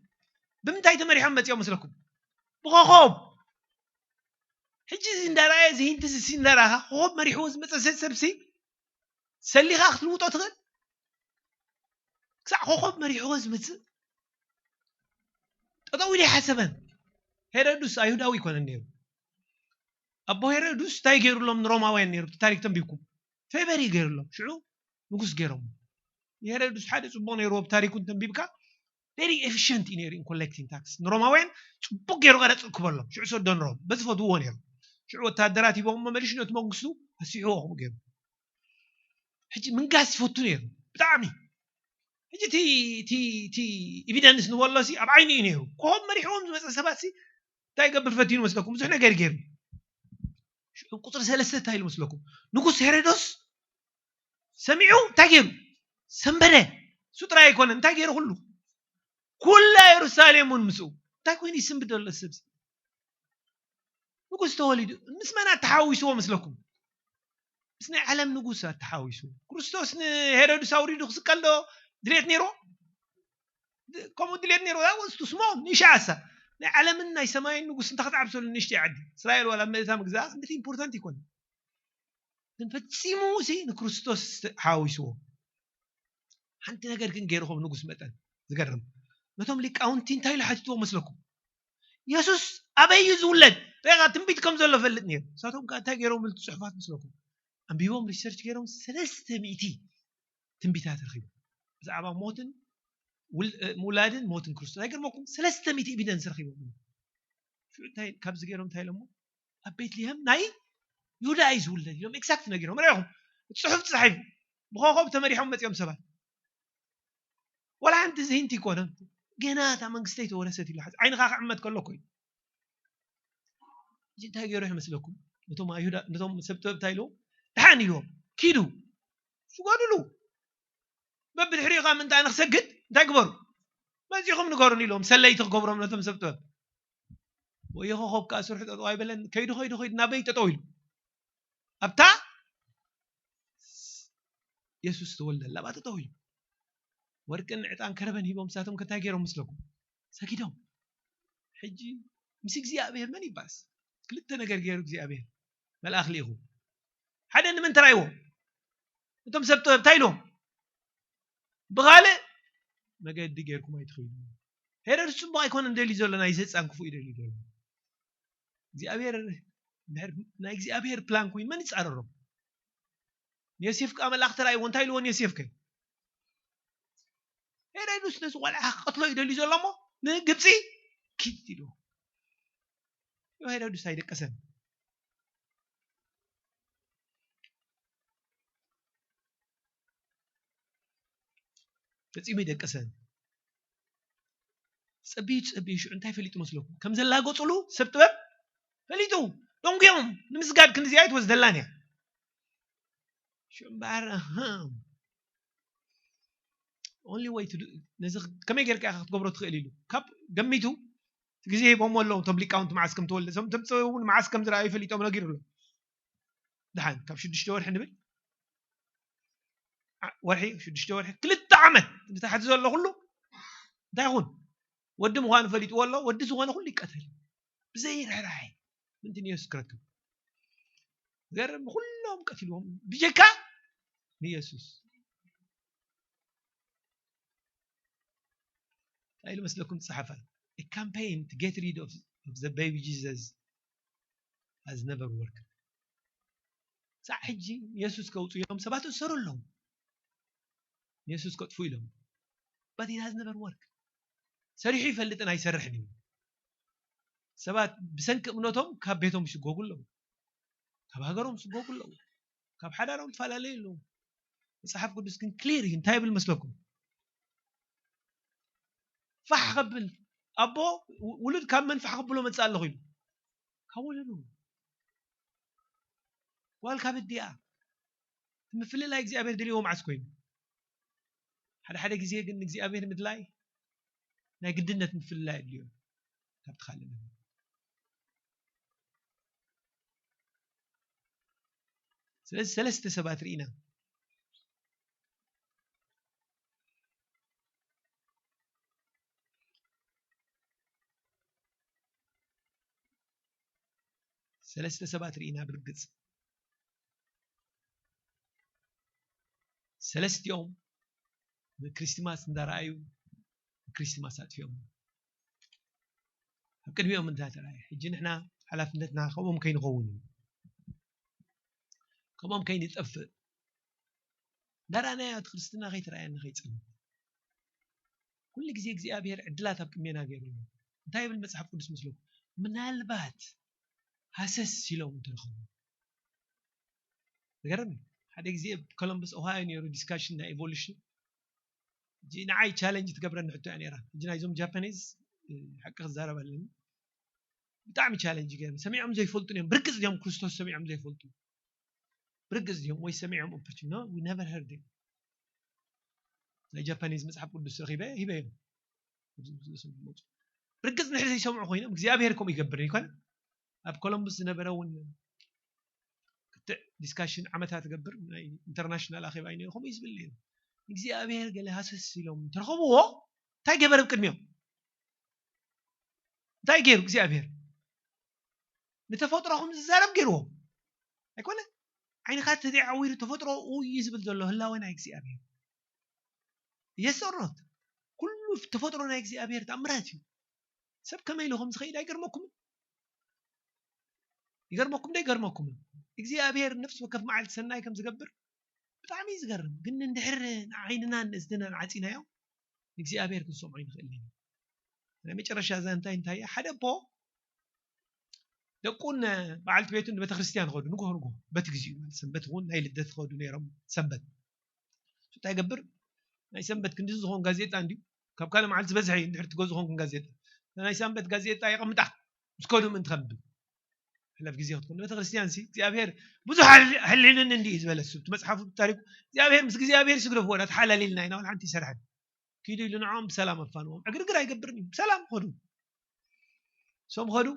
ብምንታይ ተመሪሖም መፂኦም መስለኩም? ብኸኾብ። ሕጂ እዚ እንዳረኣየ እዚ ሂንት እዚ እንዳረኣኻ ኮኾብ መሪሕዎ ዝመፀ ሰብ ሰብሲ ሰሊኻ ክትልውጦ ትኽእል? ክሳዕ ኮኾብ መሪሕዎ ዝመፅእ ጠጠው ኢሉ ይሓሰበን። ሄሮድስ ኣይሁዳዊ ይኮነን ነይሩ። ኣቦ ሄሮድስ እንታይ ገይሩሎም ንሮማውያን ነይሩ? ታሪክ ተንቢብኩም ፌቨር እዩ ገይሩሎም። ሽዑ ንጉስ ገይሮም። ንሄሮድስ ሓደ ፅቡቅ ነይሩ ኣብ ታሪኩ እንተንቢብካ very efficient እዩ ነይሩ in collecting tax። ንሮማውያን ፅቡቅ ገይሩ ቀረፅ ክበሎም ሽዑ ሰዶ ንሮም በዚ ፈትውዎ ነይሩ። ሽዑ ወታደራት ሂቦም መመልሽ ነቲ መንግስቱ ኣስሕዎ ከምኡ ገይሩ። ሕጂ ምንጋስ ይፈቱ ነይሩ ብጣዕሚ። ሕጂ እቲ ኤቪደንስ ንበሎ ሲ ኣብ ዓይኑ እዩ ነይሩ። ኮም መሪሕዎም ዝመፀ ሰባት ሲ እንታይ ይገብር ፈትዩ መስለኩም? ብዙሕ ነገር ገይሩ። ቁፅሪ ሰለስተ እንታይ ኢሉ መስለኩም? ንጉስ ሄሮዶስ ሰሚዑ እንታይ ገይሩ? ሰንበደ። እሱ ጥራይ ኣይኮነ እንታይ ገይሩ? ኩሉ ኩላ የሩሳሌም እውን ምስኡ እንታይ ኮይኑ ይስንብድ ዘሎ ሰብ ንጉስ ተወሊዱ። ምስ መን ኣተሓዊስዎ መስለኩም? ምስ ናይ ዓለም ንጉስ ኣተሓዊስዎ። ክርስቶስ ንሄሮድስ ኣውሪዱ ክስቀል ዶ ድሌት ነይርዎ? ከምኡ ድሌት ነይርዎ። That was too small። ንእሽተይ ዓሳ። ናይ ዓለምን ናይ ሰማይን ንጉስ እንተ ክትዓብሰሉ ንእሽተይ ዓዲ። እስራኤል ዋላ መእታ ምግዛእ ክንደት ኢምፖርታንት ይኮን። ግን ፈጺሙ ሲ ንክርስቶስ ሓዊስዎ። ሓንቲ ነገር ግን ገይሩ ከም ንጉስ መጠን ዝገርም። ነቶም ሊቃውንቲ እንታይ ኢሉ ሓቲትዎ መስለኩም? የሱስ ኣበይ እዩ ዝውለድ? ሬጋ ትንቢት ከም ዘሎ ፈልጥ ነይሩ። ንሳቶም ከ እንታይ ገይሮም ምልቲ ጽሑፋት መስለኩም? ኣንቢቦም ሪሰርች ገይሮም ሰለስተ ሚእቲ ትንቢታት ረኺቡ። ብዛዕባ ሞትን ውል- እ፣ ምውላድን ሞትን ክርስቶስ። ኣይገርመኩም? ሰለስተ ሚእቲ ኤቪደንስ ረኺቦም። ሽዑ እንታይ ካብዚ ገይሮም እንታይ ኢሎሞ? ኣብ ቤትልሄም ናይ ይሁዳ እዩ ዝውለድ ኢሎም ኤግዛክት ነጊሮም። ርኢኹም? ጽሑፍ ተጻሒፉ። ብኾኾብ ተመሪሖም መጺኦም ሰባት። ወላ ሓንቲ ዝሂንቲ ይኮነ። ገና እታ መንግስተይ ተወረሰት ኢሉ። ዓይንኻ ክዕመት ከሎ እኮ እዩ። እዚ እንታይ ገይሩ ይመስለኩም? ነቶም ኣይሁዳ፣ ነቶም ሰብ ጥበብ እንታይ ኢልዎም? ደሓን ኢልዎም። ኪዱ። ስገዱሉ። በብድሕሪኡ ኸዓ ምእንታ ንኽሰግድ እንታይ ግበሩ? መጺኹም ንገሩኒ ኢልዎም። ሰለይቲ ክገብሮም ነቶም ሰብ ጥበብ። ወዮ ኮኾብ ከኣ ስርሑ ጠጠው ኣይበለን። ከይዱ፣ ከይዱ፣ ከይዱ ናበይ ጠጠው ኢሉ? ኣብታ የሱስ ተወልደላ ኣብኣ ጠጠው ኢሉ። ወርቅን ዕጣን ከረበን ሂቦም፣ ንሳቶም ከ እንታይ ገይሮም ምስለኩም? ሰጊዶም። ሕጂ ምስ እግዚኣብሔር መን ይባስ? ክልተ ነገር ገይሩ እግዚኣብሔር። መልኣኽ ልኢኹ። ሓደ ንምንታይ ተራይዎ? እቶም ሰብ ጥበብ እንታይ ኢሎም? ብኻልእ መገዲ ጌርኩም ኣይትኽእሉ። ሄሮድስ ጽቡቕ ኣይኮነን ደልዩ ዘሎ፣ ናይ ሰይጣን ክፉእ እዩ ደልዩ ዘሎ። እግዚኣብሔር፣ ናይ እግዚኣብሔር ፕላን ኮይኑ መን ይጻረሮም? ንዮሴፍ ከኣ መልኣኽ ተራእይዎ፣ እንታይ ኢልዎ ንዮሴፍ ከ? ሄሮድስ ነዚ ቆልዓ ክቐትሎ እዩ ደልዩ ዘሎ እሞ ንግብጺ ኪድ ኢልዎ። ሄሮድስ ኣይደቀሰን። ፈጺሙ ኣይደቀሰን። ጸቢዩ፣ ጸቢዩ ሽዑ እንታይ ፈሊጡ መስለኩም? ከም ዘላገጹሉ ሰብ ጥበብ ፈሊጡ። ደንጉዮም ንምስጋድ ክንዲዚኣ ኣይትወስደላን እያ። ሽዑ እምበኣር፣ ኣሃ። Only way to do፣ ነዚ ከመይ ጌርካ ኢኻ ክትገብሮ ትኽእል ኢሉ። ካብ ገሚቱ፣ እቲ ግዜ ሂቦሞ ኣለዉ፣ እቶም ሊቃውንቲ መዓስ ከም ተወልደ። እዞም ተምጽኡ እውን መዓስ ከም ዝረኣዩ ፈሊጦም ነጊሩ ኣሎ። ደሓን፣ ካብ ሽዱሽተ ወርሒ ንብል። ዓ-፣ ወርሒ፣ ሽዱሽተ ወርሒ፣ ክልተ ዓመት፣ ንታሕቲ ዘሎ ኩሉ፣ እንታይ ይኹን? ወዲ ምዃኑ ፈሊጥዎ ኣሎ፣ ወዲ ዝኾነ ኩሉ ይቀተል። ብዘይ ርሕራሐ፣ ምእንቲ ንየሱስ ክረክብ። ገርም፣ ኩሎም ቀቲልዎም፣ ብጀካ ንየሱስ። እንታይ ኢሉ መስለኩም ዝጸሓፈ? A campaign to get rid of, of the baby Jesus has never worked። ሳዕ ሕጂ የሱስ ከውጽኡ ኢሎም ሰባት እሰሩ ኣለዉ። የሱስ ከጥፉ ኢሎም። But it has never worked። ሰሪሑ ይፈልጥን ኣይሰርሕን እዩ። ሰባት ብሰንኪ እምነቶም ካብ ቤቶም ይስጎጉ ኣለዉ። ካብ ሃገሮም ይስጎጉ ኣለዉ። ካብ ሓዳሮም ይፈላለዩ ኣለዉ። መጽሓፍ ቅዱስ ግን ክሊር እዩ። እንታይ ይብል መስለኩም? ፋሕ ከብል፣ ኣቦ፣ ው-፣ ውሉድ ካብ መን ፋሕ ከብሎ መጽእ ኣለኹ ኢሉ? ካብ ወለዱ። ጓል ካብ ኣዲኣ። እቲ ምፍልላይ እግዚኣብሔር ድልዎ መዓስ ኮይኑ? ሓደ ሓደ ግዜ ግን ንእግዚኣብሔር ምድላይ ናይ ግድነት ምፍልላይ ኣድልዮ። ካብቲ ካልእ ነገር። ስለዚ ሰለስተ ሰባት ርኢና። ሰለስተ ሰባት ርኢና ብርግጽ። ሰለስቲኦም ንክሪስማስ እንዳረኣዩ ንክሪስማስ ኣጥፊኦም። ኣብ ቅድሚኦም እንታይ ተራእየ? ሕጂ ንሕና ሓላፍነትና ከምኦም ከይንኸውን እዩ። ከምኦም ከይንጠፍእ። እንዳረኣናዮ እቲ ክርስትና ከይተራእየና ከይጸልም። ኩሉ ግዜ እግዚኣብሔር ዕድላት ኣብ ቅድሜና ገይሩ ኣሎ። እንታይ ይብል መጽሓፍ ቅዱስ መስለኩም? ምናልባት ሃሰስ ኢሎም እንተረኸቡ። ዝገርም እዩ። ሓደ ግዜ ኣብ ኮሎምበስ ኦሃዮ ነይሩ ዲስካሽን ናይ ኢቮሉሽን። ሕጂ ንዓይ ቻለንጅ ትገብረኒ ሕቶ እያ ነይራ። ሕጂ ናይዞም ጃፓኒዝ፣ እ፣ ሓቂ ክዛረብ ኣለኒ። ብጣዕሚ ቻለንጅ ገይሩ። ሰሚዖም ዘይፈልጡ እዮም። ብርግጽ እዮም ክርስቶስ ሰሚዖም ዘይፈልጡ። ብርግጽ እዮም ወይ ሰሚዖም ኦፖርቹን። No, we never heard them። ናይ ጃፓኒዝ መጽሓፍ ቅዱስ ረኺበ ሂበዮም። ብርግጽ ንሕና ዘይሰምዑ ኮይኖም እግዚኣብሔር ከምኡ ይገብር ይኮን? ኣብ ኮሎምቡስ ዝነበረ እውን ክትዕ ዲስካሽን ዓመታት ገብር ናይ ኢንተርናሽናል ኣኼባ እዩ ነይሩ። ከምኡ እዩ ዝብል ነይሩ። እግዚኣብሔር ገለ ሃሰስ ኢሎም እንተረኸብዎ እንታይ ገበር ኣብ ቅድሚኦም? እንታይ ገይሩ እግዚኣብሔር? ንተፈጥሮ ከም ዝዛረብ ገይርዎ ኣይኮነ? ዓይንኻ ተዘይዓዊሩ ተፈጥሮ እዩ ዝብል ዘሎ ህላወ ናይ እግዚኣብሔር። የሰሮት ኩሉ ተፈጥሮ ናይ እግዚኣብሔር ተኣምራት እዩ። ሰብ ከመይ ኢሉ ከም ዝኸይድ ኣይገርመኩምን? ይገርመኩም ዶ ይገርመኩምን? እግዚኣብሔር ነፍሲ ወከፍ መዓልቲ ሰናይ ከም ዝገብር ብጣዕሚ እዩ ዝገርም። ግን እንድሕር ንዓይንናን እዝንናን ዓፂናዮ ንእግዚኣብሔር ክንሰምዖ ይንኽእል ኢና። ናይ መጨረሻ እዛ እንታይ እንታይ እያ? ሓደ ኣቦ ደቁን በዓልቲ ቤቱን ንቤተክርስትያን ኸዱ ንጎሆ ንጎሆ በቲ ግዜኡ ማለት ሰንበት እውን ናይ ልደት ኸዱ ነይሮም። ሰንበት እንታይ ገብር? ናይ ሰንበት ክንዲ ዝኾን ጋዜጣ እንዲዩ ካብ ካልእ መዓልቲ ዝበዝሐ እዩ እንድሕር ትገዙ ኾንኩም ጋዜጣ ናይ ሰንበት ጋዜጣ የቐምጣ ምስ ከዱ ምእንቲ ከንብብ ሕለፍ ግዜ ክትኮን ቤተክርስትያን ሲ እግዚኣብሔር ብዙሕ ሕሊልን እንዲ ዝበለ እሱ እቲ መፅሓፉ ታሪኩ እግዚኣብሔር ምስ እግዚኣብሔር ስግደፍዎ ዳ ተሓላሊልና ኢና ሓንቲ ይሰርሐን ኪዱ ኢሉ ንዕኦም ብሰላም ኣፋንዎም ዕግርግር ኣይገብርን እዩ ብሰላም ኸዱ ሶም ኸዱ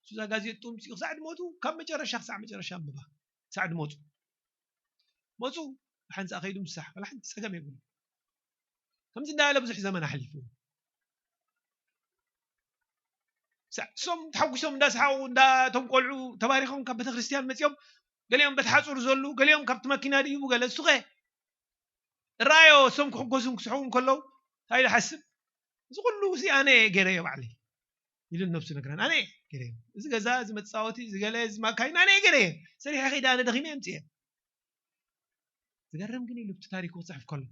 እዛ ጋዜጡ ምፅኡ ክሳዕ ድሞቱ ካብ መጨረሻ ክሳዕ መጨረሻ ኣንብባ ክሳዕ ድሞቱ መፁ ሓንፃ ከይዱ ምሳሕ ዋላ ሓንቲ ፀገም የብሉ ከምዚ እንዳበለ ብዙሕ ዘመን ኣሕሊፉ ሳዕ እሶም ተሓጒሶም እንዳሰሓቑ እንዳቶም ቆልዑ ተባሪኾም ካብ ቤተክርስትያን መፂኦም ገሊኦም በቲ ሓፁር ዘሉ ገሊኦም ካብቲ መኪና ድይቡ ገለ እሱኸ እራዮ እሶም ክሕጎዙን ክስሕቑን ከለዉ እንታይ ኢሉ ሓስብ እዚ ኩሉ እዚ ኣነ ገይረዮ ባዕለይ ኢሉ ነብሱ ነግረን ኣነ ገይረዮ እዚ ገዛ እዚ መፃወቲ እዚ ገለ እዚ ማካይን ኣነ ገይረየ ሰሪሐ ከይደ ኣነ ደኺመ የምፅየ ዝገርም ግን ኢሉ ብቲ ታሪኩ ክፅሕፍ ከሎ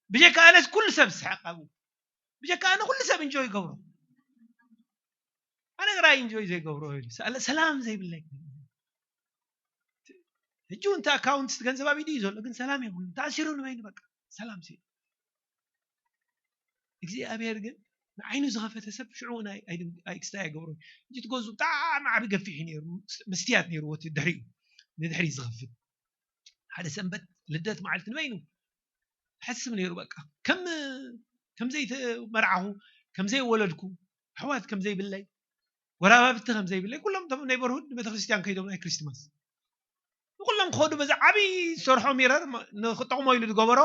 ብጀካ ኣነስ ኩሉ ሰብ ዝስሕቕ ኣብኡ ብጀካ ኣነ ኩሉ ሰብ እንጆይ ይገብሮ ኣነ ጥራይ እንጆይ ዘይገብሮ ኢሉ ሰላም ዘይብለይ ሕጂ እውን እቲ ኣካውንት ገንዘብ ኣብ ኢዱ እዩ ዘሎ ግን ሰላም የብሉ ተኣሲሩ ንበይኑ በቃ ሰላም ሲ እግዚኣብሔር ግን ንዓይኑ ዝኸፈተ ሰብ ሽዑ ኣይክስታይ ኣይገብሮ ሕጂ ትገዙ ብጣዕሚ ዓቢ ገፊሕ እዩ ነይሩ መስትያት ነይሩ ወቲ ድሕሪኡ ንድሕሪ ዝኸፍት ሓደ ሰንበት ልደት መዓልቲ ንበይኑ ሕስብ ነይሩ በቃ ከም ከምዘይተመርዓኹ ከምዘይወለድኩ ኣሕዋት ከምዘይብለይ ጎራባብቲ ከምዘይብለይ ኩሎም ቶም ነይበርሁድ ንቤተክርስትያን ከይዶም ናይ ክሪስትማስ ንኩሎም ክኸዱ በዚ ዓብዪ ዝሰርሖ ሚረር ንክጠቕሞ ኢሉ ዝገበሮ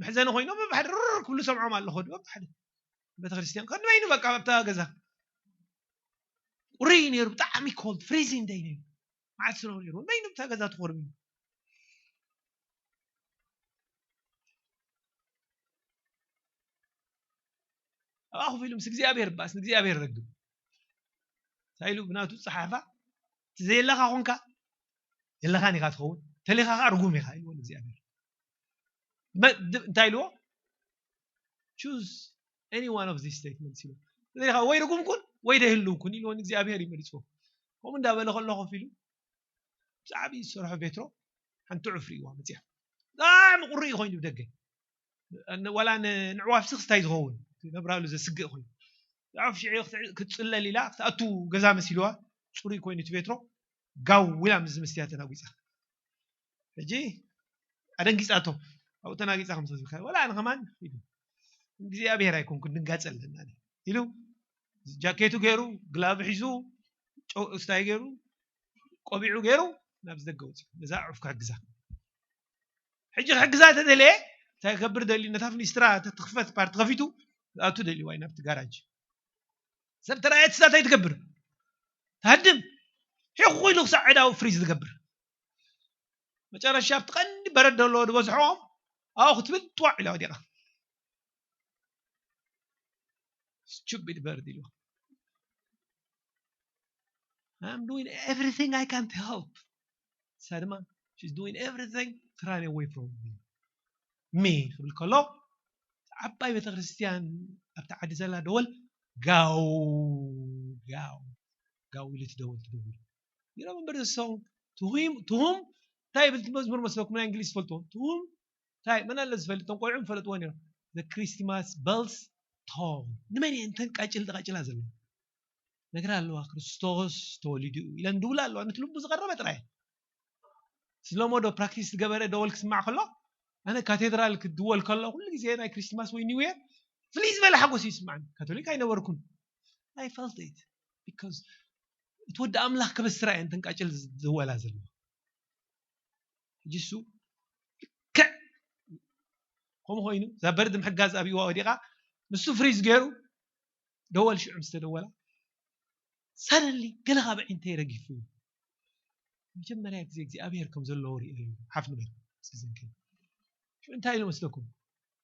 መሕዘኒ ኮይኖም በብሓደ ርር ክብሉ ሰምዖም ኣሎ ከዱ በብሓደ ቤተክርስትያን ከንበይኑ በቃ ኣብታ ገዛ ቁሪ ነይሩ ብጣዕሚ ኮልድ ፍሪዚንግ ደይ ነይሩ መዓት ስኖ ነይሩ በይኑ ኣብታ ገዛ ተኾርቢኑ ኣብኣ ኮፍ ኢሉ ምስ እግዚኣብሔር ባስ ንእግዚኣብሔር ረግም እንታይ ኢሉ ብናቱ ፀሓፋ እቲ ዘየለካ ኮንካ የለኻን ኢኻ ትኸውን ተሊኻ ከዓ ርጉም ኢኻ ኢልዎ እግዚኣብሔር እንታይ ኢልዎ choose any one of these statements ኢልዎ ወይ ርጉም ኩን ወይ ደህልው ኩን ኢልዎ እግዚኣብሔር ይመሪፅዎ ከምኡ እንዳበለ ከሎ ኮፍ ኢሉ ብዛዕቢ ዝሰርሖ ቤትሮ ሓንቲ ዑፍ ርእዋ መፅያ ብጣዕሚ ቁሩእ ኮይኑ ብደገ ዋላ ንዕዋፍሲ ክስታይ ዝኸውን ነብራሉ ዘስግእ ኮይኑ ዑፍ ሽዒ ክትፅለል ኢላ ክትኣቱ ገዛ መሲልዋ ፅሩይ ኮይኑ እቲ ቤትሮ ጋው ኢላ ምስ መስትያ ተናጒፃ ሕጂ ኣደንጊፃቶ ኣብኡ ተናጊፃ ከም ዝብልካ ዋላ ኣነ ከማን እግዚኣብሔር ኣይኮንኩ ድንጋፀ ኣለና ኢሉ ጃኬቱ ገይሩ ግላብ ሒዙ ስታይ ገይሩ ቆቢዑ ገይሩ ናብዚ ደገ ወፂኡ ነዛ ዑፍ ክሕግዛ ሕጂ ክሕግዛ ተደለየ እንታይ ከብር ደልዩ ነታ ፍኒስትራ ተትኽፈት ፓርቲ ከፊቱ ኣቱ ደልዩ ዋይ ናብቲ ጋራጅ ሰብ ተረኣየት ስታ እንታይ ትገብር ትሃድም ሒኹ ኢሉ ክሳዕ ዕዳው ፍሪዝ ዝገብር መጨረሻ ኣብቲ ቀንዲ በረድ ዘለዎ ዝበዝሖም ኣብኡ ክትብል ጥዋዕ ኢላ ወዲቓ stupid bird ኢልዋ I'm doing everything I can to help ንሳ ድማ she's doing everything to run away from me me ክብል ከሎ ዓባይ ቤተክርስትያን ኣብቲ ዓዲ ዘላ ደወል ጋው ጋው ጋው ኢሉ ትደወል ትደውል you remember the song to whom to whom እንታይ ይብል መዝሙር መስለኩም ናይ እንግሊዝ ትፈልጥዎ to whom እንታይ መን ኣሎ ዝፈልጥ ቶም ቆልዑ ፈለጥዎ ነይሮም the Christmas bells toll ንመን እየን እተን ቃጭል ተቃጭላ ዘለዋ ነግራ ኣለዋ ክርስቶስ ተወሊዱ እዩ ኢለን ድውላ ኣለዋ ነቲ ልቡ ዝቀረበ ጥራይ ስለሞ ዶ ፕራክቲስ ዝገበረ ደወል ክስማዕ ከሎ ኣነ ካቴድራል ክድወል ከሎ ኩሉ ግዜ ናይ ክሪስትማስ ወይ ኒው የር ፍልይ ዝበለ ሓጎስ ይስማዕኒ ካቶሊክ ኣይነበርኩን I felt it because እቲ ወዲ ኣምላኽ ከበስራ እየን ተንቃጭል ዝወላ ዘለዋ። ሕጂ እሱ ልክዕ ከምኡ ኮይኑ እዛ በርድ ምሕጋዝ ኣብይዋ ወዲቓ ንሱ ፍሪዝ ገይሩ ደወል ሽዑ ምስ ተደወላ ሳደሊ ገለ ካብ ዒንተይ ረጊፉ እዩ። መጀመርያ ግዜ እግዚኣብሔር ከም ዘለዎ ርእዮ እዩ። ሓፍ ንበል እስኪ ዘንኪ ሽዑ እንታይ ኢሉ መስለኩም?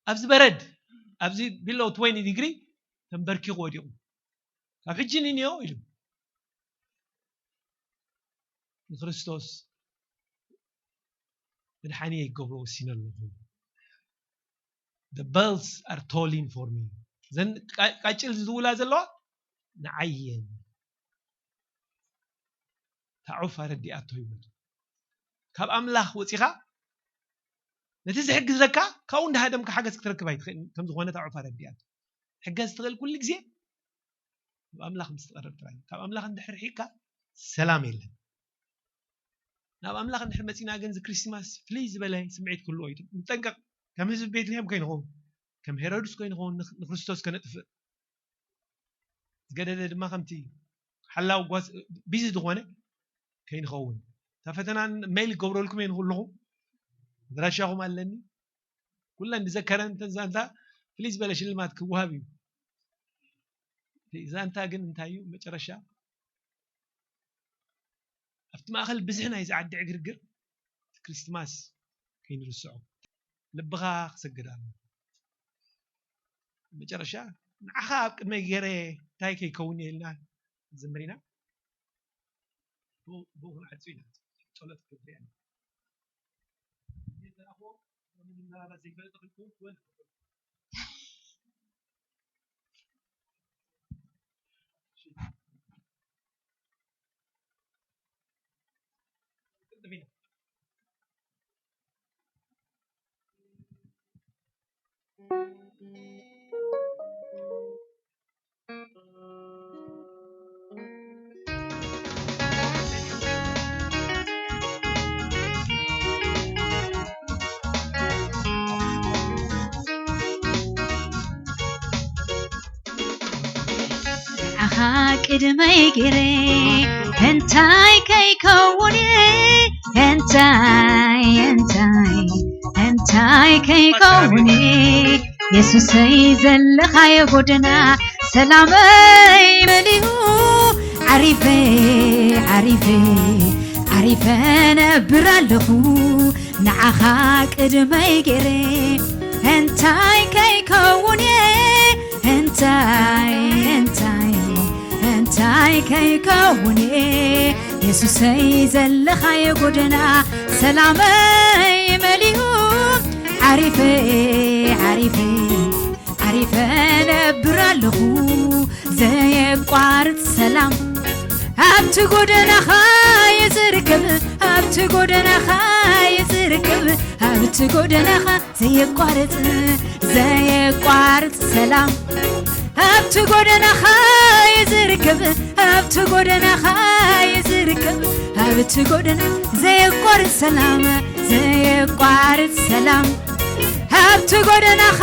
ኣብዚ በረድ ኣብዚ ቢሎ ትወኒ ዲግሪ ተንበርኪኹ ወዲቑ ካብ ሕጂ ንንዮ ኢሉ ንክርስቶስ መድሓኒ ይገብሮ ወሲነ ኣለኹ። The bells are tolling for me። ዘን ቃጭል ዝውላ ዘለዋ ንዓየን ታዑፍ ኣረዲኣቶ ይብሉ። ካብ ኣምላኽ ወፂኻ ነቲ ዝሕግዘካ ካብኡ እንዳሃደምካ ሓገዝ ክትረክብ ኣይትኽእል ከም ዝኾነ ታዑፍ ኣረዲኣቶ። ሕገዝ ትኽእል ኩሉ ግዜ ካብ ኣምላኽ ምስ ትቐርብ ጥራይ። ካብ ኣምላኽ እንድሕር ርሒቕካ ሰላም የለን። ናብ ኣምላኽ እንድሕር መፂና ግን እዚ ክሪስማስ ፍልይ ዝበለ ስምዒት ክህልዎ እዩ። ንጠንቀቕ። ከም ህዝቢ ቤትልሄም ከይንኸውን፣ ከም ሄሮድስ ከይንኸውን፣ ንክ- ንክርስቶስ ከነጥፍእ ዝገደደ ድማ ከምቲ ሓላው ጓስ ቢዚ ዝኾነ ከይንኸውን። እታ ፈተና ሜይል ክገብረልኩም እየ ንኩልኹም። ኣድራሻኹም ኣለኒ። ኩለን ዝዘከረን እተን ዛንታ ፍልይ ዝበለ ሽልማት ክወሃብ እዩ። እቲ ዛንታ ግን እንታይ እዩ መጨረሻ? ኣብቲ ማእኸል ብዝሒ ናይዚ ዓዲ ዕግርግር እቲ ክሪስትማስ ከይንርስዖ ልብኻ ክሰግድ ኣሎ። መጨረሻ ንዓኻ ኣብ ቅድመይ ገይረ እንታይ ከይከውን እየ ኢልና ንዝምር ኢና። ብኡ ብኡ ክንዓጹ ኢና። ጸሎት ክገብር እየ። ንዓኻ ቅድመይ ገይረ እንታይ ከይከውን እየ? እንታይ እንታይ እንታይ ከይከውን እየ? የሱሰይ ዘለኻዮ ጎደና ሰላመይ መሊኡ ዓሪፈ ዓሪፈ ዓሪፈ ነብር ኣለኹ ንዓኻ ቅድመይ ገይረ እንታይ ከይከውን እየ እንታይ እንታይ እንታይ ከይከውን እየ የሱሰይ ዘለኻዮ ጎደና ሰላመይ መሊኡ ዓሪፈ ዓሪፈ ዓሪፈ ነብር ኣለኹ ዘየቋርጽ ሰላም ኣብቲ ጎደናኻ የዝርከብ ኣብቲ ጎደናኻ የዝርከብ ኣብቲ ጎደናኻ ዘየቋርጽ ዘየቋርጽ ሰላም ኣብቲ ጎደናኻ የዝርከብ ኣብቲ ጎደናኻ የዝርከብ ኣብቲ ጎደና ዘየቋርጽ ሰላም ዘየቋርጽ ሰላም ኣብቲ ጎደናኻ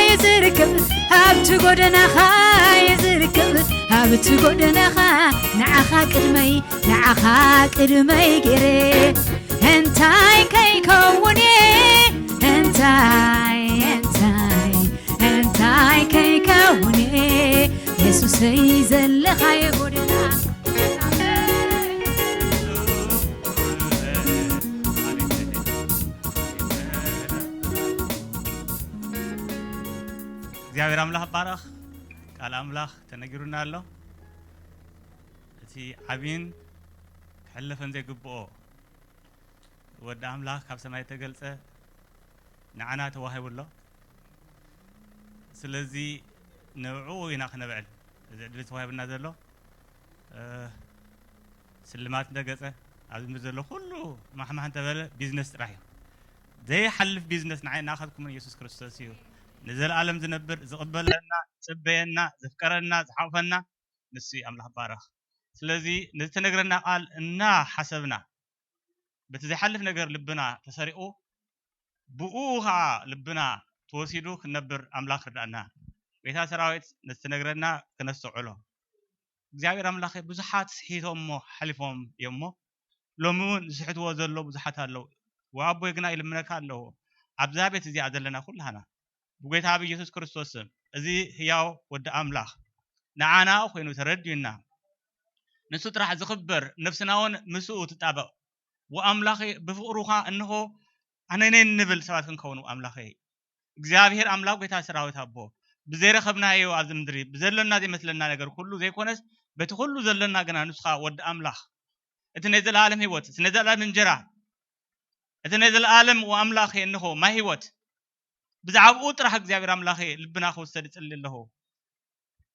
የዝርከብ ኣብቲ ጎደናኻ የዝርከብ ኣብቲ ጎደናኻ ንዓኻ ቅድመይ ንዓኻ ቅድመይ ገይረ እንታይ ከይከውን እየ እንታይ እንታይ እንታይ ከይከውን እየ የሱሰይ ዘለኻዮ ጎደና እግዚኣብሔር ኣምላኽ ባረኽ ቃል ኣምላኽ ተነጊሩና ኣሎ እቲ ዓብይን ክሕለፈን ዘይግብኦ ወዲ ኣምላኽ ካብ ሰማይ ተገልጸ ንዓና ተዋሂቡ ኣሎ ስለዚ ንዕኡ ኢና ክነብዕል እዚ ዕድል ተዋሂብና ዘሎ ስልማት እንደገጸ ኣብዚ ምድሪ ዘሎ ኩሉ ማሕማሕ እንተበለ ቢዝነስ ጥራሕ እዩ ዘይሓልፍ ቢዝነስ ንዓይ ናኻትኩምን ኢየሱስ ክርስቶስ እዩ ንዘለኣለም ዝነብር ዝቕበለና ዝጽበየና ዘፍቀረና ዝሓቑፈና ንሱ እዩ ኣምላኽ ባረኽ ስለዚ ነዚ ተነግረና ቃል እናሓሰብና በቲ ዘይሓልፍ ነገር ልብና ተሰሪቑ ብኡ ኸዓ ልብና ተወሲዱ ክንነብር ኣምላኽ ርዳእና። ጌታ ሰራዊት ነቲ ትነግረና ክነስተውዕሎ። እግዚኣብሔር ኣምላኸ ብዙሓት ስሒቶሞ ሓሊፎም እዮም እሞ፣ ሎሚ እውን ዝስሕትዎ ዘሎ ብዙሓት ኣለዉ። ወኣቦይ ግና ይልምነካ ኣለኹ፣ ኣብዛ ቤት እዚኣ ዘለና ኩላህና ብጎይታ ብኢየሱስ ክርስቶስ ስም፣ እዚ ህያው ወዲ ኣምላኽ ንዓና ኮይኑ ተረዲኡና፣ ንሱ ጥራሕ ዝኽበር፣ ነፍስና እውን ምስኡ ትጣበቕ። ወኣምላኸ ብፍቕሩኻ እንሆ ኣነነይ እንብል ሰባት ክንከውን፣ ወኣምላኸ እግዚኣብሔር ኣምላኽ ጎይታ ሰራዊት ኣቦ፣ ብዘይረኸብናዮ ኣብዚ ምድሪ ብዘለና ዘይመስለና ነገር ኩሉ ዘይኮነስ፣ በቲ ኩሉ ዘለና ግና ንስኻ ወዲ ኣምላኽ፣ እቲ ናይ ዘለኣለም ህይወት፣ እቲ ናይ ዘለኣለም እንጀራ፣ እቲ ናይ ዘለኣለም ወኣምላኸ እንሆ ማይ ህይወት፣ ብዛዕባኡ ጥራሕ እግዚኣብሔር ኣምላኸ ልብና ክውሰድ እጽሊ ኣለኹ።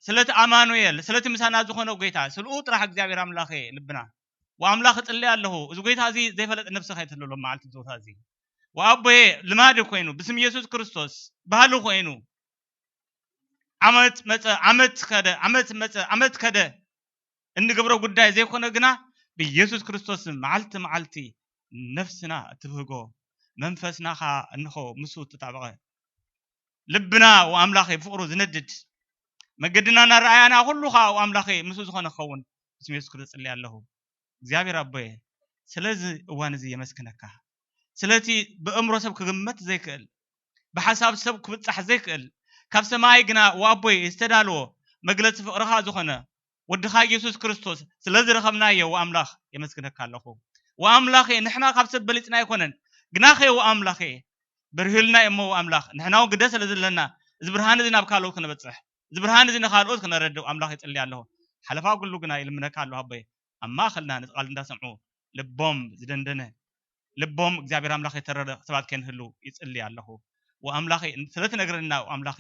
ስለቲ ኣማኑኤል፣ ስለቲ ምሳና ዝኾነ ጎይታ፣ ስልኡ ጥራሕ እግዚኣብሔር ኣምላኸ ልብና ወኣምላኽ እጽሊ ኣለኹ። እዚ ጎይታ እዚ ዘይፈለጥ ነብሲ ከይትህልሎ መዓልቲ ዞታ እዚ። ወኣቦየ ልማድ ኮይኑ፣ ብስም ኢየሱስ ክርስቶስ ባህሊ ኮይኑ፣ ዓመት መጸ፣ ዓመት ከደ፣ ዓመት መጸ፣ ዓመት ከደ፣ እንገብሮ ጉዳይ ዘይኮነ ግና፣ ብኢየሱስ ክርስቶስ መዓልቲ መዓልቲ ነፍስና እትብህጎ፣ መንፈስና ኸኣ እንሆ ምስኡ እተጣበቐ፣ ልብና ወኣምላኸ ብፍቕሩ ዝነድድ፣ መገድና እናረኣያና ኩሉ ኸኣ ወኣምላኸ ምስኡ ዝኾነ ክኸውን ብስም የሱስ ክርስቶስ እጽሊ ኣለኹ። እግዚኣብሔር ኣቦየ፣ ስለዚ እዋን እዚ የመስግነካ። ስለቲ ብእምሮ ሰብ ክግመት ዘይክእል፣ ብሓሳብ ሰብ ክብጻሕ ዘይክእል፣ ካብ ሰማይ ግና ወኣቦይ ዝተዳልዎ መግለጺ ፍቕርኻ ዝኾነ ወድኻ ኢየሱስ ክርስቶስ ስለ ዝረኸብናዮ ወኣምላኽ የመስግነካ ኣለኹ። ወኣምላኸ ንሕና ካብ ሰብ በሊጽና ኣይኮነን፣ ግናኸ ወኣምላኸ በርህልና እሞ ወኣምላኽ ንሕና እውን ግደ ስለ ዘለና እዚ ብርሃን እዚ ናብ ካልኦት ክነበጽሕ፣ እዚ ብርሃን እዚ ንኻልኦት ክነረድእ ኣምላኽ ይጽሊ ኣለኹ። ሓለፋ ኩሉ ግና ይልምነካ ኣለኹ ኣቦየ፣ ኣብ ማእኸልና ነዚ ቃል እንዳሰምዑ ልቦም ዝደንደነ፣ ልቦም እግዚኣብሔር ኣምላኽ የተረረ ሰባት ከንህሉ ይጽሊ ኣለኹ። ወኣምላኸ ስለትነግረና ወኣምላኸ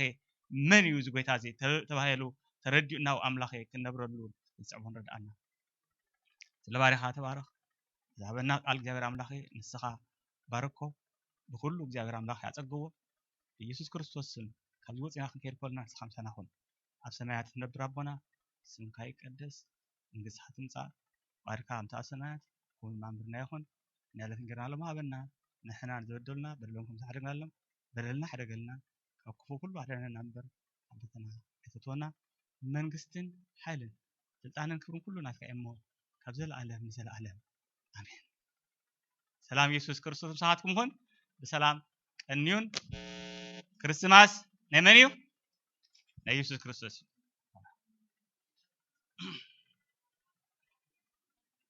መን እዩ እዚ ጎይታ እዚ ተባሂሉ ተረዲኡና ወኣምላኸ ክንነብረሉ ክንስዕቦ ንረድኣና። ስለ ባሪኻ ተባረኽ። ዝሃበና ቃል እግዚኣብሔር ኣምላኸ ንስኻ ባርኮ። ብኩሉ እግዚኣብሔር ኣምላኽ ያጸግቦ። ብኢየሱስ ክርስቶስ ስም ካብዚ ወጺና ክንከይድ ከለና ንስኻ ምሳና ኩን። ኣብ ሰማያት ትነብር ኣቦና ስምካ ይቀደስ፣ መንግስትኻ ትምጻእ፣ ፍቓድካ ከምቲ ኣብ ሰማያት ከምኡ ኣብ ምድርና ይኹን። ናይ ዕለት እንጀራና ሎሚ ሃበና፣ ንሕና ንዝበደሉና በደሎም ከም ዝሓደግናሎም በደልና ሓደገልና፣ ካብ ክፉእ ኩሉ ኣድሕነና እምበር ኣብ ፈተና ኣይተእትወና። መንግስትን ሓይልን ስልጣንን ክብርን ኩሉ ናትካ እዩ እሞ ካብ ዘለኣለም ንዘለኣለም ኣሜን። ሰላም ኢየሱስ ክርስቶስ ምሳኻትኩም ይኹን። ብሰላም ቀንዩን። ክርስማስ ናይ መን እዩ? ናይ ኢየሱስ ክርስቶስ እዩ።